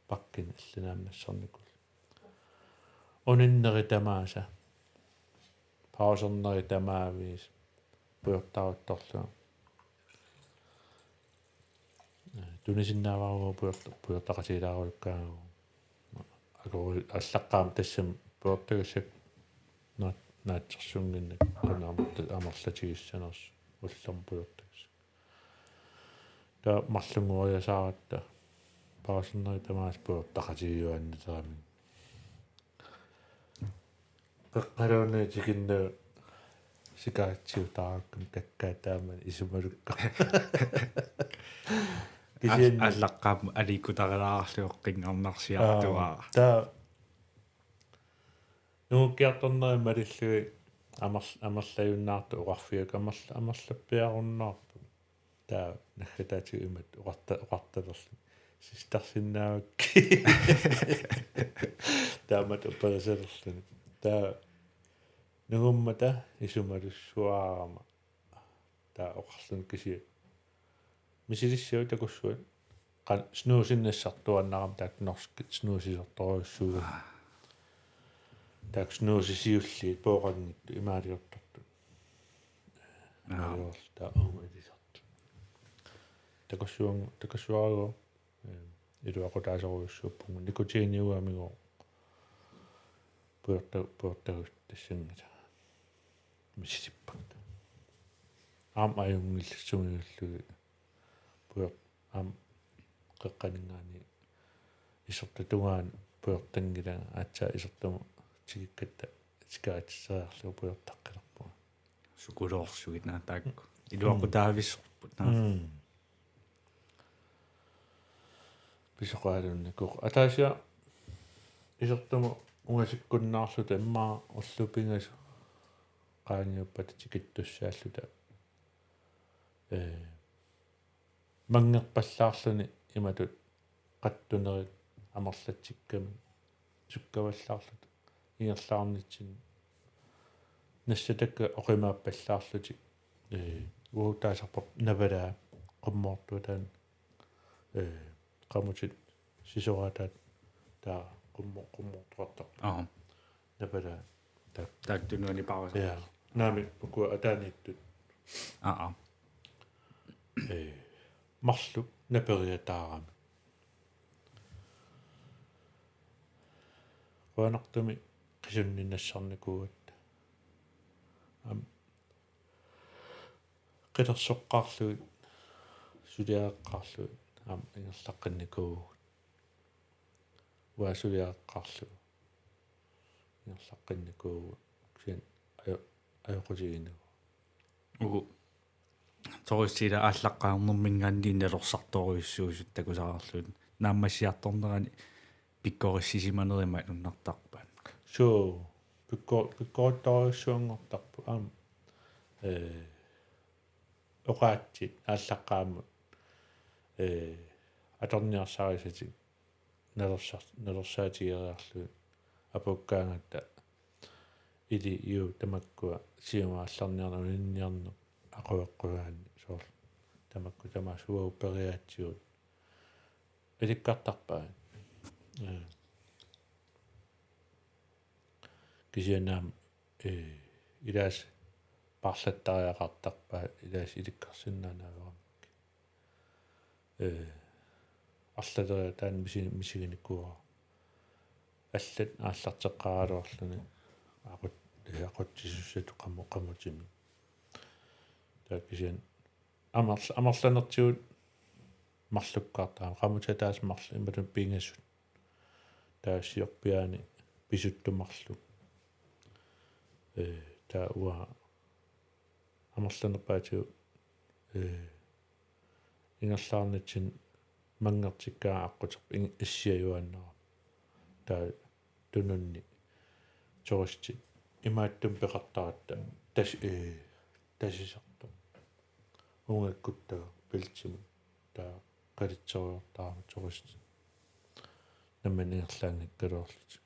pakkinik allanaammassarnikuullutik. Uninneri tamaasa, pauserneri tamaaviisa pujortaruttorlunga. Tunisinnaavara pujorta-, pujortaqatigiilaarukkaangakkit. Akoru-, aallaqqaammut tassami pujortagassat naat-, naatsorsunnginnakkit qanoq amerla-, amerlatigissanersut ullormut pujortagassat. Taava marlunngoriasaaratta pauserneri tamaasa pujortaqatigiuaannarami. Qeqqaluunniit tikinnagu sikaatsit taarakkami kakkaak taamani isumalukka. Kisianni al-, aallaqqaammut aliikkutarilaarlugu qinngarnarsiartuaarput. Aa, taava nungukkiartornerit malillugit amerl-, amerlajunnaartut oqarfigaakka amerl-, amerlappiarunnaarput. Taava naggataatigut imatut oqarta-, oqartalerluni: Sistersinnaavakkit. Taamatut oqartalerluni. Taava nungummata isumalussuarama. Taava oqarluni kisianni: Misilissavat takussuat. Qan-, snuusinnassartuaannarami, taakku norskit snuusisortorujussuugamik. Aa. Taakku snuusit siulliit pooqanngitsut imaaliortortut. Aa. Imaaliorluta uuma ilisartut. Takussuan-, takussuaraagut, eh, iluaqutaasorujussuuppugut, nikutiiniugamigooq pujorta-, pujortagut tassanngilaat. Misilippakka. Aamma ajunngillat sungiullugit pujor-, aamma qeqqaninngaanniit isertap tungaanut pujortanngilanga, aatsaat isertumut tikikkatta sikaatitseriarlugu pujortaqqilerpunga. Sukuloorsuit naa taakku. Mm. Iluaqutaavissorput naa. Mm. Pisoqaluunniit. Ataasiarluni isertumut ungasikkunnaarluta immaqa ullut pingasut qaangiuppata tikittussaalluta. Ee, manngerpallaarluni imatut qattunerit amerlatsikkamik sukkavallaarluta ingerlaarnitsinni nassatakka oqimaappallaarlutik, ee, uagut taasarparput Napalaat qummoortuataani, ee, qamutit sisoraataat taava qummo-, qummoortoqartarput. Aa. Napalaat. Taak-, taakku tunuani paarisa. Ja. Naamik, ukua ataaniittut. Aa, aa. Ee, marluk naperiataarami. Qujanartumik qisunninnassarnikuugatta. Aamma qilersoqqaarlugit, suliareqqaarlugit aamma ingerlaqqinnikuuvugut. Uanga suliareqqaarlugu ingerlaqqinnikuuvugut, kisianni ajo-, ajoqutigiinnikuuara. Uku turistit aallaqqaarnermiingaanniit nalorsartorujussuusut takusarlugit naammassiartornerani pikkorissisimanerit malunnartarpaat. Suu, pikko-, pikkorittorujussuanngortarput aamma, ee, oqaatsit aallaqqaammut, ee, atorniarsarisatik nalorsar-, nalorsaatigereerlugit apuukkaangatta ili juu tamakkua siumut aallarniarneq uninniarneq aqueqqugaanni soorlu tamakku tamaasa uagut periaatsigut ilikkartarpaat. Ee. Kisianni aamma, ee, ilaasa paarlattariaqartarpaat ilaasa ilikkarsinnaanaaveeramikkit. Ee, arlaleriataanni misi-, misiginikuuara. Allat aallarteqqaaraluarluni aqut-, ee, aqutsisussatut qamu-, qamutimik. Taava kisianni amerl-, amerlanertigut marlukkaartarami, qamutit ataaseq marluk imatut pingasut. Taava siorpiaani pisuttoq marluk. Ee, taava uanga amerlanerpaatigut, ee, ingerlaarnitsinni manngertikkaangat aqquterput ing-, issiajuaannarami. Taava tununni turistit imaattumik peqartaratta tas-, ee, tasisartoq. Ungakkuttaaq pilsimut taava qalitserujoortarami turistit. nammineq ingerlaanngikkaluarlutik.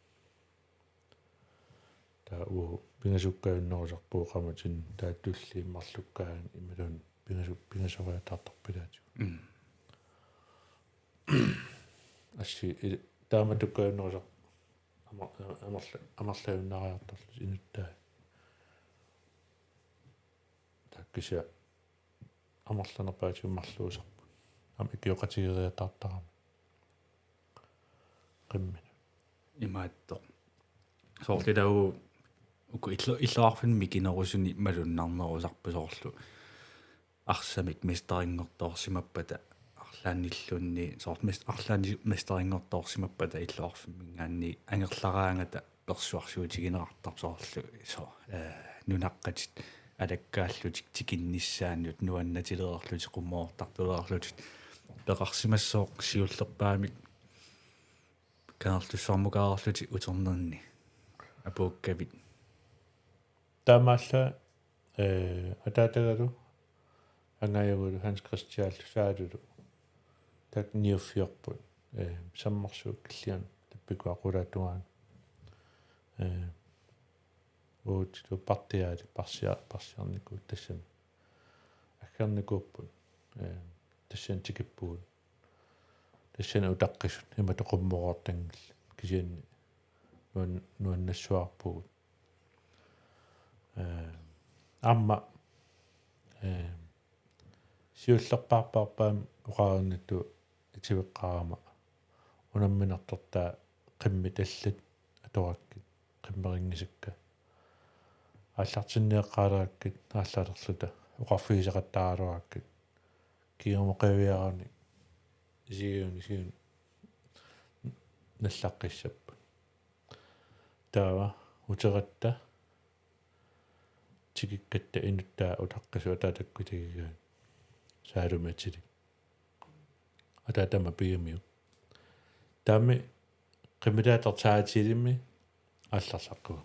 Taava uagut pingasukkaajunnerusarpugut qaammatini, taava tulliit marlukkaangat imaluunniit pingasu-, pingasoriataartarpilaatigut. Mm. Assi, i-, taamatukkaajunnerusarput amer-, amerla-, amerlajunnariartorlutik inuttaat. Taava kisianni amerlanerpaatigut marluusarput. Aamma ikioqatigeeriataartarami. Qimminut. Imaattoq. Soorlu taava uku illo-, illoqarfinni mikinerusuni malunnarnerusarput soorlu. Arsamik mesterinngortoorsimappata arlaannilluunniit, soorlu mes-, arlaanni mesterinngortoorsimappata illoqarfimminngaanniit angerlaraangata persuarsuutigineqartarpoq soorlu, so-, eh, nunaqqatit alakkaallutik tikinnissaannut nuannatilereerlutik qummoortartulereerlutik peqarsimassooq siullerpaamik Kangerlussuarmukareerlutik uternerni apuukkavit. Taamaallaat, eh, ataatagalu angajagulu Hans Christianlu Saalulu taakku niuffiorput, eh, sammarsuup Killian tappikua qulaatungaanut. Eh, uatsilu partiaali parsia-, parsiarnikuupput tassani. Aggernikuupput, eh, tassani tikippugut. Tassani utaqqisut imatut qummoortanngillat. Kisianni nuan-, nuannassuarpugut. Eh, aamma, eh, siullerpaarpaarpaamik oqarnittut itiveqqaarama unamminartortaa qimmit allat atorakkit, qimmerinngisakka. Aallartinnieqqaalerakkit aallalerluta, oqarfigisaqattaaralerakkit. Kingumut qiviaruni isigiuni isigiuni nallaqqissapput. Taava uteratta tikikkatta inuttaat utaqqisut ataatakkutigigaat Saalumi atilik. Ataatama pigamiuk. Taammi qimmitaata saatilimmi aallarsaqquami.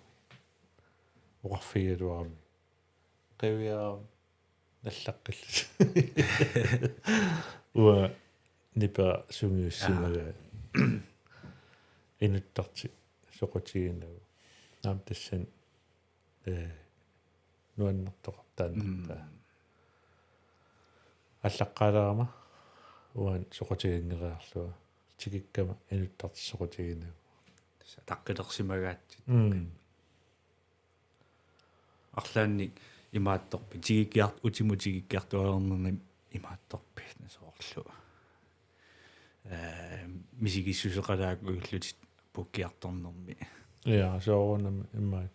Oqarfigigaluarami. Qiviarami nallaqqillutik. Uanga nipera sungiussimagaa. Aa. Inuttartik soqutiginagu. Aamma tassani, eh, nuannertoqartaannarpaa. Mm. Aallaqqaalerama uani soqutiginngeriarlunga. Tikikkama inuttartik soqutiginagu. Tassa ataqqilersimagaatsit. Mm. Arlaannik imaattorpit, tigikkiart-, utimut tigikkiartualernerni imaattorpit, soorlu. Eh, misigissuseqalaakujullutit apuukkiartornermi. Ja, soorunami imaat.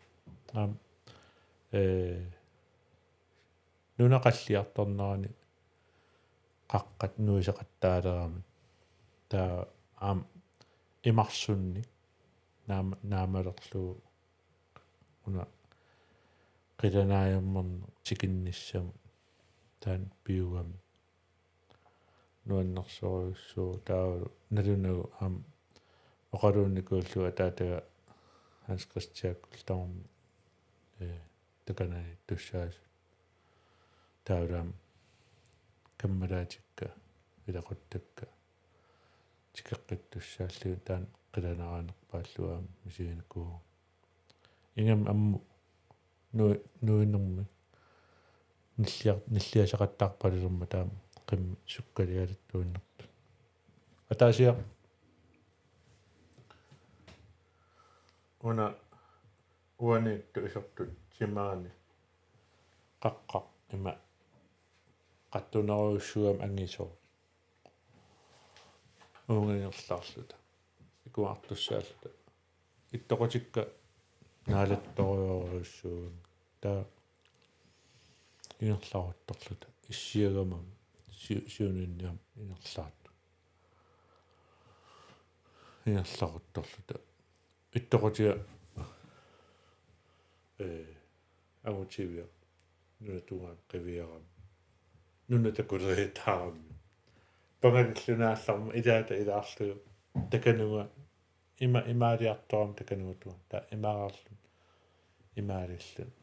Aamma, eh, nunaqalliartornerani qaqqat nuisaqattaaleramik. Taava aamma imarsunnik naama-, naamalerlugu una qilanaajummerneq tikinnissamut taanna piugami. Nuannersorujussuuvoq taavalu nalunagu aamma oqaluunnikuullugu ataataga Hans Christiakkullu tamarmik, eh, takananiittussaasut. Taavalu aamma kammalaatikka, ilaquttakka, tikeqqittussaallugit taanna qilanaanerpaallugu aamma misiginikuuvoq. Ingammik ammut nu-, nuinermi nilliar-, nilliasaqattaarpalunnerma taama qimmit sukkalialattuinnartut. Ataasiaq una uaniittut isertut timaani qaqqaq ima qattunerujussuugami angisooq. Uunga ingerlaarluta. Ikuartussaalluta. Ittoqutikka naalattorujorujussuugami. Taava ingerlaruttorluta. Issiagamami. Si-, siuninniam ingerlaartut. Ingerlaruttorluta. Ittoqutiga, eh, angutiviaq. Nuna tungaanut qiviarami. Nuna takuleriataarami. Pangalilluni aallarmat ilaata ilaarlugu. Takanuga ima imaaliartorami takanuga tungaanut. Taava imaararluni. Imaalilluni.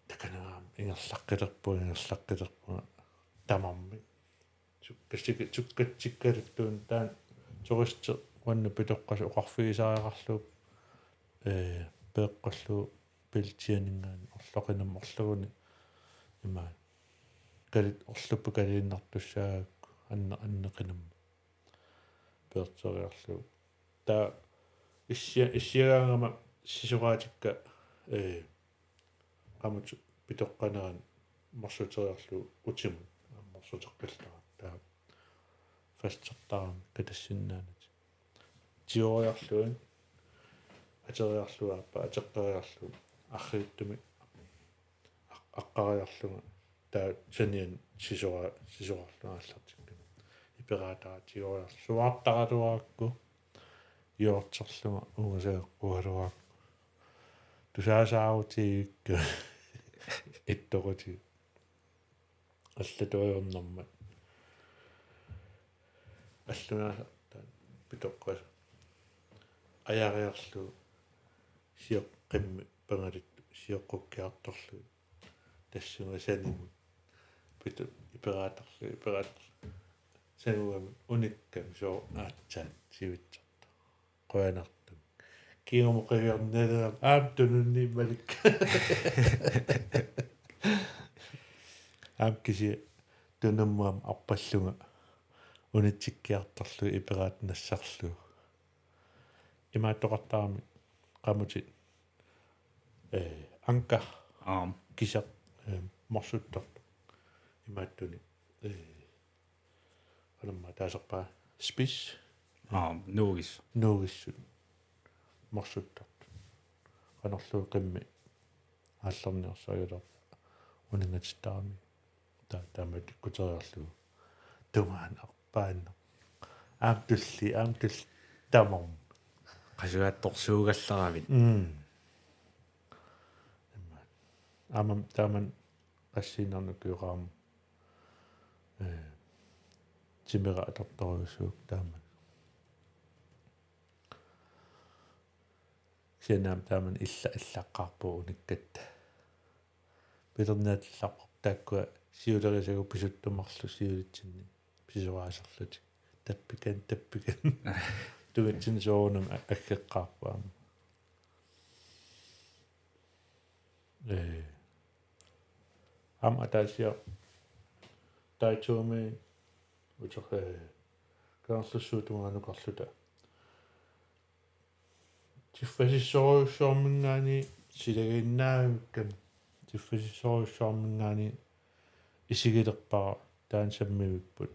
Takanuga ingerlaqqilerpunga, ingerlaqqilerpunga. Tamarmik. Sukkatsikka-, sukkatsikkaluttuuneq taanna turisti uannut pitoqqasoq oqarfigisariaqarlugu, ee, peeqqullugu peltianinngaanniit orloqinamma orluguni ima kalit-, orluppa kaliinnartussaagakku anne-, anneqinamma peerteriarlugu. Taava issia-, issiagaangama sisoraatikka, ee, qamutit pitoqqanerani morsuteriarlugu utimut morsuteqqilluta. Taava falsertarami katassinnaanatik. Tigoriarlugit, ateriarlugu aappaa, ateqqeriarlugu arriitsumik aq-, aqqariarlunga taava saniani sisora-, sisorarlunga aallartikkama. Iperaatara tigoriarlugu suaartaraluarakku, juorterlunga ungasaga qugaluarakku. Tusaasaarutigikku ittoqutigit. Allatuajornermat. Allunaasartaan pitoqqasoq. Ajariarlugu sioqqimmi pangalittu sioqqukkiartorlugu. Tassunga sanimut. Pitut iperaatarlugu, iperaatarlugu. Sangugamik unikkami sooq aatsaat sivitsortoq. Qujanartumik. Kingumut qiviarneq aamma tununni malik. Aamma kisianni tunummut aamma arpallunga unitsikkiartorlugu iperaat nassarlugu. Imaattoqartarami qamutit, ee, anka. Aam. Kiseq, ee, morsuttortoq. Imaattunik, ee, qanormaa taasarpaa, spids. Aam, nuugis. Nuugissut. Morsuttortut. Qanorluunniit qimmit aallarniarsarigaluarput uninngatittaramigit. Taa-, taama tikkuteriarlugu. Tungaanut arpaannaq. Aamma tulliit, aamma tulliit tamarmik. Qasuattorsuugallaravit. Mm. Aamma taamannak qassiinnarnikuugaluarama, ee, timera atortorujussuuvoq taamannak. Kisianni aamma taamannak illa-, illaqqaarpugut unikkatta. Pilerniatillarpoq taakkua siulerisagut pisuttumarluk siulitsinni pisoraasarlutik. Tappikan, tappikan. Tungitsinni soorunami a-, aggeqqaarpoq aamma. Ee. Aamma ataasiarluni Taitoomi uter-, ee, Kangerlussuup tungaanukarluta. Tiffassissorujussuarminngaanniit silagiinnaavikkami. Tiffassissorujussuarminngaanniit isigilerpara taanna sammivipput.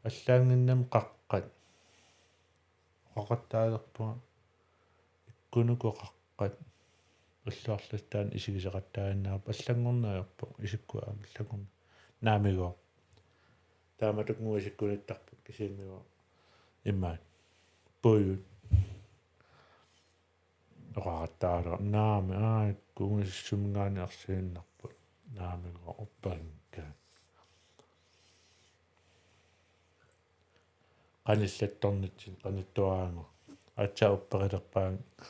Allaannginnami qaqqat. Oqaqattaalerpunga ikkunuku qaqqat. Illuarlassuaq taanna isigiseqattaaginnarpoq allanngorneq ajorpoq isikkua aamma allanngorneq. Naamigooq. Taamatunngua isikkunittarput kisiannigooq. Imaat. Puujut. Oqaqattaaleq naamik aakku ungasissuminngaanniit arsaannarput. Naamigooq upperinngikkakka. Qanillattornitsinni qanittuaraangat. Aatsaat upperilerpaannga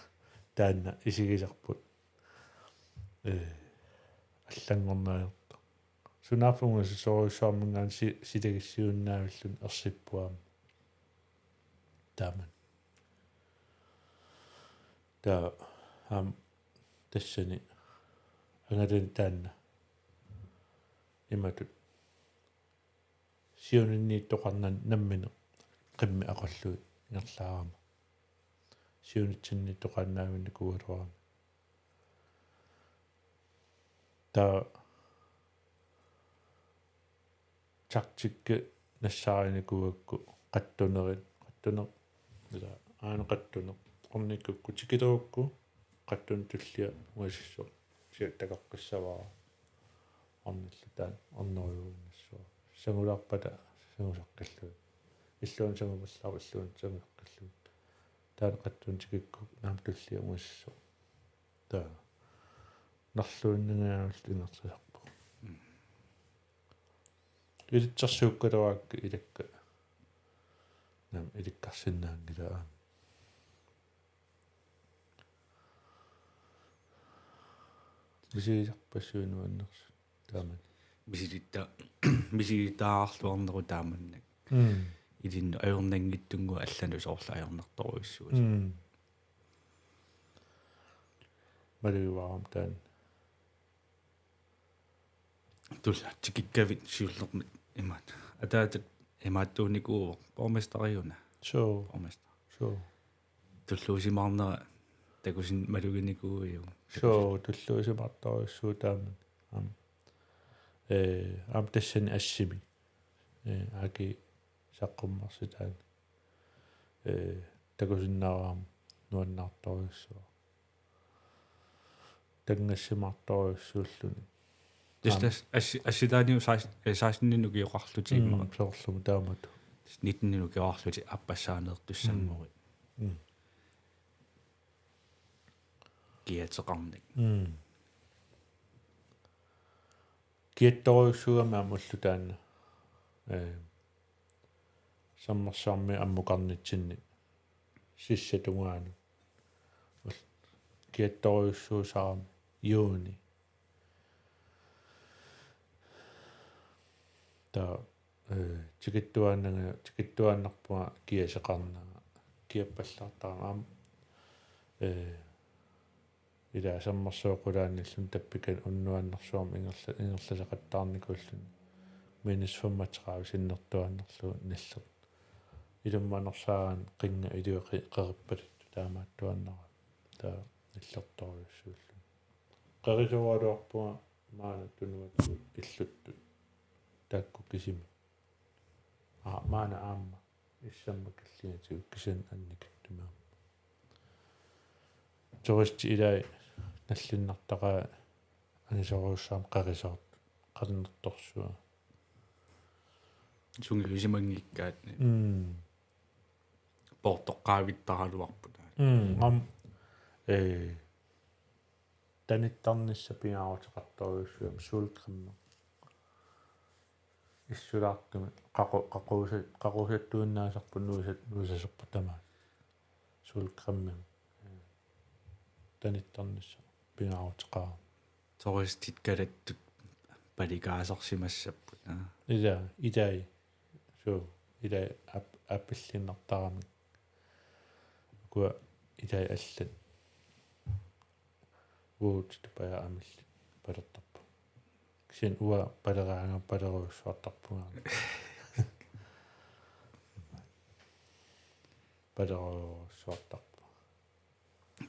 taanna isigisarput. Ee, allanngorneq ajortoq. Sunaaffa ungasissorujussuarminngaanniit si-, silagissiuinnaavilluni ersipput aamma. Taamannak. Taava aamma tassani angalani taanna imatut siuninniittoqarnani nammineq qimmit aqallugit ingerlaarama. Siunitsinniittoqaannaavinnikuugaluarami. Taava taktikki nassaarinikuugakku qattunerit, qattuneq, ila aana qattuneq, ornikkukku tikilerukku, qattuneq tullia ungasissoq, siat takaqqissavara, ornillu taanna ornerujuinnassuara. Sangulaarpata sangusaqqillugit. Illuanut sanguvallaarpata illuanut sangusaqqillugit. Taanna qattuneq tikikkukku naamik tullia ungasissoq. Taava. Narluinnangajallutik ingerlasarput. Mm. Ilitsersuukkaluarakkit ilakka. Naamik ilikkarsinnaanngilaq aamma. Misigisarpassuit nuannersut taamannak. Misilitta-, misilittaarluarnerup taamannak. Mm. ilinnut ajornanngitsunnguit allanut soorlu ajornartorujussuusi. Mm. Malugivaram taanna. Tulla tikikkavit siullermik imaat. Ataatat imaattuunikuuvoq borgmesteriuna. Suu. Borgmester. Suu. Tulluusimaarnera takusin maluginikuuiuk. Suu, tulluusimaartorujussuuvoq taama. Aam. Ee, aam tassani assimi. Ee, aki saqqummersitaani. Ee, takusinnaavarma nuannaartorujussuaq. Tanngassimaartorujussuulluni. Tassa ass-, assitaaniu seksten-, eh, seksteninik ukioqarlutik immaqa. Mm, soorlumi taamatut. Tassa nittenik ukioqarlutik aappassaaneertussanngori. Mm. Kiateqarnak. Mm. Kiattorujussuugami aamma ulloq taanna. Eh, sammersuarmi ammukarnitsinni sissap tungaanut. Ul-, kiattorujussuusarami juuni. Taava, eh, tikittuaannanga-, tikittuaannarpunga kiaseqarnanga kiappallaartarama aamma, eh, ila sammersuup qulaaniilluni tappikani unnuaannarsuarmi ingerla-, ingerlaseqattaarnikuulluni minus femogtredive sinnertuaannarlugu nallertoq. Ilummanersaarani qinnga ilui qi-, qerippaluttoq taamaattuaannarami. Taava nallertorujussuulluni. Qerisooraluarpunga maanna tunuatigut illuttut taakku kisimik. Aa, maanna aamma issamma killingatigut kisianni annikittumik aamma. Turistit ilai nallinnartaqaat angisoorujussuarmik qerisoortut, qannertorsuaq. Sungiusimanngikkaat. Mm. Poortoqqaavittaraluarput. Mm, aamma, eh, tanittarnissaq pingaaruteqartorujussuugami solcreme. Issulaartumik qaqu-, qaqusa-, qaqusattuinnaasarput nuisa-, nuisaserput tamaat. Solcreme. Tanittarnissaq pingaaruteqarami. Turistit kalattut palikaasarsimassapput, aa. Ila, ilai. Suu, ilai aap-, aappilliinnartaramik. Ukua ilai allat. Uagut Tupajaq amillit palertarput. Kisianni uanga paleraangama palerujussuartarpunga. Palerujussuartarpunga.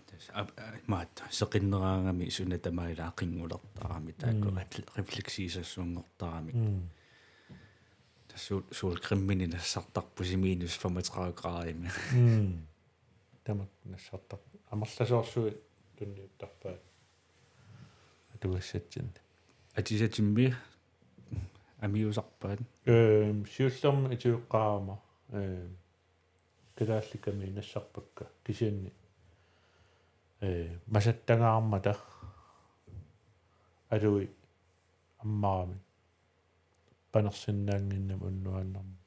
Tassa ap-, a-, imaattoq seqinneraangami suna tamaat ilaa qinngulertarami taakku. Mm. Refl-, refleksiisassunngortarami. Mm. Tassa sol-, solcremeni nassartarpusi minus femogtredive graadimi. Mm. Tamakku nassartarput. Amerlasoorsuit tunniuttarpaat. Atugassatsinni. Atisatimmi amiusarpaat? Ehm, siullermik itiuqqaarama. Ehm, kalaallit kamiit nassarpakka. Kisianni, eh, masattangaarmata alui ammaramik. Panersinnaannginnami unnuaannarmi.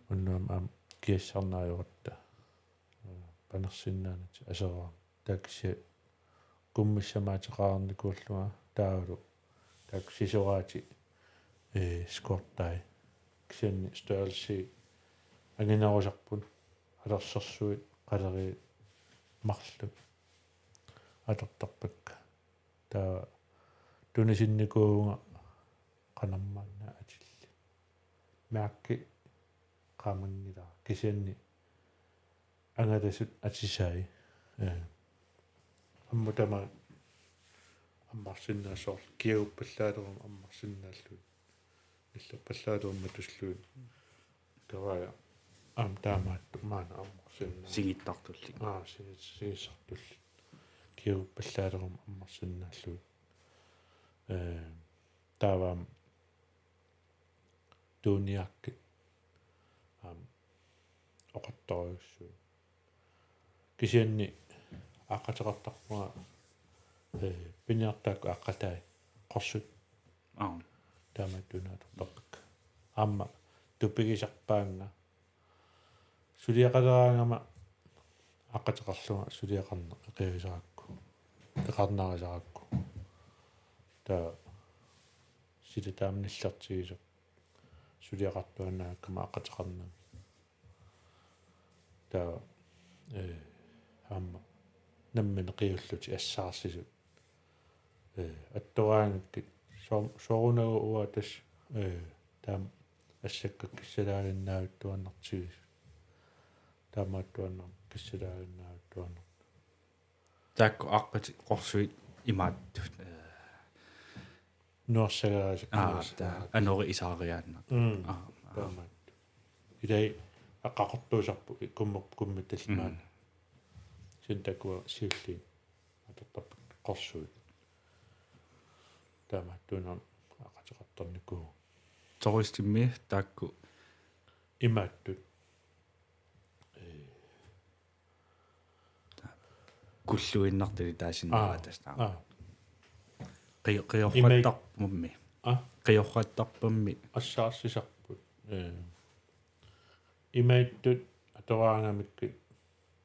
Unnuami aamma kiassarneq ajoratta. Panersinnaanatik aserorami. Taava kisianni kummissamaateqarnikuullunga taavalu. Taava sisoraatit, eh, squattai. Kisianni størrelse anginerusarput. Alersersuit, qaleriit, marluk. Atortarpakka. Taava tunisinnikuuvunga qanormaanna atillit. Mærki qaamanngilara. Kisianni angalasut atisai. Ee. Ammut tamaat ammarsinnaallutik soorlu kiaguppallaalerummik ammarsinnaallugit. Nillerpallaalerummik matullugit. Kavaja. Aamma taamaattoq maanna ammarsinnaa-. Singittartullit. Aa, singi-, singissartullit. Kiaguppallaalerummik ammarsinnaallugit. Ee, taava aamma tuuniakkit aamma oqartorujussuit. Kisianni aaqqateqartarpunga, ee, piniartut taakkua aaqqatai qorsut. Aap. Taamaattuinnaq atortarpakka. Aamma tupigisarpaannga. Suliaqaleraangama aaqqateqarlunga suliaqarneq eqiagisarakku. Eqarnarisarakku. Taava sila taama nillertigisarput. suliaqartuaannaakkama aqateqarnagit. Taava, ee, aamma nammineq qiullutik assaarsisut. Ee, attoraangakkit sor-, sorunagu uanga tassa, ee, taama assakka kissalaaginnaavittuaannartigisut. Taamaattuaannarmik kissalaaginnaavittuaannartut. Taakku aaqqatit qorsuit imaattut, ee, nuersagaasakka, aa, nuersagaasakka. Taa, anori isaariaannaq. Mm. Aa, aa. Taamaat. Ilai aqqaqortuusarput kummi-, kummitallimaat. Mm. Kisianni taakku siulliit atortarpakka qorsuit. Taamaattuunera aqateqartarnikuuvoq. Turistimmi taakku imaattut. Ee. Kulluinnartalik taasinnaavaa. Aa, tassa taama. Aa. Qio-, qiorrattarpammi. Aa? Qiorrattarpammi. Assaarsisarput. Ee. Imaattut atoraangamikkit.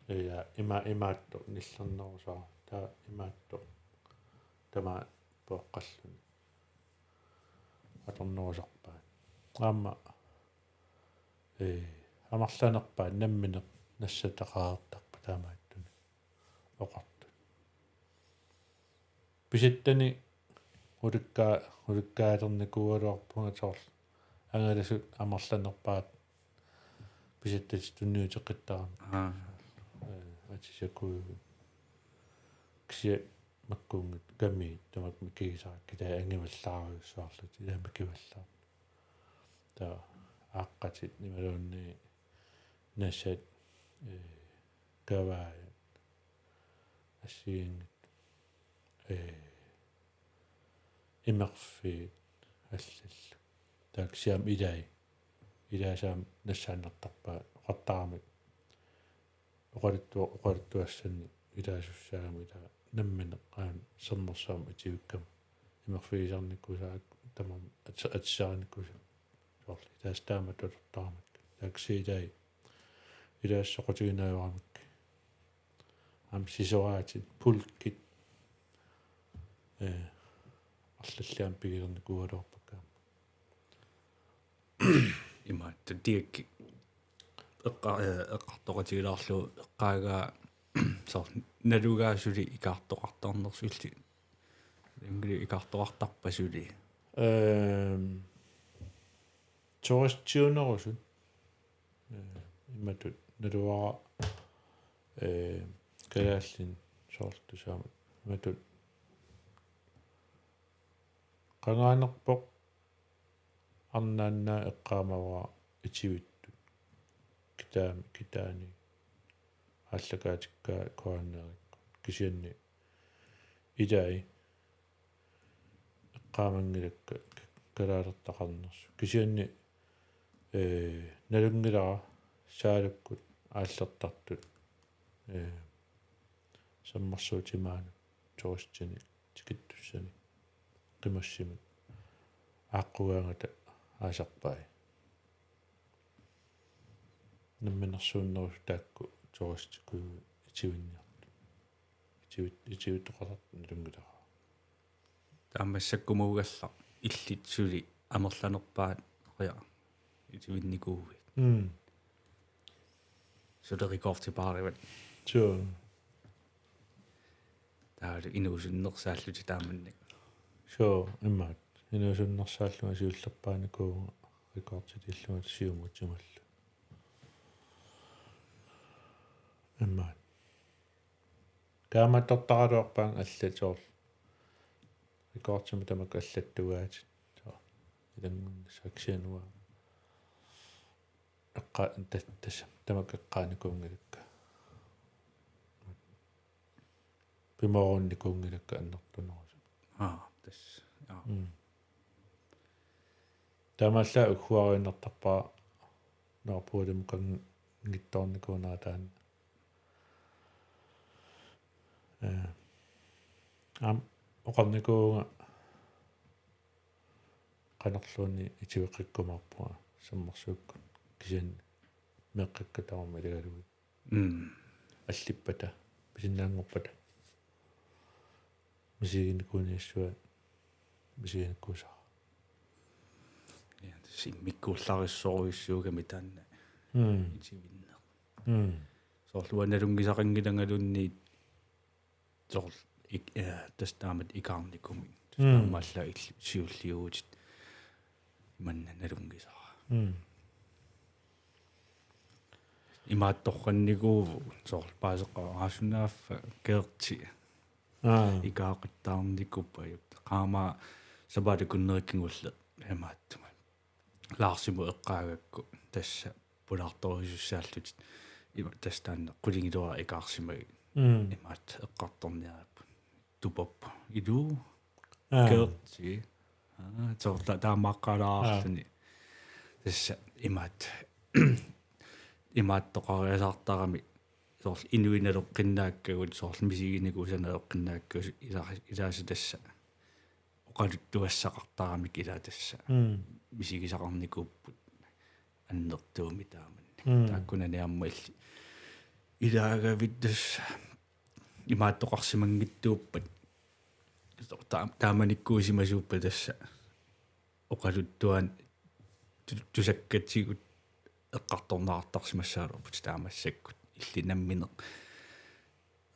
Ee, ja, ima-, imaattoq nillernerusara. Taava imaattoq tamaat pooqqalluni atornerusarpaat. Aamma, ee, amerlanerpaat nammineq nassataqareertarput taamaattunik oqartut. Pisattani ulikkaa-, ulikkaalernikuugaluarpunga soorlu angalasut amerlanerpaat pisattatit tunniuteqqittaramik. Aa. Ee, atisakuugut. Kisianni makkuunngitsoq kamiit tamakku mikigisarakkit, taava angivallaarujussuarlutik, ilaa mikivallaartut. Taava aaqqatit imaluunniit nasat, ee, kavaajat, assigiinngitsut, ee, imerfiit allallu. Taava kisianni ilai. Ilai aamma nassaannartarpaat oqartaramik. Oqaluttu-, oqaluttuassannik ilaasussaagami, ilaa nammineq aamma sermersuarmik ativikkama. Imerfigisarnikuusaat tamarmik ati-, atisarinnikuusaat. Soorlu ilaasa taamatut atortaramik. Taava kisianni ilai. Ilaasa soqutiginnajoramik. Aamma sisoraatit, pulkit. Ee, arlallit aamma pigilernikuugaluarpakka aamma. Imaattoq diakki eqqa-, ee, eqqartoqatigilaarlugu eqqaagaa soorlu nalugaa suli ikaartoqartarnersulli. Ilanngullugit ikaartoqartarpa suli? Ehm, turistiunerusut. Ee, imatut naluara, ee, kalaallit soorlu tusaamat. Imatut qangaanerpoq arnaannaa eqqaamavara itivittut. Kitaami-, kitaani aallakaatikkaa Kuannerik. Kisianni ilai eqqaamanngilakka kalaalertaqarnersut. Kisianni, ee, nalunngilara saalakkut aallertartut, ee, sermersuutit maanna turistinik tikittussanik qimussimik aaqqugaangata aasarpai. Namminersuunnerusut taakku turistikuu itivinniartut. Itivit-, itivittoqasartut nalunngilara. Taava massakkumuugallarsi illit suli amerlanerpaat oqia itivinnikuuit. Mm. Suli rekordipaarivat. Suu. Taavalu inuusunnersaallutit taamannak. Suu, imaat. Inuusunnersaallunga siullerpaanikuuvunga rekordiliillunga siumut timallu. Imaat. Kaammattortaraluarpaanga allat soorlu. Rekordimik tamakku allattuugaatit. Soorlu. Ilanngunnissaa kisianni uanga. Eqqa-, ta-, tassa, tamakku eqqaanikuunngilakka. Pimoorunnikuunngilakka annertunerusut. Aa, tassa. Aa. Mm. Taamaallaat ugguariinnartarpara Nordpolimut qanngitsoornikuunera taanna. Ee, aamma oqarnikuuvunga qanorluunniit itiveqqikkumaarpunga sermersuukkut kisianni meeqqakka tamarmik iligalugit. Mm. Allippata, pisinnaanngorpata. Misiginikuunissua, misiginikuusara. Ja, tassa immikkuullarissorujussuugami taanna Mm. itivinneq. Mm. Soorlu uanga nalunngisaqanngilangaluunniit soorlu ik-, eh, tassa taamatut ikaarnikumik. Tassa Mm. taamaallaat illit siulliuvutit imanna nalunngisara. Mm. Imaattoqqannikuuvugut soorlu paaseqqaarasunaaffa Gerti Aa. ikaaqattaarnikuupput. Qaammat sapaatip akunneri kingulleq imaattumut. Laarsimut eqqaagakku tassa pulaartorujussuusaallutik. Ima tassa taanna qulingiluat ikaarsimagit. Mm. Imaattoq eqqartorniarput. Tupappoq. Iluu. Aa. Gerti. Aa, soorlu taamaaqqalaarluni. Aa. Tassa imaattoq. Imaattoqariasaartarami soorlu inuit naleqqinnaakkagut, soorlu misiginikuusat naleqqinnaakkagut, ila-, ilaasa tassa oqaluttuassaqartaramik ila tassa. Mm. Misigisaqarnikuupput annertuumik taamannak. Mm. Taakkunani aamma illit ilaagavit tassa imaattoqarsimanngitsuuppat. Ta-, taamanikkuusimasuuppat tassa oqaluttuanik tu-, tusakkatigut eqqartorneqartarsimassagaluarputit taamaasakkut. Illit nammineq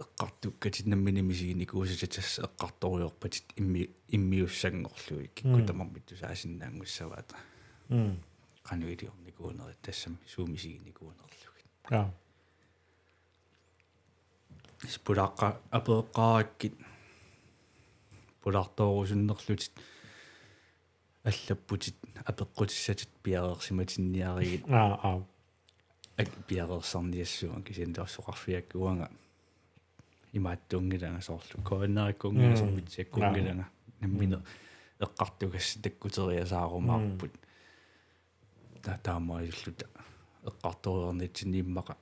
eqqartukkatit nammineq misiginikuusatit tassa eqqartorujoorpatit immi-, immiussanngorlugit kikkut Mm. tamarmik tusaasinnaanngussavaat. Mm. Qanoq iliornikuunerit tassami suut misiginikuunerlugit. Jaa. Pulaaqqa-, apereqqaarakkit pulaartoorusunnerlutit allapputit apeqqutissatit piareersimatinniarigit. Aa, aa. Ak-, piareersarniassavara kisianni taassoqarfiakka uanga imaattuunngilanga soorlu. Koinnaakkuunngilanga Mm. sammitsiakkuunngilanga. Aa. Nammineq Mm. eqqartugassat takkuteriasaarumaarput. Mm. Ta-, taamaasilluta eqqartoriarnitsinni immaqa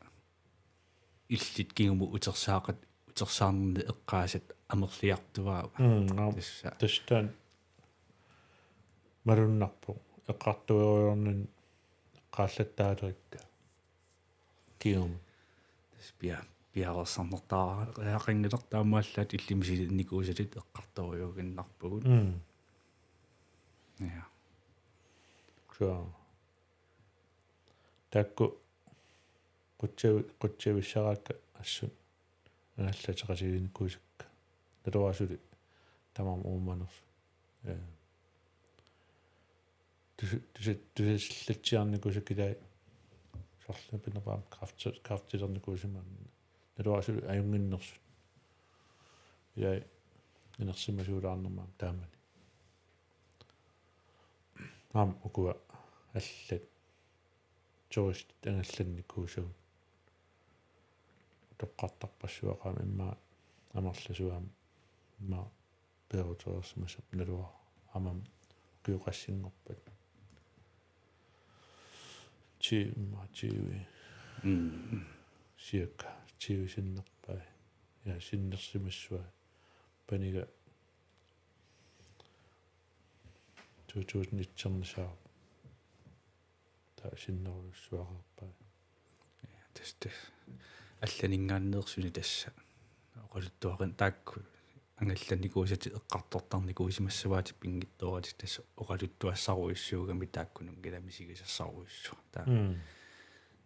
illit kingumut utersaaqat-, utersaarnerni eqqaasat amerliartuaava. Mm, aap. Tassa. Tassa taanna malunnarpoq. Eqqartoriarnerni eqqaallattaalerikka. Kingumut. Tassa pia-, piareersarnertariaqanngilaq taamaallaat illit misilinnikuusatit eqqartorujuuginnarpugut. Mm. Ja. Suu. Taakku qutsavi-, qutsavissaraakka assut angallateqatiginikuusakka. Naluara suli tamarmik uumanersut. Ee. Tusa-, tusa-, tusallatsiarnikuusakka ilai soorlu pinerpaamik kræfti-, kræftilernikuusimaarnani. Naluara suli ajunnginnersut. Ilai inersimasuulaarnermut aamma taamani. Aamma ukua allat turistit angallannikuusagut. Toqqartarpassuaqaam immaqa amerlasuut aamma immaqa peerutereersimassapput naluara aamma ukioqassinngorpat. Ti-, immaqa tyve. Mm. Cirka tyve sinnerpai. Ja, sinnersimassuai. Paniga to tusind et-ernisaaq. Taava sinnerujussuaqarpai. Ja, tassa, tassa. Allaninngaanneersuni tassa. Oqaluttuarin taakku angallannikuusatit eqqartortarnikuusimassavaatit pinngitsooratik tassa oqaluttuassarujussuugami taakkununnga misigisassarujussuaq. Taava. Mm.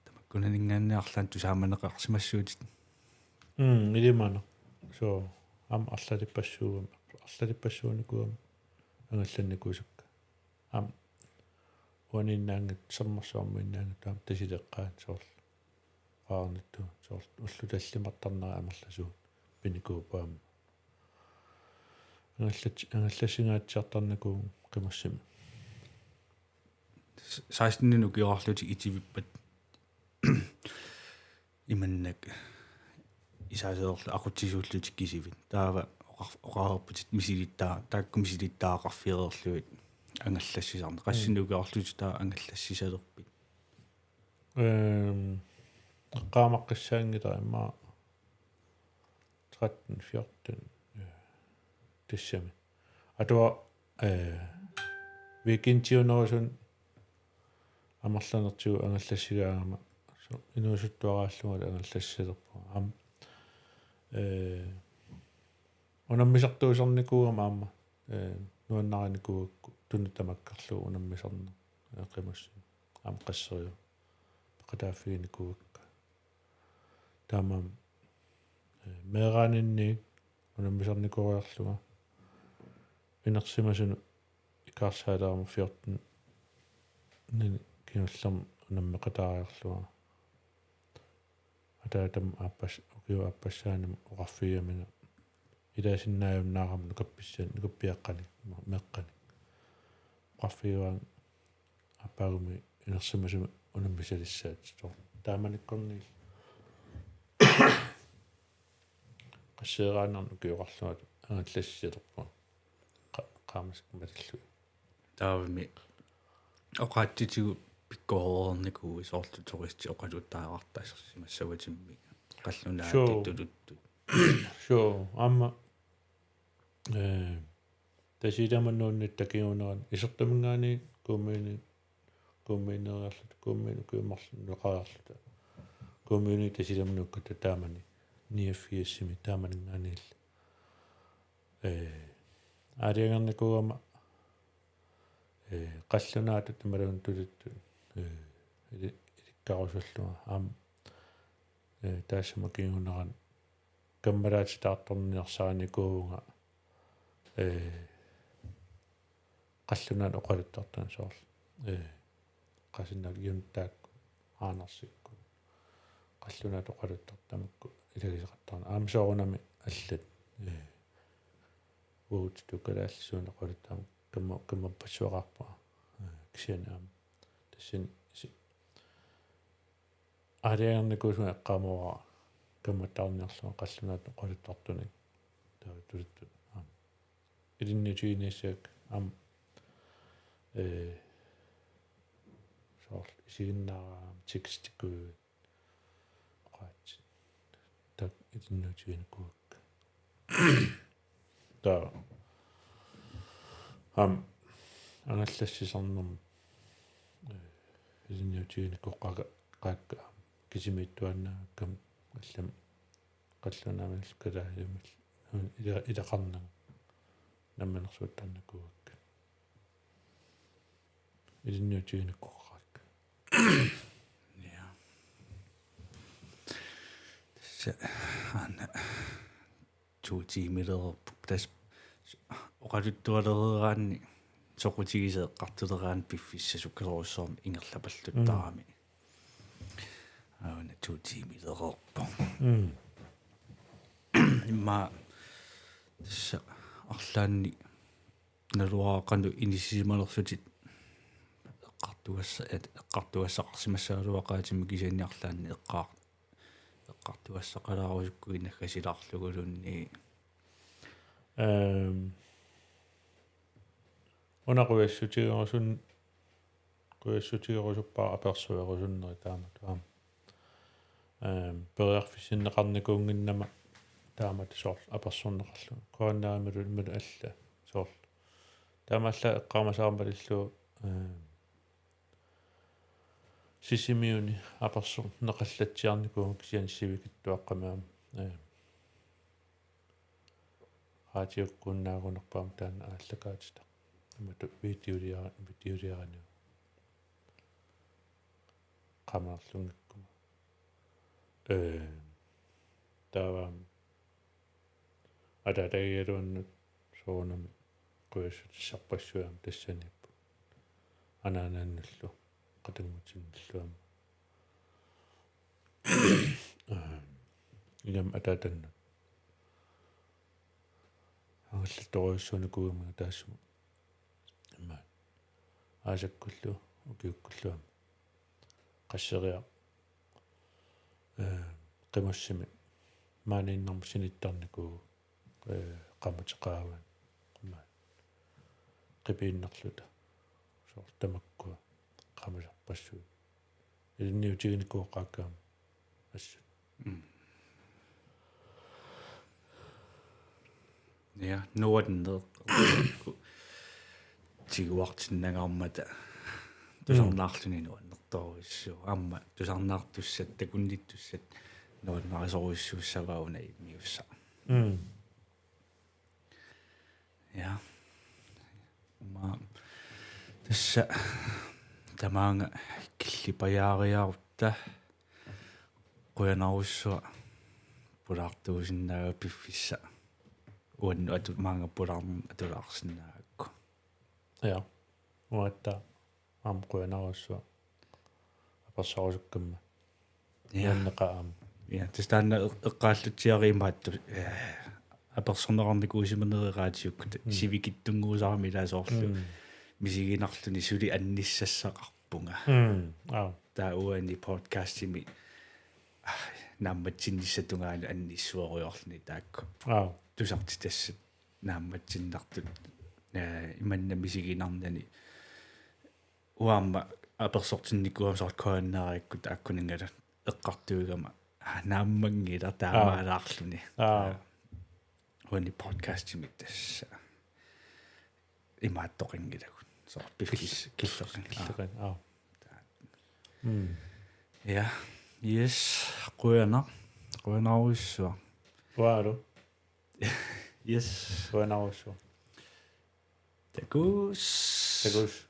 Tamakkunaninngaanniit arlaannik tusaamaneqarsimassuutit. Mm, ilimanaq. Suu, aamma arlalippassuugami, arlalippassuunikuugami angallannikuusakka. Aamma uaniinnaanngitsoq, sermersuarmiinnaanngitsoq aamma tasileqqaat soorlu. Qaarnittu soorlu ullut tallimartarnerat amerlasuut pinikuupput aamma. Angallat-, angallassingaatsiartarnikuuvugut qimassimi. S-, seksten ukioqarlutik itivippat imannak isaaseerlu aqutsisuullutik kisivit. Taava oqar-, oqareerputit misilittaa-, taakku misilittagaqarfigereerlugit angallassisarneq. Qassinnik Mm. ukioqarlutit taava angallassisalerpit? Ehm, eqqaamaqqissaanngilaq immaqa tretten, fjorten, øh, tassami. Atuaraq, øh, weekendiunerusunut amerlanertigut angallassigaangama. Suu, inuusuttuaraallungalu angallassilerpunga. Aamma, øh, unammisartuusarnikuugama aamma, øh, nuannarinikuugakku tunut tamakkerlugu unammisarneq. qimussinni. Aamma qasseriarlunga peqataaffiginikuuakka. Taamaammat, eh, meeraaninniit unammisarnikuugaluarlunga. Inersimasunut ikaarsaaleramik fjorten-imi kingullermi unammeqataariarlunga. Ataatama aappas-, ukiup aappassaanimi oqarfigigaminga ilaasinnaajunnaarami nukappissan-, nukappiaqqanik, meeqqanik. Oqarfigaanga aappaagumiit inersimasumik unammisalissaat. Taamanikkorniit qasseeraannarnik ukioqarlunga angallassilerpunga. Qa-, qaamasoq matillugit. Taavami oqaatsitigut pikkoreernikuuit soorlu turistit oqaluttariaqartassarsimassavatimmi. Qallunaatut. Sure. Tuluttut. Sure. Aamma, eh, Tasiilama nuunniit takujunerani isertuminngaanniit kommuni-, kommuneeriarluta, kommuni ukiut marluk naleqariarluta. Kommuni Tasiilama nuukkatta taamani niogfirsimi taamaninngaanniilli. Eh, aalajangernikuugama, eh, qallunaatut imaluunniit tuluttut, eh, ili-, ilikkarusullunga aamma, eh, taassuma kingunerani kammalaatitaartorniarsarinikuuvunga, eh, qallunaatut oqaluttartunut soorlu. Eh, qasinnaak Juntaakku, Aanersikkut. Qallunaatut oqaluttartut tamakku ilagisaqartarneq. Aamma soorunami allat. Eh, uagutsitut kalaallisuunik oqaluttartut kamma-, kammappassuaqarpunga. Eh, kisianni aamma. Tassani si-, aalajangernikuusunga eqqaamavara kammattaarniarlunga qallunaatut oqaluttartunik. Taava tuluttut. Aamma. Ilinniutiginissaq aamma, eh, soorlu isiginnaarami tekstikkuit oqaatsit. Taakku ilinniutiginikuuakka. Taava. Aamma angallassisarnermi, eh, ilinniutiginikuuakka, qaakka kisimiittuaannaakkami allamik qallunaamillu kalaallimillu ila-, ilaqarnagu namminersuuttarnikuuakka. Ilinniutiginikuuakka. Ja. Tassa aana to tiimilereerpoq. Tassa oqaluttualereeraanni soqutigisaq eqqartuleraanni piffissaq sukkasoorujussuarmik ingerlapallattarami. Mm. Aana to tiimilereerpoq. Mm. Immaqa tassa arlaanni naluara qanoq inissisimanersutit eqqartuassa-, et-, eqqartuassaqarsimassagaluaqaatima kisianni arlaanni eqqaar-, eqqartuassaqalaarusukkuit naggasilaarluguluunniit. Ehm, una qujassutigerusun-, qujassutigerusuppara apersuerusunneri taamatut aamma. Ehm, periarfissinneqarnikuunnginnama taamatut soorlu apersorneqarlunga. Kuannaamilu immalu alla soorlu. Taamaallaat eqqaamasaarmalillugu, ehm, Sisimiuni apersorneqallatsiarnikuuvunga kisianni sivikitsuaqqamik aamma. Ehm, raatiukkuunnaagunarpoq aamma taanna aallakaatitaq. Imatut videoliara-, videoliaraniuk. Qamalerlunngikkuma. Ee, taava aamma ataatagigaluannut soorunami qujassutissarpassuit aamma tassaniipput. Anaanannullu, qatanngutinnullu aamma. Ee, ilami ataatannut. Angallattorujussuunikuugamiga taassuma. Immaqa aasakkullu ukiukkullu aamma. Qasseriaq, eh, qimussimi maaniinnarmik sinittarnikuuvoq, eh, qaammatit qaavaat. Immaqa qipiinnarluta. Soorlu tamakkua qaamasarpassuit. Ilinniutiginikuuakka aamma assut. Mm. Ja, nuanneq. Tiguartinnangaarmata. Mm. Tusarnaarluni nuannertorujussuuvoq. Aamma tusarnaartussat, takunnittussat nuannarisorujussuussavaat una immiussaq. Mm. Ja. Ma tassa Tamaanga killipajaariarutta qujanarsuaq pulaartuusinnaagavit piffissaq. Uannut atu-, maanga pulaarn-, atulaarsinnaagakku. Ja. Uatta aamma qujanarsuaq apersorusukkamma. Ja. Nuanneqaaq aamma. Ja, tassa taanna eq-, eqqaallutsiariumaattoq, eh, apersorneqarnikuusimanerit raatiukkut, mm, sivikitsunnguusarami ilaa soorlu. Mm. Misiginarluni suli annissassaqarpunga. Mm. Aap. Taava uani podcastimi, ah, naammatsinnissap tungaanut annissuerujoorluni taakku. Aap. Tusartitassat naammatsinnartut, eh, imanna misiginarnani. Uanga aamma apersortinnikuugama soorlu K N R-ikkut taakkuninngalu eqqartuigama, ah, naammanngilaq taamaalaarluni. Aap. Aap. Uani podcastimi tassa imaattoqanngilagut. Soorlu piffis-, killeqanngilaq. Killeqanngilaq. Aap. Mm. Ja. Yes. Qujanaq. Qujanarsuaq. Uaalu. Yes. Qujanarsuaq. Takuss. Takuss.